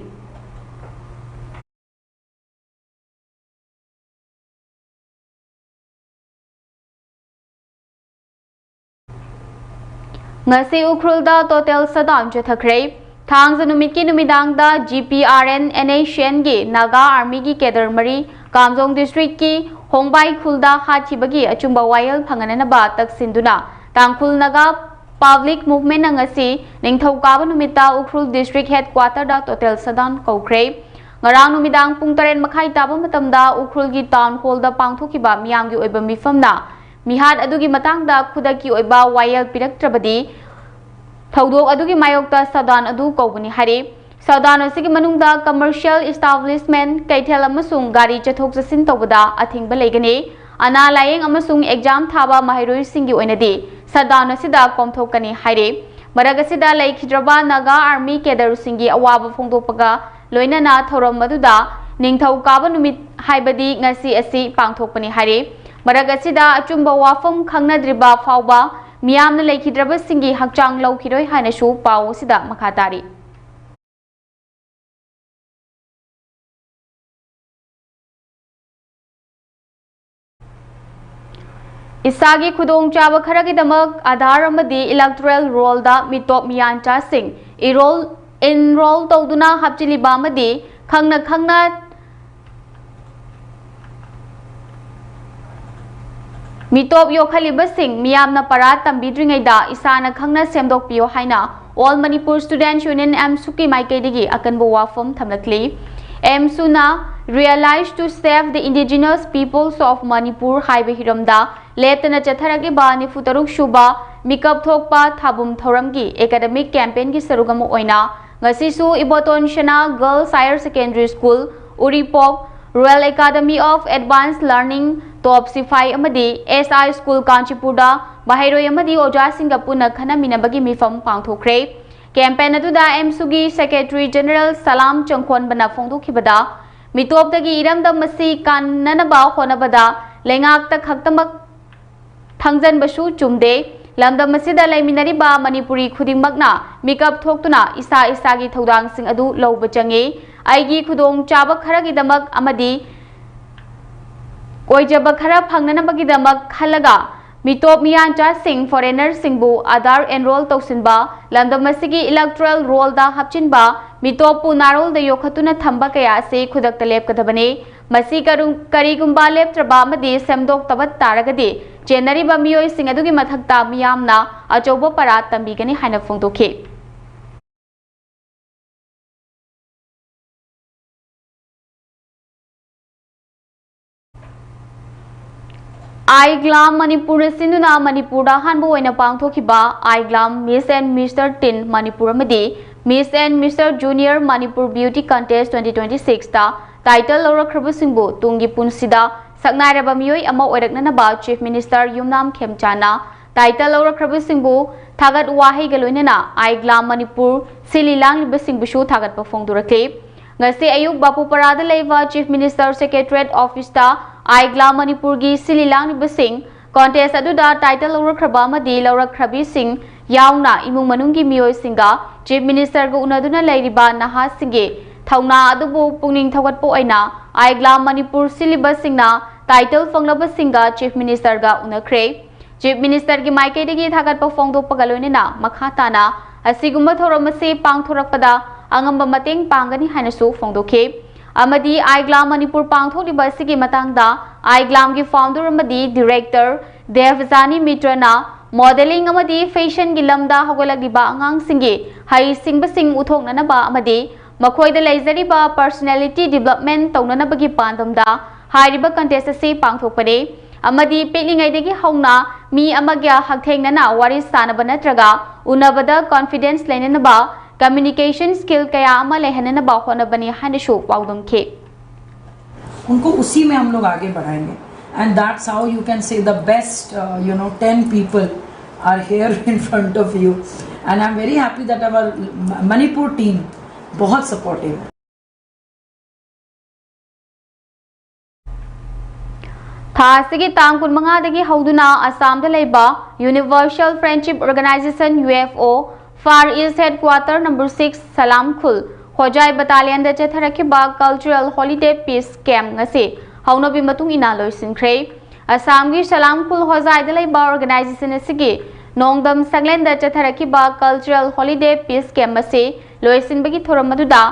ꯉꯁꯤ ꯎꯈ꯭ꯔꯨꯜꯗ total shutdown ꯆꯠꯊꯈ꯭ꯔꯦ꯫ ꯊꯥꯡꯖ ꯅꯨꯃꯤꯠꯀꯤ ꯅꯨꯃꯤꯗꯥꯡꯗ G P R N N S C Nꯒꯤ Naga Armyꯒꯤ cadre ꯃꯔꯤ ꯀꯥꯝꯖꯣꯡ districtꯀꯤ ꯍꯣꯡꯕꯥꯏ ꯈꯨꯜꯗ ꯍꯥꯠꯈꯤꯕꯒꯤ ꯑꯆꯨꯝꯕ ꯋꯥꯌꯦꯜ ꯐꯪꯍꯟꯅꯅꯕ ꯇꯛꯁꯤꯟꯗꯨꯅ ꯇꯥꯡꯈꯨꯜ ꯅꯥꯒꯥ Public Movementꯅ ꯉꯁꯤ ꯅꯤꯡꯊꯧꯀꯥꯕ ꯅꯨꯃꯤꯠꯇ ꯎꯈ꯭ꯔꯨꯜ district headquarterꯗ total shutdown ꯀꯧꯈ꯭ꯔꯦ꯫ ꯉꯔꯥꯡ ꯅꯨꯃꯤꯗꯥꯡ ꯄꯨꯡ ꯇꯔꯦꯠ ꯃꯈꯥꯏ ꯇꯥꯕ ꯃꯇꯝꯗ ꯎꯈ꯭ꯔꯨꯜꯒꯤ town hallꯗ ꯄꯥꯡꯊꯣꯛꯈꯤꯕ ꯃꯤꯌꯥꯝꯒꯤ ꯑꯣꯏꯕ ꯃꯤꯐꯝꯅ ꯃꯤꯍꯥꯠ ꯑꯗꯨꯒꯤ ꯃꯇꯥꯡꯗ ꯈꯨꯗꯛꯀꯤ ꯑꯣꯏꯕ ꯋꯥꯌꯦꯜ ꯄꯤꯔꯛꯇ꯭ꯔꯕꯗꯤ ꯊꯧꯗꯣꯛ ꯑꯗꯨꯒꯤ ꯃꯥꯌꯣꯛꯇ shutdown ꯑꯗꯨ ꯀꯧꯕꯅꯤ ꯍꯥꯏꯔꯤ꯫ Shutdown ꯑꯁꯤꯒꯤ ꯃꯅꯨꯡꯗ commercial establishment, ꯀꯩꯊꯦꯜ ꯑꯃꯁꯨꯡ ꯒꯥꯔꯤ ꯆꯠꯊꯣꯛ ꯆꯠꯁꯤꯟ ꯇꯧꯕꯗ ꯑꯊꯤꯡꯕ ꯂꯩꯒꯅꯤ꯫ ꯑꯅꯥ ꯂꯥꯌꯦꯡ ꯑꯃꯁꯨꯡ exam ꯊꯥꯕ ꯃꯍꯩꯔꯣꯏꯁꯤꯡꯒꯤ ꯑꯣꯏꯅꯗꯤ shutdown ꯑꯁꯤꯗ ꯀꯣꯝꯊꯣꯛꯀꯅꯤ ꯍꯥꯏꯔꯤ꯫ ꯃꯔꯛ ꯑꯁꯤꯗ ꯂꯩꯈꯤꯗ꯭ꯔꯕ ꯅꯥꯒꯥ Army cadreꯁꯤꯡꯒꯤ ꯑꯋꯥꯕ ꯐꯣꯡꯗꯣꯛꯄꯒ ꯂꯣꯏꯅꯅ ꯊꯧꯔꯝ ꯑꯗꯨꯗ ꯅꯤꯡꯊꯧꯀꯥꯕ ꯅꯨꯃꯤꯠ ꯍꯥꯏꯕꯗꯤ ꯉꯁꯤ ꯑꯁꯤ ꯄꯥꯡꯊꯣꯛꯄꯅꯤ ꯍꯥꯏꯔꯤ꯫ ꯃꯔꯛ ꯑꯁꯤꯗ ꯑꯆꯨꯝꯕ ꯋꯥꯐꯝ ꯈꯪꯅꯗ꯭ꯔꯤꯕ ꯐꯥꯎꯕ ꯃꯤꯌꯥꯝꯅ ꯂꯩꯈꯤꯗ꯭ꯔꯕꯁꯤꯡꯒꯤ ꯍꯛꯆꯥꯡ ꯂꯧꯈꯤꯔꯣꯏ ꯍꯥꯏꯅꯁꯨ ꯄꯥꯎ ꯑꯁꯤꯗ ꯃꯈꯥ ꯇꯥꯔꯤ꯫ ꯏꯁꯥꯒꯤ ꯈꯨꯗꯣꯡꯆꯥꯕ ꯈꯔꯒꯤꯗꯃꯛ ꯑꯥꯙꯥꯔ ꯑꯃꯗꯤ ꯏꯂꯦꯛꯇꯣꯔꯦꯜ ꯔꯣꯜꯗ ꯃꯤꯇꯣꯞ ꯃꯤꯌꯥꯟꯆꯥꯁꯤꯡ ꯏꯔꯣꯜ, ꯏꯟꯔꯣꯜ ꯇꯧꯗꯨꯅ ꯍꯥꯞꯆꯤꯜꯂꯤꯕ ꯑꯃꯗꯤ ꯈꯪꯅ ꯈꯪꯅ ꯃꯤꯇꯣꯞ ꯌꯣꯛꯍꯜꯂꯤꯕꯁꯤꯡ ꯃꯤꯌꯥꯝꯅ ꯄꯔꯥ ꯇꯝꯕꯤꯗ꯭ꯔꯤꯉꯩꯗ ꯏꯁꯥꯅ ꯈꯪꯅ ꯁꯦꯝꯗꯣꯛꯄꯤꯌꯨ ꯍꯥꯏꯅ All Manipur Students Union, ꯑꯦꯝꯁꯨꯀꯤ ꯃꯥꯏꯀꯩꯗꯒꯤ ꯑꯀꯟꯕ ꯋꯥꯐꯝ ꯊꯝꯂꯛꯂꯤ꯫ ꯑꯦꯝꯁꯨꯅ Realize to Save the Indigenous Peoples of Manipur ꯍꯥꯏꯕ ꯍꯤꯔꯝꯗ ꯂꯦꯞꯇꯅ ꯆꯠꯊꯔꯛꯂꯤꯕ ꯅꯤꯐꯨ ꯇꯔꯨꯛ ꯁꯨꯕ ꯃꯤꯀꯞ ꯊꯣꯛꯄ ꯊꯥꯕꯨꯝ ꯊꯧꯔꯝꯒꯤ ꯑꯦꯀꯥꯗꯃꯤꯛ ꯀꯦꯝꯄꯦꯟꯒꯤ ꯁꯔꯨꯛ ꯑꯃ ꯑꯣꯏꯅ ꯉꯁꯤꯁꯨ ꯏꯕꯣꯇꯣꯟ ꯁꯅꯥ Girls Higher Secondary School, Uripok, Royal Academy of Advanced Learning, ꯇꯣꯞ ꯁꯤꯐꯥꯏ ꯑꯃꯗꯤ ꯑꯦꯁ ꯑꯥꯏ ꯁ꯭ꯀꯨꯜ ꯀꯥꯟꯆꯤꯄꯨꯔꯗ ꯃꯍꯩꯔꯣꯏ ꯑꯃꯗꯤ ꯑꯣꯖꯥꯁꯤꯡꯒ ꯄꯨꯟꯅ ꯈꯟꯅꯃꯤꯟꯅꯕꯒꯤ ꯃꯤꯐꯝ ꯄꯥꯡꯊꯣꯛꯈ꯭ꯔꯦ꯫ ꯀꯦꯝꯄꯦꯟ ꯑꯗꯨꯗ ꯑꯦꯝꯁꯨꯒꯤ ꯁꯦꯀ꯭ꯔꯦꯇꯔꯤ ꯖꯦꯅꯔꯦꯜ ꯁꯂꯥꯝ ꯆꯪꯈꯣꯟꯕꯅ ꯐꯣꯡꯗꯣꯛꯈꯤꯕꯗ, ꯃꯤꯇꯣꯞꯇꯒꯤ ꯏꯔꯝꯗꯝ ꯑꯁꯤ ꯀꯟꯅꯅꯕ ꯍꯣꯠꯅꯕꯗ ꯂꯩꯉꯥꯛꯇ ꯈꯛꯇꯃꯛ ꯊꯪꯖꯟꯕꯁꯨ ꯆꯨꯝꯗꯦ꯫ ꯂꯝꯗꯝ ꯑꯁꯤꯗ ꯂꯩꯃꯤꯟꯅꯔꯤꯕ ꯃꯅꯤꯄꯨꯔꯤ ꯈꯨꯗꯤꯡꯃꯛꯅ ꯃꯤꯀꯞ ꯊꯣꯛꯇꯨꯅ ꯏꯁꯥ ꯏꯁꯥꯒꯤ ꯊꯧꯗꯥꯡꯁꯤꯡ ꯑꯗꯨ ꯂꯧꯕ ꯆꯪꯏ꯫ ꯑꯩꯒꯤ ꯈꯨꯗꯣꯡꯆꯥꯕ ꯈꯔꯒꯤꯗꯃꯛ ꯑꯃꯗꯤ ꯑꯣꯏꯖꯕ ꯈꯔ ꯐꯪꯅꯅꯕꯒꯤꯗꯃꯛ ꯈꯜꯂꯒ ꯃꯤꯇꯣꯞ ꯃꯤꯌꯥꯟꯆꯥꯁꯤꯡ, ꯐꯣꯔꯦꯅꯔꯁꯤꯡꯕꯨ ꯑꯥꯙꯥꯔ ꯑꯦꯟꯔꯣꯜ ꯇꯧꯁꯤꯟꯕ, ꯂꯝꯗꯝ ꯑꯁꯤꯒꯤ ꯏꯂꯦꯛꯇꯣꯔꯦꯜ ꯔꯣꯜꯗ ꯍꯥꯞꯆꯤꯟꯕ, ꯃꯤꯇꯣꯞꯄꯨ ꯅꯥꯔꯣꯜꯗ ꯌꯣꯛꯈꯠꯇꯨꯅ ꯊꯝꯕ ꯀꯌꯥ ꯑꯁꯤ ꯈꯨꯗꯛꯇ ꯂꯦꯞꯀꯗꯕꯅꯤ꯫ ꯃꯁꯤ ꯀꯔꯨ-, ꯀꯔꯤꯒꯨꯝꯕ ꯂꯦꯞꯇ꯭ꯔꯕ ꯑꯃꯗꯤ ꯁꯦꯝꯗꯣꯛꯇꯕ ꯇꯥꯔꯒꯗꯤ, ꯆꯦꯟꯅꯔꯤꯕ ꯃꯤꯑꯣꯏꯁꯤꯡ ꯑꯗꯨꯒꯤ ꯃꯊꯛꯇ ꯃꯤꯌꯥꯝꯅ ꯑꯆꯧꯕ ꯄꯔꯥ ꯇꯝꯕꯤꯒꯅꯤ ꯍꯥꯏꯅ ꯐꯣꯡꯗꯣꯛꯈꯤ꯫ ꯑꯥꯏ ꯒ꯭ꯂꯥꯝ ꯃꯅꯤꯄꯨꯔꯅ ꯁꯤꯟꯗꯨꯅ ꯃꯅꯤꯄꯨꯔꯗ ꯑꯍꯥꯟꯕ ꯑꯣꯏꯅ ꯄꯥꯡꯊꯣꯛꯈꯤꯕ ꯑꯥꯏ ꯒ꯭ꯂꯥꯝ Miss and Mister Teen Manipur ꯑꯃꯗꯤ Miss and Mister Junior Manipur Beauty Contest twenty twenty six ꯇ title ꯂꯧꯔꯛꯈ꯭ꯔꯕꯁꯤꯡꯕꯨ ꯇꯨꯡꯒꯤ ꯄꯨꯟꯁꯤꯗ ꯁꯛꯅꯥꯏꯔꯕ ꯃꯤꯑꯣꯏ ꯑꯃ ꯑꯣꯏꯔꯛꯅꯅꯕ Chief Minister ꯌꯨꯝꯅꯥꯝ ꯈꯦꯝꯆꯥꯟꯅ title ꯂꯧꯔꯛꯈ꯭ꯔꯕꯁꯤꯡꯕꯨ ꯊꯥꯒꯠ ꯋꯥꯍꯩꯒ ꯂꯣꯏꯅꯅ ꯑꯥꯏ ꯒ꯭ꯂꯥꯝ ꯃꯅꯤꯄꯨꯔ ꯁꯤꯜꯂꯤ ꯂꯥꯡꯂꯤꯕꯁꯤꯡꯕꯨꯁꯨ ꯊꯥꯒꯠꯄ ꯐꯣꯡꯗꯣꯔꯛꯈꯤ꯫ ꯉꯁꯤ ꯑꯌꯨꯛ ꯕꯥꯄꯨꯄꯥꯔꯥꯗ ꯂꯩꯕ Chief Minister Secretariat Office ꯇ ꯑꯥꯏ ꯒ꯭ꯂꯥꯝ ꯃꯅꯤꯄꯨꯔꯒꯤ ꯁꯤꯜꯂꯤ ꯂꯥꯡꯂꯤꯕꯁꯤꯡ Contest ꯑꯗꯨꯗ title ꯂꯧꯔꯛꯈ꯭ꯔꯕ ꯑꯃꯗꯤ ꯂꯧꯔꯛꯈ꯭ꯔꯕꯤꯁꯤꯡ ꯌꯥꯎꯅ ꯏꯃꯨꯡ ꯃꯅꯨꯡꯒꯤ ꯃꯤꯑꯣꯏꯁꯤꯡꯒ Chief Minister ꯒ ꯎꯅꯗꯨꯅ ꯂꯩꯔꯤꯕ ꯅꯍꯥꯁꯤꯡꯒꯤ ꯊꯧꯅꯥ ꯑꯗꯨꯕꯨ ꯄꯨꯛꯅꯤꯡ ꯊꯧꯒꯠꯄ ꯑꯣꯏꯅ ꯑꯥꯏꯒ꯭ꯂꯥꯝ ꯃꯅꯤꯄꯨꯔ ꯁꯤꯜꯂꯤꯕꯁꯤꯡꯅ title ꯐꯪꯂꯕꯁꯤꯡꯒ Chief Minister ꯒ ꯎꯅꯈ꯭ꯔꯦ꯫ Chief Minister ꯒꯤ ꯃꯥꯏꯀꯩꯗꯒꯤ ꯊꯥꯒꯠꯄ ꯐꯣꯡꯗꯣꯛꯄꯒ ꯂꯣꯏꯅꯅ ꯃꯈꯥ ꯇꯥꯅ ꯑꯁꯤꯒꯨꯝꯕ ꯊꯧꯔꯝ ꯑꯁꯤ ꯄꯥꯡꯊꯣꯔꯛꯄꯗ ꯑꯉꯝꯕ ꯃꯇꯦꯡ ꯄꯥꯡꯒꯅꯤ ꯍꯥꯏꯅꯁꯨ ꯐꯣꯡꯗꯣꯛꯈꯤ꯫ ꯑꯃꯗꯤ ꯑꯥꯏꯒ꯭ꯂꯥꯝ ꯃꯅꯤꯄꯨꯔ ꯄꯥꯡꯊꯣꯛꯂꯤꯕ ꯑꯁꯤꯒꯤ ꯃꯇꯥꯡꯗ ꯑꯥꯏꯒ꯭ꯂꯥꯝꯒꯤ founder ꯑꯃꯗꯤ director ꯗꯦꯕꯖꯥꯅꯤ ꯃꯤꯇ꯭ꯔꯅ modelling ꯑꯃꯗꯤ fashion ꯒꯤ ꯂꯝꯗ ꯍꯧꯒꯠꯂꯛꯂꯤꯕ ꯑꯉꯥꯡꯁꯤꯡꯒꯤ ꯍꯩꯁꯤꯡꯕꯁꯤꯡ ꯎꯠꯊꯣꯛꯅꯅꯕ ꯑꯃꯗꯤ ꯃꯈꯣꯏꯗ ꯂꯩꯖꯔꯤꯕ personality development ꯇꯧꯅꯅꯕꯒꯤ ꯄꯥꯟꯗꯝꯗ ꯍꯥꯏꯔꯤꯕ contest ꯑꯁꯤ ꯄꯥꯡꯊꯣꯛꯄꯅꯤ꯫ ꯑꯃꯗꯤ ꯄꯤꯛꯂꯤꯉꯩꯗꯒꯤ ꯍꯧꯅ ꯃꯤ ꯑꯃꯒ ꯍꯛꯊꯦꯡꯅꯅ ꯋꯥꯔꯤ ꯁꯥꯅꯕ ꯅꯠꯇ꯭ꯔꯒ ꯎꯅꯕꯗ confidence ꯂꯩꯅꯅꯕ communication skill ꯀꯌꯥ ꯑꯃ ꯂꯩꯍꯟꯅꯅꯕ ꯍꯣꯠꯅꯕꯅꯤ ꯍꯥꯏꯅꯁꯨ ꯄꯥꯎꯗꯝꯈꯤ꯫ उनको उसी में हम लोग आगे बढ़ाएंगे, and that's how you can say the best, uh, you know, ten people are here in front of you, and I'm very happy that our Manipur team बहुत supportive है. ꯊꯥ ꯑꯁꯤꯒꯤ ꯇꯥꯡ ꯀꯨꯟꯃꯉꯥꯗꯒꯤ ꯍꯧꯗꯨꯅ ꯑꯁꯥꯝꯗ ꯂꯩꯕ Universal Friendship Organization, U F O, Far East Headquarter number six, ꯁꯂꯥꯝ ꯈꯨꯜ ꯍꯣꯖꯥꯏ ꯕꯇꯥꯂꯤꯌꯟꯗ ꯆꯠꯊꯔꯛꯈꯤꯕ cultural holiday peace camp ꯉꯁꯤ ꯍꯧꯅꯕꯤ ꯃꯇꯨꯡ ꯏꯟꯅ ꯂꯣꯏꯁꯤꯟꯈ꯭ꯔꯦ꯫ ꯑꯁꯥꯝꯒꯤ ꯁꯂꯥꯝ ꯈꯨꯜ ꯍꯣꯖꯥꯏꯗ ꯂꯩꯕ organization ꯑꯁꯤꯒꯤ ꯅꯣꯡꯗꯝ ꯁꯪꯂꯦꯟꯗ ꯆꯠꯊꯔꯛꯈꯤꯕ cultural holiday peace camp ꯑꯁꯤ ꯂꯣꯏꯁꯤꯟꯕꯒꯤ ꯊꯧꯔꯝ ꯑꯗꯨꯗ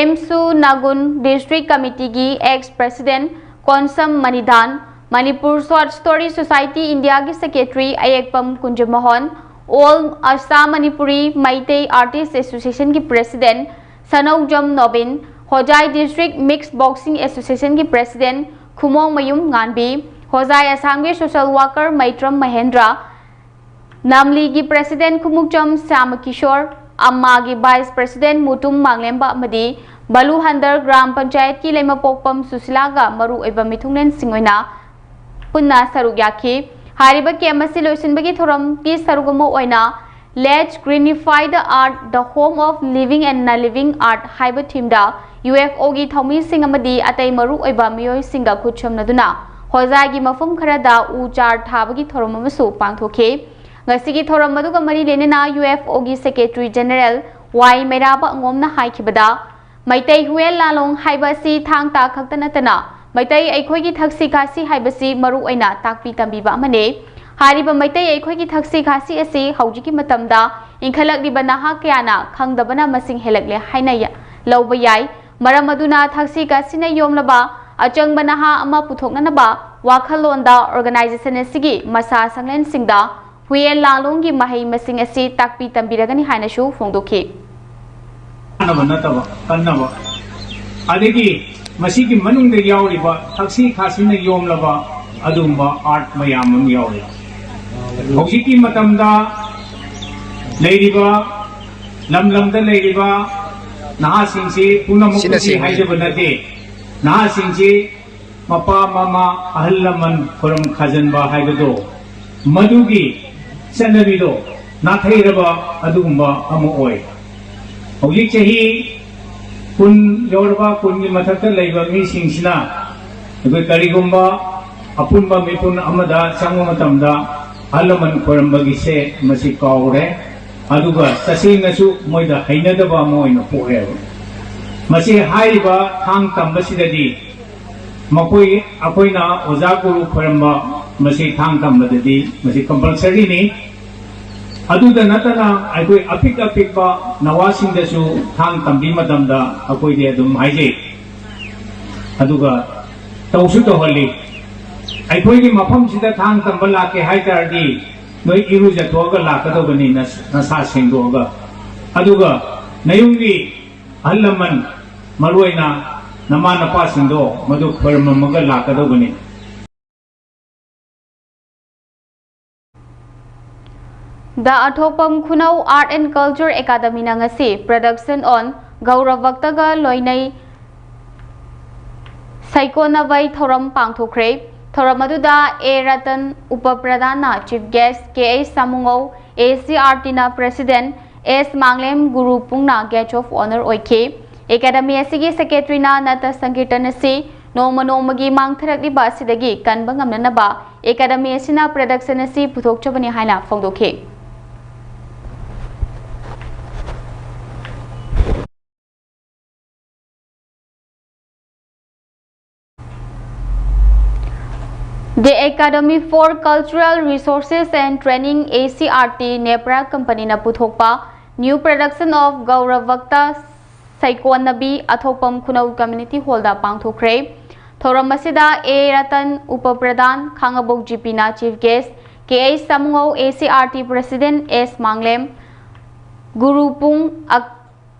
ꯑꯦꯝꯁꯨ ꯅꯥꯒꯨꯟ district committee ꯒꯤ ex president Konsam ꯃꯅꯤꯗꯥꯟ, Manipur Short Story Society India ꯒꯤ secretary ꯑꯌꯦꯛꯄꯝ ꯀꯨꯟꯖꯃꯣꯍꯟ, All Assam Manipuri Meitei Artist Association ꯒꯤ president ꯁꯅꯧꯖꯝ ꯅꯣꯕꯤꯟ, ꯍꯣꯖꯥꯏ district mixed boxing association ꯒꯤ president ꯈꯨꯃꯣꯡꯃꯌꯨꯝ ꯉꯥꯟꯕꯤ, ꯍꯣꯖꯥꯏ ꯑꯁꯥꯝꯒꯤ social worker ꯃꯩꯇ꯭ꯔꯝ Mahendra, ꯅꯝꯂꯤꯒꯤ president Khumukcham ꯁ꯭ꯌꯥꯃꯀꯤꯁꯣꯔ, ꯑꯝꯃꯥꯒꯤ vice president Mutum ꯃꯥꯡꯂꯦꯝꯕ ꯑꯃꯗꯤ ꯕꯂꯨꯍꯟꯗꯔ ꯒ꯭ꯔꯥꯝ ꯄꯟꯆꯥꯌꯠꯀꯤ ꯂꯩꯃꯄꯣꯛꯄꯝ ꯁꯨꯁꯤꯂꯥꯒ ꯃꯔꯨ ꯑꯣꯏꯕ ꯃꯤꯊꯨꯡꯂꯦꯟꯁꯤꯡ ꯑꯣꯏꯅ ꯄꯨꯟꯅ ꯁꯔꯨꯛ ꯌꯥꯈꯤ꯫ ꯍꯥꯏꯔꯤꯕ camp ꯑꯁꯤ ꯂꯣꯏꯁꯤꯟꯕꯒꯤ ꯊꯧꯔꯝꯒꯤ ꯁꯔꯨꯛ ꯑꯃ ꯑꯣꯏꯅ Let's Greenify the Earth, the Home of Living and Non-Living Art ꯍꯥꯏꯕ theme ꯗ U F O ꯒꯤ ꯊꯧꯃꯤꯁꯤꯡ ꯑꯃꯗꯤ ꯑꯇꯩ ꯃꯔꯨ ꯑꯣꯏꯕ ꯃꯤꯑꯣꯏꯁꯤꯡꯒ ꯈꯨꯠꯁꯝꯅꯗꯨꯅ ꯍꯣꯖꯥꯏꯒꯤ ꯃꯐꯝ ꯈꯔꯗ ꯎ ꯆꯥꯔ ꯊꯥꯕꯒꯤ ꯊꯧꯔꯝ ꯑꯃꯁꯨ ꯄꯥꯡꯊꯣꯛꯈꯤ꯫ ꯉꯁꯤꯒꯤ ꯊꯧꯔꯝ ꯑꯗꯨꯒ ꯃꯔꯤ ꯂꯩꯅꯅ ꯌꯨ ꯑꯦꯐ ꯑꯣꯒꯤ ꯁꯦꯀ꯭ꯔꯦꯇꯔꯤ ꯖꯦꯅꯦꯔꯦꯜ ꯋꯥꯏ ꯃꯩꯔꯥꯕ ꯑꯉꯣꯝꯅ ꯍꯥꯏꯈꯤꯕꯗ, ꯃꯩꯇꯩ ꯍꯨꯌꯦꯟ ꯂꯥꯂꯣꯡ ꯍꯥꯏꯕ ꯑꯁꯤ ꯊꯥꯡ ꯇꯥ ꯈꯛꯇ ꯅꯠꯇꯅ ꯃꯩꯇꯩ ꯑꯩꯈꯣꯏꯒꯤ ꯊꯛꯁꯤ ꯈꯥꯁꯤ ꯍꯥꯏꯕꯁꯤ ꯃꯔꯨ ꯑꯣꯏꯅ ꯇꯥꯛꯄꯤ ꯇꯝꯕꯤꯕ ꯑꯃꯅꯤ꯫ ꯍꯥꯏꯔꯤꯕ ꯃꯩꯇꯩ ꯑꯩꯈꯣꯏꯒꯤ ꯊꯛꯁꯤ ꯈꯥꯁꯤ ꯑꯁꯤ ꯍꯧꯖꯤꯛꯀꯤ ꯃꯇꯝꯗ ꯏꯟꯈꯠꯂꯛꯂꯤꯕ ꯅꯍꯥ ꯀꯌꯥꯅ ꯈꯪꯗꯕꯅ ꯃꯁꯤꯡ ꯍꯦꯜꯂꯛꯂꯦ ꯍꯥꯏꯅ ꯌ-, ꯂꯧꯕ ꯌꯥꯏ꯫ ꯃꯔꯝ ꯑꯗꯨꯅ ꯊꯛꯁꯤ ꯈꯥꯁꯤꯅ ꯌꯣꯝꯂꯕ ꯑꯆꯪꯕ ꯅꯍꯥ ꯑꯃ ꯄꯨꯊꯣꯛꯅꯅꯕ ꯋꯥꯈꯜꯂꯣꯟꯗ ꯑꯣꯔꯒꯅꯥꯏꯖꯦꯁꯟ ꯑꯁꯤꯒꯤ ꯃꯁꯥ ꯁꯪꯂꯦꯟꯁꯤꯡꯗ ꯍꯨꯌꯦꯟ ꯂꯥꯂꯣꯡꯒꯤ ꯃꯍꯩ ꯃꯁꯤꯡ ꯑꯁꯤ ꯇꯥꯛꯄꯤ ꯇꯝꯕꯤꯔꯒꯅꯤ ꯍꯥꯏꯅꯁꯨ ꯐꯣꯡꯗꯣꯛꯈꯤ꯫ ꯀꯥꯟꯅꯕ ꯅꯠꯇꯕ, ꯀꯟꯅꯕ꯫ ꯑꯗꯒꯤ ꯃꯁꯤꯒꯤ ꯃꯅꯨꯡꯗ ꯌꯥꯎꯔꯤꯕ ꯊꯛꯁꯤ ꯈꯥꯁꯤꯅ ꯌꯣꯝꯂꯕ ꯑꯗꯨꯒꯨꯝꯕ ꯑꯥꯔꯠ ꯃꯌꯥꯝ ꯑꯃ ꯌꯥꯎꯔꯤ꯫ ꯍꯧꯖꯤꯛꯀꯤ ꯃꯇꯝꯗ ꯂꯩꯔꯤꯕ, ꯂꯝ ꯂꯝꯗ ꯂꯩꯔꯤꯕ ꯅꯍꯥꯁꯤꯡꯁꯤ ꯄꯨꯝꯅꯃꯛꯇꯗꯤ ꯁꯤꯅ ꯁꯤ ꯍꯥꯏꯖꯕ ꯅꯠꯇꯦ꯫ ꯅꯍꯥꯁꯤꯡꯁꯤ ꯃꯄꯥ ꯃꯃꯥ ꯑꯍꯜ ꯂꯃꯟ ꯈꯨꯔꯨꯝ ꯈꯥꯖꯟꯕ ꯍꯥꯏꯕꯗꯣ, ꯃꯗꯨꯒꯤ ꯆꯠꯅꯕꯤꯗꯣ ꯅꯥꯊꯩꯔꯕ ꯑꯗꯨꯒꯨꯝꯕ ꯑꯃ ꯑꯣꯏ꯫ ꯍꯧꯖꯤꯛ ꯆꯍꯤ ꯀꯨꯟ ꯌꯧꯔꯕ, ꯀꯨꯟꯒꯤ ꯃꯊꯛꯇ ꯂꯩꯕ ꯃꯤꯁꯤꯡꯁꯤꯅ ꯑꯩꯈꯣꯏ ꯀꯔꯤꯒꯨꯝꯕ ꯑꯄꯨꯟꯕ ꯃꯤꯄꯨꯟ ꯑꯃꯗ ꯆꯪꯕ ꯃꯇꯝꯗ ꯑꯍꯜ ꯂꯃꯟ ꯈꯣꯏꯔꯝꯕꯒꯤꯁꯦ ꯃꯁꯤ ꯀꯥꯎꯔꯦ꯫ ꯑꯗꯨꯒ ꯇꯁꯦꯡꯅꯁꯨ ꯃꯣꯏꯗ ꯍꯩꯅꯗꯕ ꯑꯃ ꯑꯣꯏꯅ ꯄꯣꯛꯑꯦꯕ꯫ ꯃꯁꯤ ꯍꯥꯏꯔꯤꯕ ꯊꯥꯡ ꯇꯝꯕꯁꯤꯗꯗꯤ ꯃꯈꯣꯏ, ꯑꯩꯈꯣꯏꯅ ꯑꯣꯖꯥ ꯒꯨꯔꯨ ꯈꯣꯏꯔꯝꯕ ꯃꯁꯤ ꯊꯥꯡ ꯇꯝꯕꯗꯗꯤ ꯃꯁꯤ ꯀꯝꯄꯜꯁꯔꯤꯅꯤ꯫ ꯑꯗꯨꯗ ꯅꯠꯇꯅ ꯑꯩꯈꯣꯏ ꯑꯄꯤꯛ ꯑꯄꯤꯛꯄ ꯅꯋꯥꯁꯤꯡꯗꯁꯨ ꯊꯥꯡ ꯇꯝꯕꯤ ꯃꯇꯝꯗ ꯑꯩꯈꯣꯏꯗꯤ ꯑꯗꯨꯝ ꯍꯥꯏꯖꯩ꯫ ꯑꯗꯨꯒ ꯇꯧꯁꯨ ꯇꯧꯍꯜꯂꯤ꯫ ꯑꯩꯈꯣꯏꯒꯤ ꯃꯐꯝꯁꯤꯗ ꯊꯥꯡ ꯇꯝꯕ ꯂꯥꯛꯀꯦ ꯍꯥꯏ ꯇꯥꯔꯗꯤ ꯅꯣꯏ ꯏꯔꯨꯖꯊꯣꯛꯑꯒ ꯂꯥꯛꯀꯗꯧꯕꯅꯤ, ꯅꯁ-, ꯅꯁꯥ ꯁꯦꯡꯗꯣꯛꯑꯒ꯫ ꯑꯗꯨꯒ ꯅꯌꯨꯝꯒꯤ ꯑꯍꯜ ꯂꯃꯟ, ꯃꯔꯨꯑꯣꯏꯅ ꯅꯃꯥ ꯅꯄꯥꯁꯤꯡꯗꯣ ꯃꯗꯨ ꯈꯣꯏꯔꯝꯃꯝꯃꯒ ꯂꯥꯛꯀꯗꯧꯕꯅꯤ꯫ The Athokpam Khunau Art and Culture Academyꯅ ꯉꯁꯤ Production on ꯒꯧꯔꯕꯛꯇꯒ ꯂꯣꯏꯅꯩ ꯁꯩꯀꯣꯟꯅꯕꯩ ꯊꯧꯔꯝ ꯄꯥꯡꯊꯣꯛꯈ꯭ꯔꯦ꯫ ꯊꯧꯔꯝ ꯑꯗꯨꯗ ꯑꯦ ꯔꯇꯟ ꯎꯄ ꯄ꯭ꯔꯙꯥꯟꯅ chief guest, K H Samungou, A C R ꯇꯤꯅ president, ꯑꯦꯁ ꯃꯥꯡꯂꯦꯝ ꯒꯨꯔꯨ ꯄꯨꯡꯅ guest of honour ꯑꯣꯏꯈꯤ꯫ ꯑꯦꯀꯥꯗꯃꯤ ꯑꯁꯤꯒꯤ ꯁꯦꯀ꯭ꯔꯦꯇꯔꯤꯅ ꯅꯠꯇ ꯁꯪꯀꯤꯔꯇꯟ ꯑꯁꯤ ꯅꯣꯡꯃ ꯅꯣꯡꯃꯒꯤ ꯃꯥꯡꯊꯔꯛꯂꯤꯕ ꯑꯁꯤꯗꯒꯤ ꯀꯟꯕ ꯉꯝꯅꯅꯕ ꯑꯦꯀꯥꯗꯃꯤ ꯑꯁꯤꯅ production ꯑꯁꯤ ꯄꯨꯊꯣꯛꯆꯕꯅꯤ ꯍꯥꯏꯅ ꯐꯣꯡꯗꯣꯛꯈꯤ꯫ The Academy for Cultural Resources and Training, A C R T, ꯅꯦꯄ꯭ꯔꯥ ꯀꯝꯄꯅꯤꯅ ꯄꯨꯊꯣꯛꯄ New Production of ꯒꯧꯔꯚꯛꯇ ꯁꯩꯀꯣꯟꯅꯕꯤ ꯑꯊꯣꯛꯄꯝ ꯈꯨꯅꯧ Community Hallꯗ ꯄꯥꯡꯊꯣꯛꯈ꯭ꯔꯦ꯫ ꯊꯧꯔꯝ ꯑꯁꯤꯗ ꯑꯦ ꯔꯇꯟ, ꯎꯄ ꯄ꯭ꯔꯙꯥꯟ, ꯈꯥꯉꯕꯣꯛ ꯖꯤꯄꯤꯅ chief guest, K H Samungou, A C R T president S Manglem, ꯒꯨꯔꯨꯄꯨꯡ ꯑꯛ-,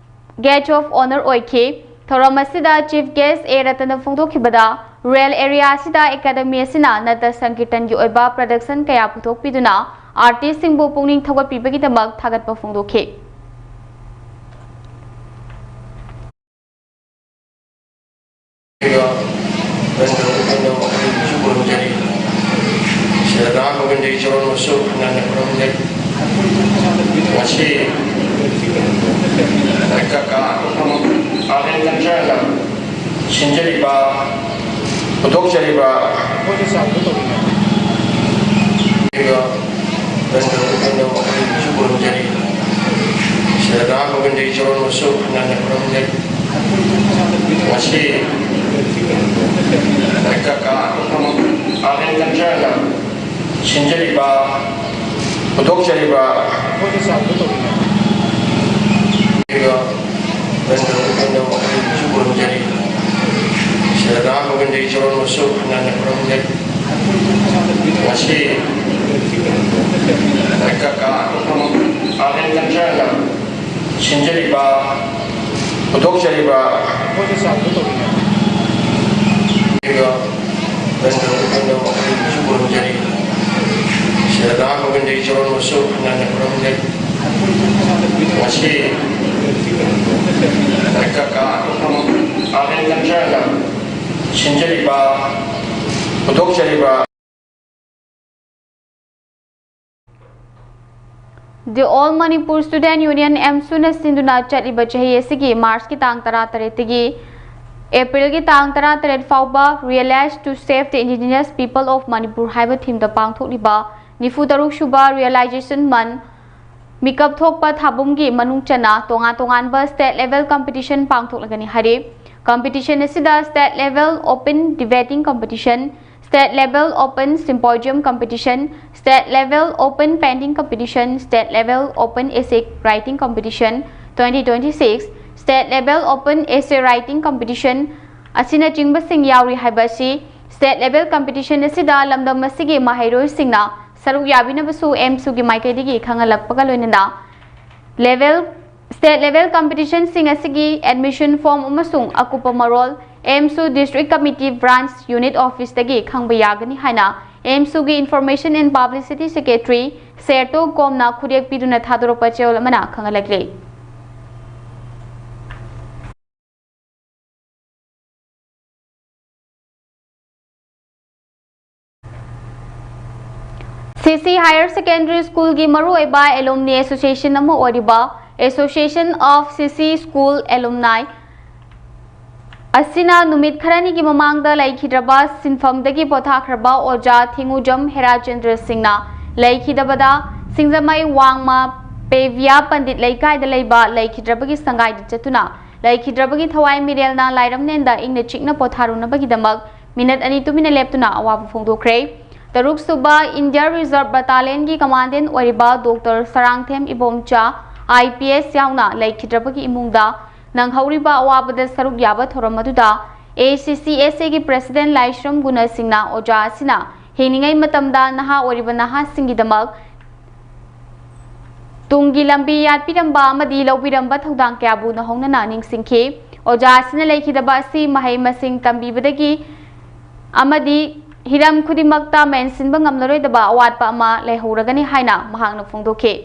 guest of honour ꯑꯣꯏꯈꯤ꯫ ꯊꯧꯔꯝ ꯑꯁꯤꯗ chief guest ꯑꯦ ꯔꯇꯟꯅ ꯐꯣꯡꯗꯣꯛꯈꯤꯕꯗ, rural area ꯑꯁꯤꯗ ꯑꯦꯀꯥꯗꯃꯤ ꯑꯁꯤꯅ ꯅꯠꯇ ꯁꯪꯀꯤꯔꯇꯟꯒꯤ ꯑꯣꯏꯕ production ꯀꯌꯥ ꯄꯨꯊꯣꯛꯄꯤꯗꯨꯅ artistꯁꯤꯡꯕꯨ ꯄꯨꯛꯅꯤꯡ ꯊꯧꯒꯠꯄꯤꯕꯒꯤꯗꯃꯛ ꯊꯥꯒꯠꯄ ꯐꯣꯡꯗꯣꯛꯈꯤ꯫ ꯑꯗꯨꯒ ꯅꯪꯅ ꯑꯩꯈꯣꯏꯅ ꯃꯈꯣꯏꯕꯨꯁꯨ ꯈꯨꯔꯨꯝꯖꯔꯤ꯫ ꯁ꯭ꯔꯤ ꯔꯥꯙꯥ ꯒꯣꯕꯤꯟꯗꯒꯤ ꯆꯔꯣꯟꯕꯨꯁꯨ ꯍꯟꯅ ꯍꯟꯅ ꯈꯨꯔꯨꯝꯖꯔꯤ꯫ ꯉꯁꯤ ꯑꯩꯈꯣꯏ ꯀꯀꯥ ꯑꯇꯣꯞꯄ ꯑꯥꯔꯠ ꯑꯦꯟ ꯀꯜꯆꯔꯅ ꯁꯤꯟꯖꯔꯤꯕ, ꯄꯨꯊꯣꯛꯆꯔꯤꯕ ꯑꯗꯨꯒ ꯅꯪꯅ ꯑꯩꯈꯣꯏꯅ ꯃꯈꯣꯏꯕꯨꯁꯨ ꯈꯨꯔꯨꯝꯖꯔꯤ꯫ ꯁ꯭ꯔꯤ ꯔꯥꯙꯥ ꯒꯣꯕꯤꯟꯗꯒꯤ ꯆꯔꯣꯟꯕꯨꯁꯨ ꯍꯟꯅ ꯍꯟꯅ ꯈꯨꯔꯨꯝꯖꯔꯤ꯫ ꯉꯁꯤ ꯑꯩꯈꯣꯏ ꯀꯀꯥ ꯑꯇꯣꯞꯄ ꯑꯥꯔꯠ ꯑꯦꯟ ꯀꯜꯆꯔꯅ ꯁꯤꯟꯖꯔꯤꯕ, ꯄꯨꯊꯣꯛꯆꯔꯤꯕ ꯑꯗꯨꯒ ꯅꯪꯅ ꯑꯩꯈꯣꯏꯅ ꯃꯈꯣꯏꯕꯨꯁꯨ ꯈꯨꯔꯨꯝꯖꯔꯤ꯫ ꯁ꯭ꯔꯤ ꯔꯥꯙꯥ ꯒꯣꯕꯤꯟꯗꯒꯤ ꯆꯔꯣꯟꯕꯨꯁꯨ ꯍꯟꯅ ꯍꯟꯅ ꯈꯨꯔꯨꯝꯖꯔꯤ꯫ ꯉꯁꯤ ꯑꯩꯈꯣꯏ ꯀꯀꯥ ꯑꯇꯣꯞꯄ ꯑꯥꯔꯠ ꯑꯦꯟ ꯀꯜꯆꯔꯅ ꯁꯤꯟꯖꯔꯤꯕ, ꯄꯨꯊꯣꯛꯆꯔꯤꯕ ꯑꯗꯨꯒ ꯅꯪꯅ ꯑꯩꯈꯣꯏꯅ ꯃꯈꯣꯏꯕꯨꯁꯨ ꯈꯨꯔꯨꯝꯖꯔꯤ꯫ ꯁ꯭ꯔꯤ ꯔꯥꯙꯥ ꯒꯣꯕꯤꯟꯗꯒꯤ ꯆꯔꯣꯟꯕꯨꯁꯨ ꯍꯟꯅ ꯍꯟꯅ ꯈꯨꯔꯨꯝꯖꯔꯤ꯫ ꯉꯁꯤ ꯑꯩꯈꯣꯏ ꯀꯀꯥ ꯑꯇꯣꯞꯄ ꯑꯥꯔꯠ ꯑꯦꯟ ꯀꯜꯆꯔꯅ ꯁꯤꯟꯖꯔꯤꯕ, ꯄꯨꯊꯣꯛꯆꯔꯤꯕ The All Manipur Student Union, ꯑꯦꯝꯁꯨꯅ ꯁꯤꯟꯗꯨꯅ ꯆꯠꯂꯤꯕ ꯆꯍꯤ ꯑꯁꯤꯒꯤ ꯃꯥꯔꯆꯀꯤ ꯇꯥꯡ ꯇꯔꯥꯇꯔꯦꯠꯇꯒꯤ ꯑꯦꯄ꯭ꯔꯤꯜꯒꯤ ꯇꯥꯡ ꯇꯔꯥꯇꯔꯦꯠ ꯐꯥꯎꯕ Realize to Save the Indigenous People of Manipur ꯍꯥꯏꯕ ꯊꯤꯝꯗ ꯄꯥꯡꯊꯣꯛꯂꯤꯕ ꯅꯤꯐꯨ ꯇꯔꯨꯛ ꯁꯨꯕ Realization Month ꯃꯤꯀꯞ ꯊꯣꯛꯄ ꯊꯥꯕꯨꯝꯒꯤ ꯃꯅꯨꯡ ꯆꯟꯅ ꯇꯣꯉꯥꯟ ꯇꯣꯉꯥꯟꯕ state level competition ꯄꯥꯡꯊꯣꯛꯂꯒꯅꯤ ꯍꯥꯏꯔꯤ꯫ Competition ꯑꯁꯤꯗ state level open debating competition, state level open symposium competition, state level open painting competition, state level open essay writing competition twenty twenty-six, state level open essay writing competition ꯑꯁꯤꯅꯆꯤꯡꯕꯁꯤꯡ ꯌꯥꯎꯔꯤ ꯍꯥꯏꯕ ꯑꯁꯤ state level competition ꯑꯁꯤꯗ ꯂꯝꯗꯝ ꯑꯁꯤꯒꯤ ꯃꯍꯩꯔꯣꯏꯁꯤꯡꯅ ꯁꯔꯨꯛ ꯌꯥꯕꯤꯅꯕꯁꯨ ꯑꯦꯝꯁꯨꯒꯤ ꯃꯥꯏꯀꯩꯗꯒꯤ ꯈꯪꯍꯜꯂꯛꯄꯒ ꯂꯣꯏꯅꯅ level state level competitionꯁꯤꯡ ꯑꯁꯤꯒꯤ admission form ꯑꯃꯁꯨꯡ ꯑꯀꯨꯞꯄ ꯃꯔꯣꯜ ꯑꯦꯝꯁꯨ District Committee Branch Unit Officeꯇꯒꯤ ꯈꯪꯕ ꯌꯥꯒꯅꯤ ꯍꯥꯏꯅ ꯑꯦꯝꯁꯨꯒꯤ Information and Publicity Secretary ꯁꯦꯔꯇꯣ ꯀꯣꯝꯅ ꯈꯨꯗꯦꯛ ꯄꯤꯗꯨꯅ ꯊꯥꯗꯣꯔꯛꯄ ꯆꯦꯔꯣꯜ ꯑꯃꯅ ꯈꯪꯍꯜꯂꯛꯂꯤ꯫ ꯁꯤꯁꯤ Higher Secondary Schoolꯒꯤ ꯃꯔꯨꯑꯣꯏꯕ alumni association ꯑꯃ ꯑꯣꯏꯔꯤꯕ Association of ꯁꯤꯁꯤ School Alumni ꯑꯁꯤꯅ ꯅꯨꯃꯤꯠ ꯈꯔꯅꯤꯒꯤ ꯃꯃꯥꯡꯗ ꯂꯩꯈꯤꯗ꯭ꯔꯕ ꯁꯤꯟꯐꯝꯗꯒꯤ ꯄꯣꯊꯥꯈ꯭ꯔꯕ ꯑꯣꯖꯥ ꯊꯤꯡꯉꯨꯖꯝ ꯍꯦꯔꯥꯆꯟꯗ꯭ꯔ ꯁꯤꯡꯅ ꯂꯩꯈꯤꯗꯕꯗ ꯁꯤꯡꯖꯃꯩ ꯋꯥꯡꯃ ꯄꯦꯕꯤꯌꯥ ꯄꯟꯗꯤꯠ ꯂꯩꯀꯥꯏꯗ ꯂꯩꯕ ꯂꯩꯈꯤꯗ꯭ꯔꯕꯒꯤ ꯁꯪꯒꯥꯏꯗ ꯆꯠꯇꯨꯅ ꯂꯩꯈꯤꯗ꯭ꯔꯕꯒꯤ ꯊꯋꯥꯏ ꯃꯤꯔꯦꯜꯅ ꯂꯥꯏꯔꯝꯅꯦꯟꯗ ꯏꯪꯅ ꯆꯤꯛꯅ ꯄꯣꯊꯥꯔꯨꯅꯕꯒꯤꯗꯃꯛ ꯃꯤꯅꯠ ꯑꯅꯤ ꯇꯨꯃꯤꯟꯅ ꯂꯦꯞꯇꯨꯅ ꯑꯋꯥꯕ ꯐꯣꯡꯗꯣꯛꯈ꯭ꯔꯦ꯫ ꯇꯔꯨꯛ ꯁꯨꯕ India Reserve Battalionꯒꯤ Commandant ꯑꯣꯏꯔꯤꯕ ꯗꯣꯛꯇꯔ ꯁꯔꯥꯡꯊꯦꯝ ꯏꯕꯣꯝꯆꯥ IPS ꯌꯥꯎꯅ ꯂꯩꯈꯤꯗ꯭ꯔꯕꯒꯤ ꯏꯃꯨꯡꯗ ꯅꯪꯍꯧꯔꯤꯕ ꯑꯋꯥꯕꯗ ꯁꯔꯨꯛ ꯌꯥꯕ ꯊꯧꯔꯝ ꯑꯗꯨꯗ ACCSAꯒꯤ President ꯂꯥꯏꯁ꯭ꯔꯝ ꯒꯨꯅ ꯁꯤꯡꯅ ꯑꯣꯖꯥ ꯑꯁꯤꯅ ꯍꯤꯡꯂꯤꯉꯩ ꯃꯇꯝꯗ ꯅꯍꯥ ꯑꯣꯏꯔꯤꯕ ꯅꯍꯥꯁꯤꯡꯒꯤꯗꯃꯛ ꯇꯨꯡꯒꯤ ꯂꯝꯕꯤ ꯌꯥꯠꯄꯤꯔꯝꯕ ꯑꯃꯗꯤ ꯂꯧꯕꯤꯔꯝꯕ ꯊꯧꯗꯥꯡ ꯀꯌꯥꯕꯨ ꯅꯧꯍꯧꯅꯅ ꯅꯤꯡꯁꯤꯡꯈꯤ꯫ ꯑꯣꯖꯥ ꯑꯁꯤꯅ ꯂꯩꯈꯤꯗꯕ ꯑꯁꯤ ꯃꯍꯩ ꯃꯁꯤꯡ ꯇꯝꯕꯤꯕꯗꯒꯤ ꯑꯃꯗꯤ ꯍꯤꯔꯝ ꯈꯨꯗꯤꯡꯃꯛꯇ ꯃꯦꯟꯁꯤꯟꯕ ꯉꯝꯂꯔꯣꯏꯗꯕ ꯑꯋꯥꯠꯄ ꯑꯃ ꯂꯩꯍꯧꯔꯒꯅꯤ ꯍꯥꯏꯅ ꯃꯍꯥꯛꯅ ꯐꯣꯡꯗꯣꯛꯈꯤ꯫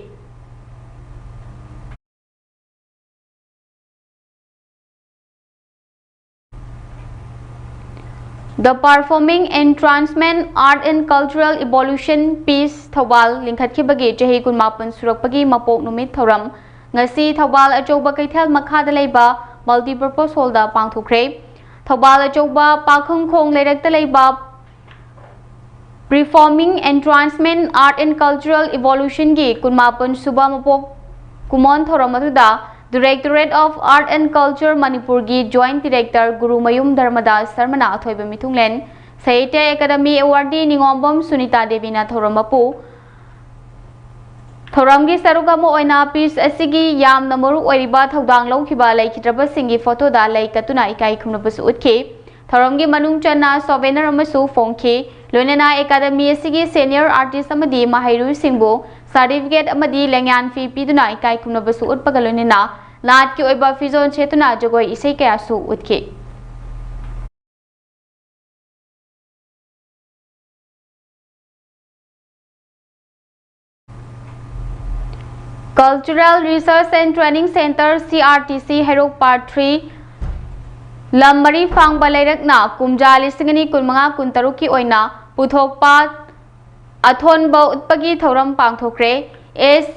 The Performing Entrancement Art and Cultural Evolution Piece Thoubal ꯂꯤꯡꯈꯠꯈꯤꯕꯒꯤ ꯆꯍꯤ ꯀꯨꯟꯃꯥꯄꯟ ꯁꯨꯔꯛꯄꯒꯤ ꯃꯄꯣꯛ ꯅꯨꯃꯤꯠ ꯊꯧꯔꯝ ꯉꯁꯤ ꯊꯧꯕꯥꯜ ꯑꯆꯧꯕ ꯀꯩꯊꯦꯜ ꯃꯈꯥꯗ ꯂꯩꯕ Multipurpose Hallꯗ ꯄꯥꯡꯊꯣꯛꯈ꯭ꯔꯦ꯫ ꯊꯧꯕꯥꯜ ꯑꯆꯧꯕ ꯄꯥꯈꯪꯈꯣꯡ ꯂꯩꯔꯛꯇ ꯂꯩꯕ Performing Entrancement Art and Cultural Evolutionꯒꯤ ꯀꯨꯟꯃꯥꯄꯟ ꯁꯨꯕ ꯃꯄꯣꯛ ꯀꯨꯝꯑꯣꯟ ꯊꯧꯔꯝ ꯑꯗꯨꯗ Directorate of Art and Culture ꯃꯅꯤꯄꯨꯔꯒꯤ Joint Director ꯒꯨꯔꯨꯃꯌꯨꯝ ꯙꯔꯃꯗꯥꯁ ꯁꯔꯃꯅ ꯑꯊꯣꯏꯕ ꯃꯤꯊꯨꯡꯂꯦꯟ, Sahitya Academy Awardee ꯅꯤꯉꯣꯝꯕꯝ ꯁꯨꯅꯤꯇꯥ ꯗꯦꯕꯤꯅ ꯊꯧꯔꯝ ꯃꯄꯨ ꯊꯧꯔꯝꯒꯤ ꯁꯔꯨꯛ ꯑꯃ ꯑꯣꯏꯅ ꯄꯤꯁ ꯑꯁꯤꯒꯤ ꯌꯥꯝꯅ ꯃꯔꯨ ꯑꯣꯏꯔꯤꯕ ꯊꯧꯗꯥꯡ ꯂꯧꯈꯤꯕ ꯂꯩꯈꯤꯗ꯭ꯔꯕꯁꯤꯡꯒꯤ ꯐꯣꯇꯣꯗ ꯂꯩ ꯀꯠꯇꯨꯅ ꯏꯀꯥꯏ ꯈꯨꯝꯅꯕꯁꯨ ꯎꯠꯈꯤ꯫ ꯊꯧꯔꯝꯒꯤ ꯃꯅꯨꯡ ꯆꯟꯅ ꯁꯣꯚꯦꯅꯔ ꯑꯃꯁꯨ ꯐꯣꯡꯈꯤ꯫ ꯂꯣꯏꯅꯅ ꯑꯦꯀꯥꯗꯃꯤ ꯑꯁꯤꯒꯤ ꯁꯦꯅꯤꯌꯔ ꯑꯥꯔꯇꯤꯁ ꯑꯃꯗꯤ ꯃꯍꯩꯔꯣꯏꯁꯤꯡꯕꯨ ꯁꯥꯔꯇꯤꯐꯤꯀꯦꯠ ꯑꯃꯗꯤ ꯂꯦꯡꯌꯥꯟ ꯐꯤ ꯄꯤꯗꯨꯅ ꯏꯀꯥꯏ ꯈꯨꯝꯅꯕꯁꯨ ꯎꯠꯄꯒ ꯂꯣꯏꯅꯅ ꯅꯥꯠꯀꯤ ꯑꯣꯏꯕ ꯐꯤꯖꯣꯜ ꯁꯦꯠꯇꯨꯅ ꯖꯒꯣꯏ ꯏꯁꯩ ꯀꯌꯥꯁꯨ ꯎꯠꯈꯤ꯫ Cultural Research and Training Centre, C R T C, Heirok Part three, ꯂꯝ ꯃꯔꯤ ꯐꯥꯡꯕ ꯂꯩꯔꯛꯅ ꯀꯨꯝꯖꯥ ꯂꯤꯁꯤꯡ ꯑꯅꯤ ꯀꯨꯟꯃꯉꯥ ꯀꯨꯟꯇꯔꯨꯛꯀꯤ ꯑꯣꯏꯅ ꯄꯨꯊꯣꯛꯄ ꯑꯊꯣꯟꯕ ꯎꯠꯄꯒꯤ ꯊꯧꯔꯝ ꯄꯥꯡꯊꯣꯛꯈ꯭ꯔꯦ꯫ S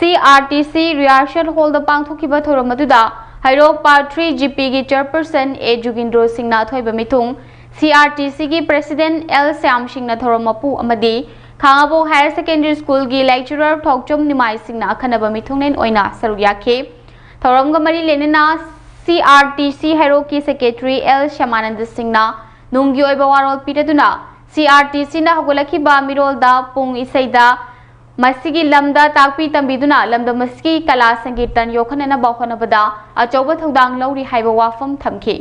C R T C Rehearsal Hallꯗ ꯄꯥꯡꯊꯣꯛꯈꯤꯕ ꯊꯧꯔꯝ ꯑꯗꯨꯗ ꯍꯩꯔꯣꯛ Part three G Pꯒꯤ Chairperson ꯑꯦ ꯖꯨꯒꯤꯟꯗ꯭ꯔꯣ ꯁꯤꯡꯅ ꯑꯊꯣꯏꯕ ꯃꯤꯊꯨꯡ, C R T Cꯒꯤ President L Shyam ꯁꯤꯡꯅ ꯊꯧꯔꯝ ꯃꯄꯨ ꯑꯃꯗꯤ ꯈꯥꯉꯕꯣꯛ Higher Secondary Schoolꯒꯤ Lecturer ꯊꯣꯛꯆꯣꯝ ꯅꯤꯃꯥꯏ ꯁꯤꯡꯅ ꯑꯈꯟꯅꯕ ꯃꯤꯊꯨꯡꯂꯦꯟ ꯑꯣꯏꯅ ꯁꯔꯨꯛ ꯌꯥꯈꯤ꯫ ꯊꯧꯔꯝꯒ ꯃꯔꯤ ꯂꯩꯅꯅ C R T C ꯍꯩꯔꯣꯛꯀꯤ Secretary ꯑꯦꯜ ꯁ꯭ꯌꯥꯃꯥꯅꯟꯗ ꯁꯤꯡꯅ ꯅꯨꯡꯒꯤ ꯑꯣꯏꯕ ꯋꯥꯔꯣꯜ ꯄꯤꯔꯗꯨꯅ, C R T Cꯅ ꯍꯧꯒꯠꯂꯛꯈꯤꯕ ꯃꯤꯔꯣꯜꯗ ꯄꯨꯡ ꯏꯁꯩꯗ ꯃꯁꯤꯒꯤ ꯂꯝꯗ ꯇꯥꯛꯄꯤ ꯇꯝꯕꯤꯗꯨꯅ ꯂꯝꯗꯝ ꯑꯁꯤꯒꯤ ꯀꯂꯥ ꯁꯪꯒꯤꯠ ꯇꯟ ꯌꯣꯛꯈꯠꯅꯅꯕ ꯍꯣꯠꯅꯕꯗ ꯑꯆꯧꯕ ꯊꯧꯗꯥꯡ ꯂꯧꯔꯤ ꯍꯥꯏꯕ ꯋꯥꯐꯝ ꯊꯝꯈꯤ꯫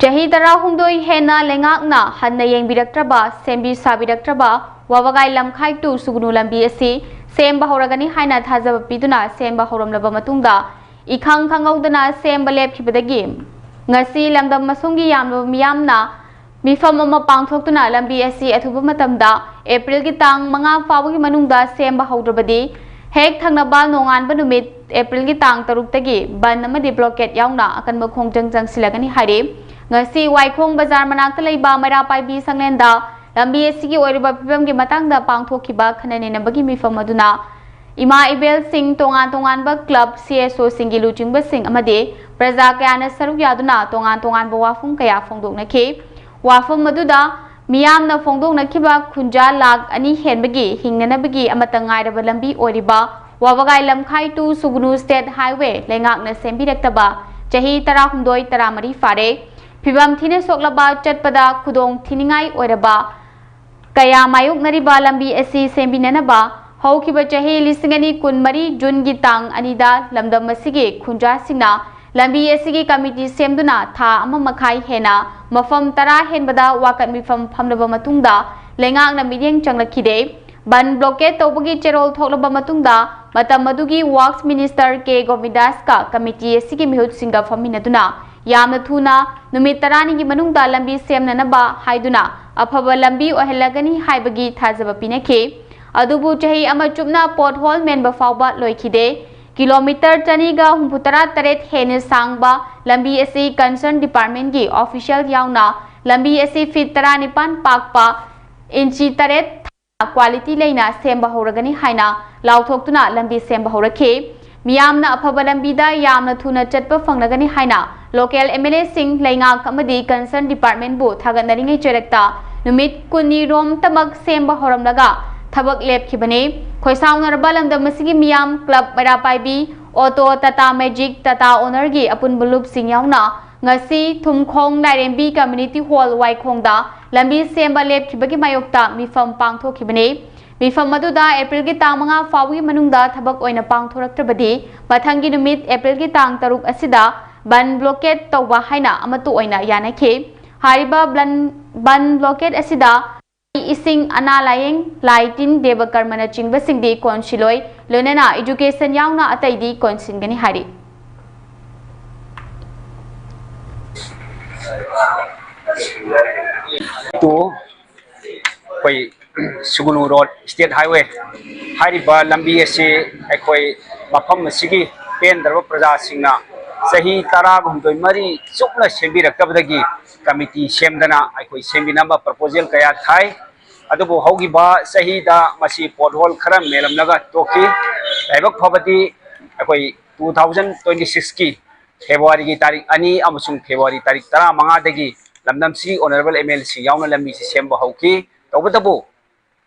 ꯆꯍꯤ ꯇꯔꯥꯍꯨꯝꯗꯣꯏ ꯍꯦꯟꯅ ꯂꯩꯉꯥꯛꯅ ꯍꯟꯅ ꯌꯦꯡꯕꯤꯔꯛꯇ꯭ꯔꯕ, ꯁꯦꯝꯕꯤ ꯁꯥꯕꯤꯔꯛꯇ꯭ꯔꯕ ꯋꯥꯕꯒꯥꯏ ꯂꯝꯈꯥꯏ to ꯁꯨꯒꯅꯨ ꯂꯝꯕꯤ ꯑꯁꯤ ꯁꯦꯝꯕ ꯍꯧꯔꯒꯅꯤ ꯍꯥꯏꯅ ꯊꯥꯖꯕ ꯄꯤꯗꯨꯅ ꯁꯦꯝꯕ ꯍꯧꯔꯝꯂꯕ ꯃꯇꯨꯡꯗ, ꯏꯈꯪ ꯈꯪꯍꯧꯗꯅ ꯁꯦꯝꯕ ꯂꯦꯞꯈꯤꯕꯗꯒꯤ ꯉꯁꯤ ꯂꯝꯗꯝ ꯑꯁꯣꯝꯒꯤ ꯌꯥꯝꯂꯕ ꯃꯤꯌꯥꯝꯅ ꯃꯤꯐꯝ ꯑꯃ ꯄꯥꯡꯊꯣꯛꯇꯨꯅ ꯂꯝꯕꯤ ꯑꯁꯤ ꯑꯊꯨꯕ ꯃꯇꯝꯗ ꯑꯦꯄ꯭ꯔꯤꯜꯒꯤ ꯇꯥꯡ ꯃꯉꯥ ꯐꯥꯎꯕꯒꯤ ꯃꯅꯨꯡꯗ ꯁꯦꯝꯕ ꯍꯧꯗ꯭ꯔꯕꯗꯤ, ꯍꯦꯛ ꯊꯪꯅꯕ ꯅꯣꯡꯉꯥꯟꯕ ꯅꯨꯃꯤꯠ ꯑꯦꯄ꯭ꯔꯤꯜꯒꯤ ꯇꯥꯡ ꯇꯔꯨꯛꯇꯒꯤ ꯕꯟ ꯑꯃꯗꯤ ꯕ꯭ꯂꯣꯀꯦꯠ ꯌꯥꯎꯅ ꯑꯀꯟꯕ ꯈꯣꯡꯖꯪ ꯆꯪꯁꯤꯜꯂꯒꯅꯤ ꯍꯥꯏꯔꯤ꯫ ꯉꯁꯤ ꯋꯥꯏꯈꯣꯡ ꯕꯖꯥꯔ ꯃꯅꯥꯛꯇ ꯂꯩꯕ ꯃꯩꯔꯥ ꯄꯥꯏꯕꯤ ꯁꯪꯂꯦꯟꯗ ꯂꯝꯕꯤ ꯑꯁꯤꯒꯤ ꯑꯣꯏꯔꯤꯕ ꯐꯤꯕꯝꯒꯤ ꯃꯇꯥꯡꯗ ꯄꯥꯡꯊꯣꯛꯈꯤꯕ ꯈꯟꯅ ꯅꯩꯅꯕꯒꯤ ꯃꯤꯐꯝ ꯑꯗꯨꯅ ꯏꯃꯥ ꯏꯕꯦꯜꯁꯤꯡ, ꯇꯣꯉꯥꯟ ꯇꯣꯉꯥꯟꯕ ꯀ꯭ꯂꯕ, ꯁꯤ ꯑꯦꯁ ꯑꯣꯁꯤꯡꯒꯤ ꯂꯨꯆꯤꯡꯕꯁꯤꯡ ꯑꯃꯗꯤ ꯄ꯭ꯔꯖꯥ ꯀꯌꯥꯅ ꯁꯔꯨꯛ ꯌꯥꯗꯨꯅ ꯇꯣꯉꯥꯟ ꯇꯣꯉꯥꯟꯕ ꯋꯥꯐꯝ ꯀꯌꯥ ꯐꯣꯡꯗꯣꯛꯅꯈꯤ꯫ ꯋꯥꯐꯝ ꯑꯗꯨꯗ ꯃꯤꯌꯥꯝꯅ ꯐꯣꯡꯗꯣꯛꯅꯈꯤꯕ ꯈꯨꯟꯖꯥ ꯂꯥꯈ ꯑꯅꯤ ꯍꯦꯟꯕꯒꯤ ꯍꯤꯡꯅꯅꯕꯒꯤ ꯑꯃꯠꯇ ꯉꯥꯏꯔꯕ ꯂꯝꯕꯤ ꯑꯣꯏꯔꯤꯕ ꯋꯥꯕꯒꯥꯏ ꯂꯝꯈꯥꯏ to ꯁꯨꯒꯅꯨ ꯁ꯭ꯇꯦꯠ ꯍꯥꯏꯋꯦ ꯂꯩꯉꯥꯛꯅ ꯁꯦꯝꯕꯤꯔꯛꯇꯕ ꯆꯍꯤ ꯇꯔꯥꯍꯨꯝꯗꯣꯏ, ꯇꯔꯥꯃꯔꯤ ꯐꯥꯔꯦ꯫ ꯐꯤꯕꯝ ꯊꯤꯅ ꯁꯣꯛꯂꯕ, ꯆꯠꯄꯗ ꯈꯨꯗꯣꯡ ꯊꯤꯅꯤꯡꯉꯥꯏ ꯑꯣꯏꯔꯕ ꯀꯌꯥ ꯃꯥꯌꯣꯛꯅꯔꯤꯕ ꯂꯝꯕꯤ ꯑꯁꯤ ꯁꯦꯝꯕꯤꯅꯅꯕ ꯍꯧꯈꯤꯕ ꯆꯍꯤ ꯂꯤꯁꯤꯡ ꯑꯅꯤ ꯀꯨꯟꯃꯔꯤ ꯖꯨꯟꯒꯤ ꯇꯥꯡ ꯑꯅꯤꯗ ꯂꯝꯗꯝ ꯑꯁꯤꯒꯤ ꯈꯨꯟꯖꯥꯁꯤꯡꯅ ꯂꯝꯕꯤ ꯑꯁꯤꯒꯤ ꯀꯃꯤꯇꯤ ꯁꯦꯝꯗꯨꯅ ꯊꯥ ꯑꯃ ꯃꯈꯥꯏ ꯍꯦꯟꯅ ꯃꯐꯝ ꯇꯔꯥ ꯍꯦꯟꯕꯗ ꯋꯥꯀꯠ ꯃꯤꯐꯝ ꯐꯝꯂꯕ ꯃꯇꯨꯡꯗ ꯂꯩꯉꯥꯛꯅ ꯃꯤꯠꯌꯦꯡ ꯆꯪꯂꯛꯈꯤꯗꯦ꯫ ꯕꯟ ꯕ꯭ꯂꯣꯀꯦꯠ ꯇꯧꯕꯒꯤ ꯆꯦꯔꯣꯜ ꯊꯣꯛꯂꯕ ꯃꯇꯨꯡꯗ ꯃꯇꯝ ꯑꯗꯨꯒꯤ ꯋꯥꯔꯛꯁ ꯃꯤꯅꯤꯁꯇꯔ ꯀꯦ ꯒꯣꯕꯤꯟꯗꯥꯁꯀ ꯀꯃꯤꯇꯤ ꯑꯁꯤꯒꯤ ꯃꯤꯍꯨꯠꯁꯤꯡꯒ ꯐꯝꯃꯤꯟꯅꯗꯨꯅ ꯌꯥꯝꯅ ꯊꯨꯅ ꯅꯨꯃꯤꯠ ꯇꯔꯥꯅꯤꯒꯤ ꯃꯅꯨꯡꯗ ꯂꯝꯕꯤ ꯁꯦꯝꯅꯅꯕ ꯍꯥꯏꯗꯨꯅ ꯑꯐꯕ ꯂꯝꯕꯤ ꯑꯣꯏꯍꯜꯂꯒꯅꯤ ꯍꯥꯏꯕꯒꯤ ꯊꯥꯖꯕ ꯄꯤꯅꯈꯤ꯫ ꯑꯗꯨꯕꯨ ꯆꯍꯤ ꯑꯃ ꯆꯨꯞꯅ ꯄꯣꯠꯍꯣꯜ ꯃꯦꯟꯕ ꯐꯥꯎꯕ ꯂꯣꯏꯈꯤꯗꯦ꯫ ꯀꯤꯂꯣꯃꯤꯇꯔ ꯆꯅꯤꯒ ꯍꯨꯝꯐꯨꯇꯔꯥ ꯇꯔꯦꯠ ꯍꯦꯟꯅ ꯁꯥꯡꯕ ꯂꯝꯕꯤ ꯑꯁꯤ ꯀꯟꯁꯔꯟ ꯗꯤꯄꯥꯔꯠꯃꯦꯟꯒꯤ ꯑꯣꯐꯤꯁꯤꯌꯦꯜ ꯌꯥꯎꯅ ꯂꯝꯕꯤ ꯑꯁꯤ ꯐꯤꯠ ꯇꯔꯥꯅꯤꯄꯥꯟ ꯄꯥꯛꯄ, ꯏꯟꯆꯤ ꯇꯔꯦꯠ ꯀ꯭ꯋꯥꯂꯤꯇꯤ ꯂꯩꯅ ꯁꯦꯝꯕ ꯍꯧꯔꯒꯅꯤ ꯍꯥꯏꯅ ꯂꯥꯎꯊꯣꯛꯇꯨꯅ ꯂꯝꯕꯤ ꯁꯦꯝꯕ ꯍꯧꯔꯛꯈꯤ꯫ ꯃꯤꯌꯥꯝꯅ ꯑꯐꯕ ꯂꯝꯕꯤꯗ ꯌꯥꯝꯅ ꯊꯨꯅ ꯆꯠꯄ ꯐꯪꯂꯒꯅꯤ ꯍꯥꯏꯅ ꯂꯣꯀꯦꯜ ꯑꯦꯝ ꯑꯦꯜ ꯑꯦꯁꯤꯡ, ꯂꯩꯉꯥꯛ ꯑꯃꯗꯤ ꯀꯟꯁꯔꯟ ꯗꯤꯄꯥꯔꯠꯃꯦꯟꯕꯨ ꯊꯥꯒꯠꯅꯔꯤꯉꯩ ꯆꯩꯔꯛꯇ ꯅꯨꯃꯤꯠ ꯀꯨꯟꯅꯤ ꯔꯣꯝꯇꯃꯛ ꯁꯦꯝꯕ ꯍꯧꯔꯝꯂꯒ ꯊꯕꯛ ꯂꯦꯞꯈꯤꯕꯅꯤ꯫ ꯈꯣꯏꯁꯥꯎꯅꯔꯕ ꯂꯝꯗꯝ ꯑꯁꯤꯒꯤ ꯃꯤꯌꯥꯝ, club, Meira Paibi, auto, Tata magic, Tata ꯑꯣꯅꯔꯒꯤ ꯑꯄꯨꯟꯕ ꯂꯨꯞꯁꯤꯡ ꯌꯥꯎꯅ ꯉꯁꯤ ꯊꯨꯝꯈꯣꯡ ꯂꯥꯏꯔꯦꯝꯕꯤ ꯀꯝꯃ꯭ꯌꯨꯅꯤꯇꯤ ꯍꯣꯜ ꯋꯥꯏꯈꯣꯡꯗ ꯂꯝꯕꯤ ꯁꯦꯝꯕ ꯂꯦꯞꯈꯤꯕꯒꯤ ꯃꯥꯌꯣꯛꯇ ꯃꯤꯐꯝ ꯄꯥꯡꯊꯣꯛꯈꯤꯕꯅꯤ꯫ ꯃꯤꯐꯝ ꯑꯗꯨꯗ ꯑꯦꯄ꯭ꯔꯤꯜꯒꯤ ꯇꯥꯡ ꯃꯉꯥ ꯐꯥꯎꯕꯒꯤ ꯃꯅꯨꯡꯗ ꯊꯕꯛ ꯑꯣꯏꯅ ꯄꯥꯡꯊꯣꯔꯛꯇ꯭ꯔꯕꯗꯤ ꯃꯊꯪꯒꯤ ꯅꯨꯃꯤꯠ ꯑꯦꯄ꯭ꯔꯤꯜꯒꯤ ꯇꯥꯡ ꯇꯔꯨꯛ ꯑꯁꯤꯗ ꯕꯟ ꯕ꯭ꯂꯣꯀꯦꯠ ꯇꯧꯕ ꯍꯥꯏꯅ ꯑꯃꯠꯇ ꯑꯣꯏꯅ ꯌꯥꯅꯈꯤ꯫ ꯍꯥꯏꯔꯤꯕ ꯕ꯭ꯂꯟ-, ꯕꯟ ꯕ꯭ꯂꯣꯀꯦꯠ ꯑꯁꯤꯗ ꯏꯁꯤꯡ, ꯑꯅꯥ ꯂꯥꯌꯦꯡ, ꯂꯥꯏ ꯇꯤꯟ, ꯗꯦꯕ ꯀꯔꯃꯅꯆꯤꯡꯕꯁꯤꯡꯗꯤ ꯀꯣꯟꯁꯤꯜꯂꯣꯏ, ꯂꯣꯏꯅꯅ ꯏꯖꯨꯀꯦꯁꯟ ꯌꯥꯎꯅ ꯑꯇꯩꯗꯤ ꯀꯣꯟꯁꯤꯟꯒꯅꯤ ꯍꯥꯏꯔꯤ꯫ ꯇꯨ, ꯑꯩꯈꯣꯏ ꯁꯨꯒꯨꯅꯨ ꯔꯣꯗ, ꯁ꯭ꯇꯦꯠ ꯍꯥꯏꯋꯦ ꯍꯥꯏꯔꯤꯕ ꯂꯝꯕꯤ ꯑꯁꯤ ꯑꯩꯈꯣꯏ ꯃꯐꯝ ꯑꯁꯤꯒꯤ ꯄꯦꯟꯗ꯭ꯔꯕ ꯄ꯭ꯔꯖꯥꯁꯤꯡꯅ ꯆꯍꯤ ꯇꯔꯥꯒ ꯍꯨꯝꯗꯣꯏ ꯃꯔꯤ ꯆꯨꯞꯅ ꯁꯦꯝꯕꯤꯔꯛꯇꯕꯗꯒꯤ ꯀꯃꯤꯇꯤ ꯁꯦꯝꯗꯅ ꯑꯩꯈꯣꯏ ꯁꯦꯝꯕꯤꯅꯕ ꯄ꯭ꯔꯄꯣꯖꯦꯜ ꯀꯌꯥ ꯊꯥꯏ꯫ ꯑꯗꯨꯕꯨ ꯍꯧꯈꯤꯕ ꯆꯍꯤꯗ ꯃꯁꯤ ꯄꯣꯠꯍꯣꯜ ꯈꯔ ꯃꯦꯜꯂꯝꯂꯒ ꯇꯣꯛꯈꯤ꯫ ꯂꯥꯏꯕꯛ ꯐꯕꯗꯤ ꯑꯩꯈꯣꯏ two thousand twenty sixꯀꯤ ꯐꯦꯕ꯭ꯔꯨꯋꯥꯔꯤꯒꯤ ꯇꯥꯔꯤꯛ ꯑꯅꯤ ꯑꯃꯁꯨꯡ ꯐꯦꯕ꯭ꯔꯨꯋꯥꯔꯤ ꯇꯥꯔꯤꯛ ꯇꯔꯥꯃꯉꯥꯗꯒꯤ ꯂꯝꯗꯝꯁꯤꯒꯤ ꯑꯣꯅꯔꯦꯕꯜ ꯑꯦꯝ ꯑꯦꯜ ꯑꯦꯁꯤꯡ ꯌꯥꯎꯅ ꯂꯝꯕꯤꯁꯤ ꯁꯦꯝꯕ ꯍꯧꯈꯤ꯫ ꯇꯧꯕꯇꯕꯨ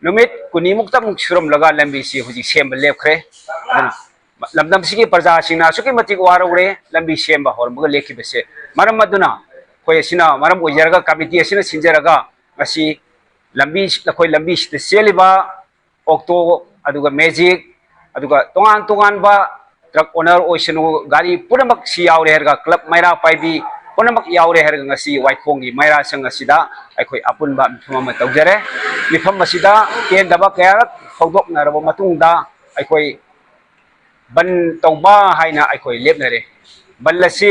ꯅꯨꯃꯤꯠ ꯀꯨꯟꯅꯤꯃꯨꯛꯇꯪ ꯁꯨꯔꯝꯂꯒ ꯂꯝꯕꯤꯁꯤ ꯍꯧꯖꯤꯛ ꯁꯦꯝꯕ ꯂꯦꯞꯈ꯭ꯔꯦ꯫ ꯑꯗꯨꯅ ꯂꯝꯗꯝꯁꯤꯒꯤ ꯄ꯭ꯔꯖꯥꯁꯤꯡꯅ ꯑꯁꯨꯛꯀꯤ ꯃꯇꯤꯛ ꯋꯥꯔꯧꯔꯦ, ꯂꯝꯕꯤ ꯁꯦꯝꯕ ꯍꯧꯔꯝꯕꯒ ꯂꯦꯞꯈꯤꯕꯁꯦ꯫ ꯃꯔꯝ ꯑꯗꯨꯅ ꯑꯩꯈꯣꯏ ꯑꯁꯤꯅ ꯃꯔꯝ ꯑꯣꯏꯖꯔꯒ ꯀꯃꯤꯇꯤ ꯑꯁꯤꯅ ꯁꯤꯟꯖꯔꯒ ꯉꯁꯤ ꯂꯝꯕꯤ, ꯑꯩꯈꯣꯏ ꯂꯝꯕꯤꯁꯤꯗ ꯆꯦꯜꯂꯤꯕ ꯑꯣꯛꯇꯣ, ꯑꯗꯨꯒ ꯃꯦꯖꯤꯛ, ꯑꯗꯨꯒ ꯇꯣꯉꯥꯟ ꯇꯣꯉꯥꯟꯕ ꯇ꯭ꯔꯛ ꯑꯣꯅꯔ ꯑꯣꯏꯁꯅꯨ, ꯒꯥꯔꯤ ꯄꯨꯝꯅꯃꯛ ꯁꯤ ꯌꯥꯎꯔꯦ ꯍꯥꯏꯔꯒ, ꯀ꯭ꯂꯕ ꯃꯩꯔꯥ ꯄꯥꯏꯕꯤ ꯄꯨꯝꯅꯃꯛ ꯌꯥꯎꯔꯦ ꯍꯥꯏꯔꯒ ꯉꯁꯤ ꯋꯥꯏꯈꯣꯡꯒꯤ ꯃꯩꯔꯥ ꯁꯪ ꯑꯁꯤꯗ ꯑꯩꯈꯣꯏ ꯑꯄꯨꯟꯕ ꯃꯤꯐꯝ ꯑꯃ ꯇꯧꯖꯔꯦ꯫ ꯃꯤꯐꯝ ꯑꯁꯤꯗ ꯄꯦꯟꯗꯕ ꯀꯌꯥꯔꯛ ꯐꯣꯡꯗꯣꯛꯅꯔꯕ ꯃꯇꯨꯡꯗ ꯑꯩꯈꯣꯏ ꯕꯟ ꯇꯧꯕ ꯍꯥꯏꯅ ꯑꯩꯈꯣꯏ ꯂꯦꯞꯅꯔꯦ꯫ ꯕꯟ ꯑꯁꯤ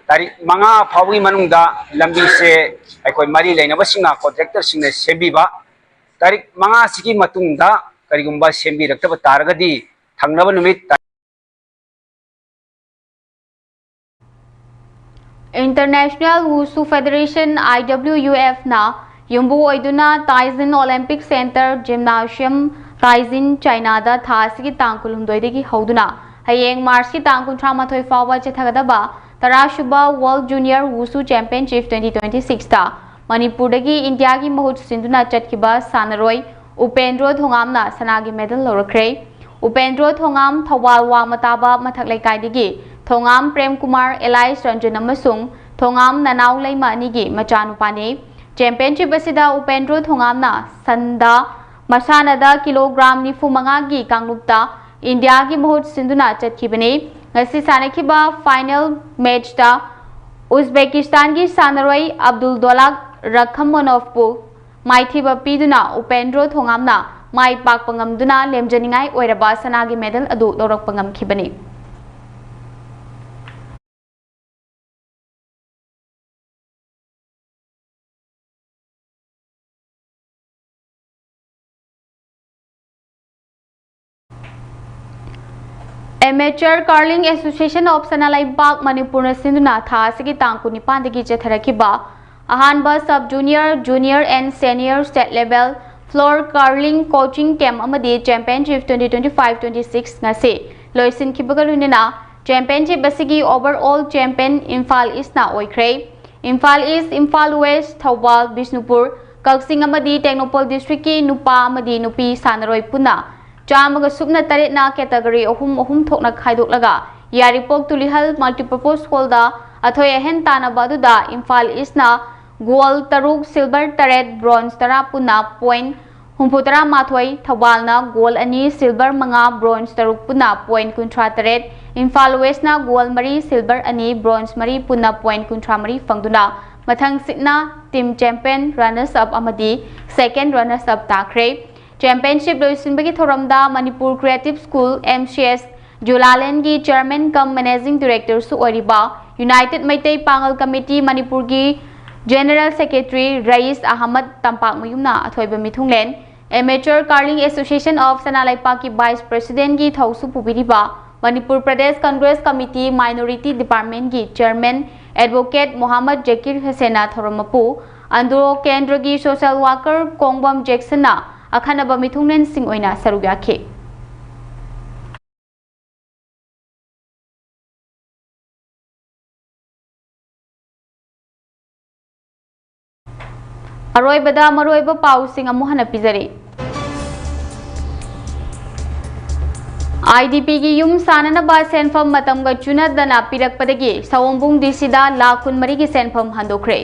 ꯇꯥꯔꯤꯛ ꯃꯉꯥ ꯐꯥꯎꯕꯒꯤ ꯃꯅꯨꯡꯗ ꯂꯝꯕꯤꯁꯦ ꯑꯩꯈꯣꯏ ꯃꯔꯤ ꯂꯩꯅꯕꯁꯤꯡꯅ, ꯀꯣꯟꯇ꯭ꯔꯦꯛꯇꯔꯁꯤꯡꯅ ꯁꯦꯝꯕꯤꯕ, ꯇꯥꯔꯤꯛ ꯃꯉꯥꯁꯤꯒꯤ ꯃꯇꯨꯡꯗ ꯀꯔꯤꯒꯨꯝꯕ ꯁꯦꯝꯕꯤꯔꯛꯇꯕ ꯇꯥꯔꯒꯗꯤ ꯊꯪꯅꯕ ꯅꯨꯃꯤꯠ International Wushu Federation, I W U F ꯅ ꯌꯨꯝꯕꯨ ꯑꯣꯏꯗꯨꯅ Taizin Olympic Center Gymnasium, Taizin, ꯆꯥꯏꯅꯥꯗ ꯊꯥ ꯑꯁꯤꯒꯤ ꯇꯥꯡ ꯀꯨꯟꯍꯨꯝꯗꯣꯏꯗꯒꯤ ꯍꯧꯗꯨꯅ ꯍꯌꯦꯡ ꯃꯥꯔꯆꯀꯤ ꯇꯥꯡ ꯀꯨꯟꯊ꯭ꯔꯥ ꯃꯥꯊꯣꯏ ꯐꯥꯎꯕ ꯆꯠꯊꯒꯗꯕ ꯇꯔꯥꯁꯨꯕ World Junior Wushu Championship twenty twenty six ꯇ ꯃꯅꯤꯄꯨꯔꯗꯒꯤ ꯏꯟꯗꯤꯌꯥꯒꯤ ꯃꯍꯨꯠ ꯁꯤꯟꯗꯨꯅ ꯆꯠꯈꯤꯕ ꯁꯥꯟꯅꯔꯣꯏ ꯎꯄꯦꯟꯗ꯭ꯔꯣ ꯊꯣꯉꯥꯝꯅ ꯁꯅꯥꯒꯤ ꯃꯦꯗꯜ ꯂꯧꯔꯛꯈ꯭ꯔꯦ꯫ ꯎꯄꯦꯟꯗ꯭ꯔꯣ ꯊꯣꯉꯥꯝ ꯊꯧꯕꯥꯜ ꯋꯥꯡꯃ ꯇꯥꯕ ꯃꯊꯛ ꯂꯩꯀꯥꯏꯗꯒꯤ ꯊꯣꯉꯥꯝ ꯄ꯭ꯔꯦꯝꯀꯨꯃꯥꯔ, ꯑꯦꯂꯥꯏꯁ ꯔꯟꯖꯟ ꯑꯃꯁꯨꯡ ꯊꯣꯉꯥꯝ ꯅꯅꯥꯎ ꯂꯩꯃ ꯑꯅꯤꯒꯤ ꯃꯆꯥꯅꯨꯄꯥꯅꯤ꯫ ꯆꯦꯝꯄꯤꯌꯟꯁꯤꯞ ꯑꯁꯤꯗ ꯎꯄꯦꯟꯗ꯭ꯔꯣ ꯊꯣꯉꯥꯝꯅ ꯁꯟꯗ ꯃꯁꯥꯟꯅꯗ ꯀꯤꯂꯣꯒ꯭ꯔꯥꯝ ꯅꯤꯐꯨ ꯃꯉꯥꯒꯤ ꯀꯥꯡꯂꯨꯞꯇ ꯏꯟꯗꯤꯌꯥꯒꯤ ꯃꯍꯨꯠ ꯁꯤꯟꯗꯨꯅ ꯆꯠꯈꯤꯕꯅꯤ꯫ ꯉꯁꯤ ꯁꯥꯟꯅꯈꯤꯕ ꯐꯥꯏꯅꯦꯜ ꯃꯦꯆꯇ ꯎꯖꯕꯦꯀꯤꯁꯇꯥꯟꯒꯤ ꯁꯥꯟꯅꯔꯣꯏ ꯑꯕꯗꯨꯜ ꯗꯣꯂꯥꯛ ꯔꯈꯃꯣꯅꯣꯚꯄꯨ ꯃꯥꯏꯊꯤꯕ ꯄꯤꯗꯨꯅ ꯎꯄꯦꯟꯗ꯭ꯔꯣ ꯊꯣꯉꯥꯝꯅ ꯃꯥꯏ ꯄꯥꯛꯄ ꯉꯝꯗꯨꯅ ꯂꯦꯝꯖꯅꯤꯡꯉꯥꯏ ꯑꯣꯏꯔꯕ ꯁꯅꯥꯒꯤ ꯃꯦꯗꯜ ꯑꯗꯨ ꯂꯧꯔꯛꯄ ꯉꯝꯈꯤꯕꯅꯤ꯫ Amateur Curling Association of ꯁꯅꯥ ꯂꯩꯕꯥꯛ ꯃꯅꯤꯄꯨꯔꯅ ꯁꯤꯟꯗꯨꯅ ꯊꯥ ꯑꯁꯤꯒꯤ ꯇꯥꯡ ꯀꯨꯟꯅꯤꯄꯥꯟꯗꯒꯤ ꯆꯠꯊꯔꯛꯈꯤꯕ ꯑꯍꯥꯟꯕ Sub Junior, Junior and Senior State Level Floor Curling Coaching Camp ꯑꯃꯗꯤ Championship twenty twenty-five twenty-six ꯉꯁꯤ ꯂꯣꯏꯁꯤꯟꯈꯤꯕꯒ ꯂꯣꯏꯅꯅ Championship ꯑꯁꯤꯒꯤ overall champion ꯏꯝꯐꯥꯜ ꯏꯁꯅ ꯑꯣꯏꯈ꯭ꯔꯦ꯫ ꯏꯝꯐꯥꯜ ꯏꯁ, ꯏꯝꯐꯥꯜ ꯋꯦꯁ, ꯊꯧꯕꯥꯜ, ꯕꯤꯁꯅꯨꯄꯨꯔ, ꯀꯛꯆꯤꯡ ꯑꯃꯗꯤ ꯇꯦꯡꯅꯧꯄꯜ ꯗꯤꯁꯇ꯭ꯔꯤꯛꯀꯤ ꯅꯨꯄꯥ ꯑꯃꯗꯤ ꯅꯨꯄꯤ ꯁꯥꯟꯅꯔꯣꯏ ꯄꯨꯟꯅ ꯆꯥꯝꯃꯒ ꯁꯨꯞꯅ ꯇꯔꯦꯠꯅ category ꯑꯍꯨꯝ ꯑꯍꯨꯝ ꯊꯣꯛꯅ ꯈꯥꯏꯗꯣꯛꯂꯒ ꯌꯥꯏꯔꯤꯄꯣꯛ ꯇꯨꯂꯤꯍꯜ Multipurpose Hallꯗ ꯑꯊꯣꯏ ꯑꯍꯦꯟ ꯇꯥꯟꯅꯕ ꯑꯗꯨꯗ ꯏꯝꯐꯥꯜ ꯏꯁꯅ gold ꯇꯔꯨꯛ, silver ꯇꯔꯦꯠ, bronze ꯇꯔꯥ ꯄꯨꯟꯅ point ꯍꯨꯝꯐꯨꯇꯔꯥ ꯃꯥꯊꯣꯏ, ꯊꯧꯕꯥꯜꯅ gold ꯑꯅꯤ, silver ꯃꯉꯥ, bronze ꯇꯔꯨꯛ ꯄꯨꯟꯅ point ꯀꯨꯟꯊ꯭ꯔꯥ ꯇꯔꯦꯠ, ꯏꯝꯐꯥꯜ ꯋꯦꯁꯅ gold ꯃꯔꯤ, silver ꯑꯅꯤ, bronze ꯃꯔꯤ ꯄꯨꯟꯅ point ꯀꯨꯟꯊ꯭ꯔꯥ ꯃꯔꯤ ꯐꯪꯗꯨꯅ ꯃꯊꯪꯁꯤꯠꯅ team champion, runners up ꯑꯃꯗꯤ second runners up ꯇꯥꯈ꯭ꯔꯦ꯫ Championship ꯂꯣꯏꯁꯤꯟꯕꯒꯤ ꯊꯧꯔꯝꯗ Manipur Creative School, M C S, ꯖꯨꯂꯥꯂꯦꯟꯒꯤ Chairman cum Managing Directorꯁꯨ ꯑꯣꯏꯔꯤꯕ United ꯃꯩꯇꯩ ꯄꯥꯉꯜ Committee ꯃꯅꯤꯄꯨꯔꯒꯤ General Secretary ꯔꯌꯤꯁ ꯑꯍꯃꯗ ꯇꯝꯄꯥꯛꯃꯌꯨꯝꯅ ꯑꯊꯣꯏꯕ ꯃꯤꯊꯨꯡꯂꯦꯟ, Amateur Curling Association of ꯁꯅꯥ ꯂꯩꯄꯥꯛꯀꯤ Vice Presidentꯀꯤ ꯊꯧꯁꯨ ꯄꯨꯕꯤꯔꯤꯕ Manipur Pradesh Congress Committee Minority Departmentꯀꯤ Chairman Advocate ꯃꯣꯍꯥꯃꯗ ꯖꯀꯤꯔ ꯍꯨꯁꯦꯟꯅ ꯊꯧꯔꯝ ꯃꯄꯨ, ꯑꯟꯗ꯭ꯔꯣ ꯀꯦꯟꯗ꯭ꯔꯒꯤ social worker ꯀꯣꯡꯕꯝ ꯖꯦꯛꯁꯟꯅ ꯑꯈꯟꯅꯕ ꯃꯤꯊꯨꯡꯂꯦꯟꯁꯤꯡ ꯑꯣꯏꯅ ꯁꯔꯨꯛ ꯌꯥꯈꯤ꯫ ꯑꯔꯣꯏꯕꯗ ꯃꯔꯨꯑꯣꯏꯕ ꯄꯥꯎꯁꯤꯡ ꯑꯃꯨꯛ ꯍꯟꯅ ꯄꯤꯖꯔꯤ꯫ IDPꯒꯤ ꯌꯨꯝ ꯁꯥꯅꯅꯕ ꯁꯦꯟꯐꯝ ꯃꯇꯝꯒ ꯆꯨꯅꯗꯅ ꯄꯤꯔꯛꯄꯗꯒꯤ ꯁꯑꯣꯝꯕꯨꯡ DCꯗ ꯂꯥꯈ ꯀꯨꯟꯃꯔꯤꯒꯤ ꯁꯦꯟꯐꯝ ꯍꯟꯗꯣꯛꯈ꯭ꯔꯦ꯫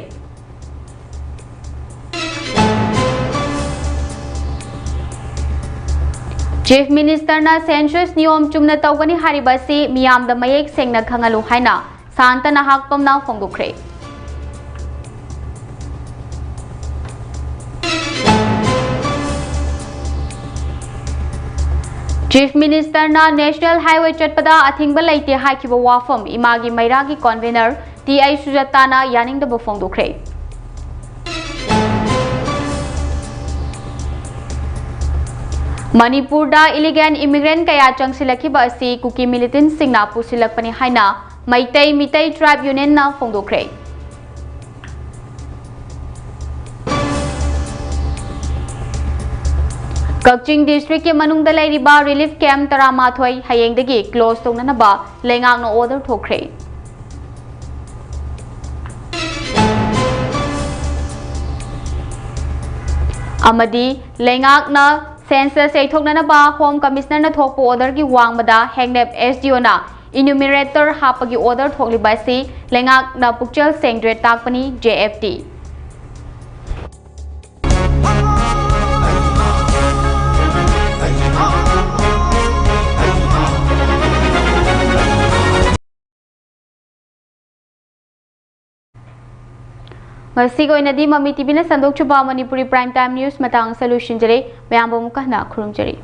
Chief Ministerꯅ census ꯅꯤꯌꯣꯝ ꯆꯨꯝꯅ ꯇꯧꯒꯅꯤ ꯍꯥꯏꯔꯤꯕ ꯑꯁꯤ ꯃꯤꯌꯥꯝꯗ ꯃꯌꯦꯛ ꯁꯦꯡꯅ ꯈꯪꯍꯜꯂꯨ ꯍꯥꯏꯅ ꯁꯥꯟꯇ ꯅꯍꯥꯛꯄꯝꯅ ꯐꯣꯡꯗꯣꯛꯈ꯭ꯔꯦ꯫ Chief Ministerꯅ National Highway ꯆꯠꯄꯗ ꯑꯊꯤꯡꯕ ꯂꯩꯇꯦ ꯍꯥꯏꯈꯤꯕ ꯋꯥꯐꯝ ꯏꯃꯥꯒꯤ ꯃꯩꯔꯥꯒꯤ convener T I ꯁꯨꯖꯥꯇꯥꯅ ꯌꯥꯅꯤꯡꯗꯕ ꯐꯣꯡꯗꯣꯛꯈ꯭ꯔꯦ꯫ ꯃꯅꯤꯄꯨꯔꯗ ꯏꯂꯤꯒꯦꯜ ꯏꯃꯤꯒ꯭ꯔꯦꯟ ꯀꯌꯥ ꯆꯪꯁꯤꯜꯂꯛꯈꯤꯕ ꯑꯁꯤ ꯀꯨꯀꯤ ꯃꯤꯂꯤꯇꯦꯟꯁꯤꯡꯅ ꯄꯨꯁꯤꯜꯂꯛꯄꯅꯤ ꯍꯥꯏꯅ ꯃꯩꯇꯩ ꯃꯤꯇꯩ ꯇ꯭ꯔꯥꯏꯕ ꯌꯨꯅꯤꯌꯟꯅ ꯐꯣꯡꯗꯣꯛꯈ꯭ꯔꯦ꯫ ꯀꯛꯆꯤꯡ ꯗꯤꯁꯇ꯭ꯔꯤꯛꯀꯤ ꯃꯅꯨꯡꯗ ꯂꯩꯔꯤꯕ ꯔꯤꯂꯤꯐ ꯀꯦꯝꯞ ꯇꯔꯥꯃꯥꯊꯣꯏ ꯍꯌꯦꯡꯗꯒꯤ ꯀ꯭ꯂꯣꯖ ꯇꯧꯅꯅꯕ ꯂꯩꯉꯥꯛꯅ ꯑꯣꯔꯗꯔ ꯊꯣꯛꯈ꯭ꯔꯦ꯫ ꯑꯃꯗꯤ ꯂꯩꯉꯥꯛꯅ ꯁꯦꯟꯁꯁ ꯌꯩꯊꯣꯛꯅꯅꯕ ꯍꯣꯝ ꯀꯃꯤꯁꯅꯔꯅ ꯊꯣꯛꯄ ꯑꯣꯔꯗꯔꯒꯤ ꯋꯥꯡꯃꯗ ꯍꯦꯡꯅꯦꯞ ꯑꯦꯁ ꯗꯤ ꯑꯣꯅ ꯏꯅ꯭ꯌꯨꯃꯤꯔꯦꯇꯔ ꯍꯥꯞꯄꯒꯤ ꯑꯣꯔꯗꯔ ꯊꯣꯛꯂꯤꯕ ꯑꯁꯤ ꯂꯩꯉꯥꯛꯅ ꯄꯨꯛꯆꯦꯜ ꯁꯦꯡꯗ꯭ꯔꯦ ꯇꯥꯛꯄꯅꯤ, ꯖꯦ ꯑꯦꯐ ꯇꯤ꯫ ꯉꯁꯤꯒꯤ ꯑꯣꯏꯅꯗꯤ ꯃꯃꯤ ꯇꯤꯚꯤꯅ ꯁꯟꯗꯣꯛꯆꯕ ꯃꯅꯤꯄꯨꯔꯤ ꯄ꯭ꯔꯥꯏꯝ ꯇꯥꯏꯝ ꯅ꯭ꯌꯨꯁ ꯃꯇꯥꯡ ꯑꯁꯤꯗ ꯂꯣꯏꯁꯤꯟꯖꯔꯦ꯫ ꯃꯌꯥꯝꯕꯨ ꯑꯃꯨꯛꯀ ꯍꯟꯅ ꯈꯨꯔꯨꯝꯖꯔꯤ꯫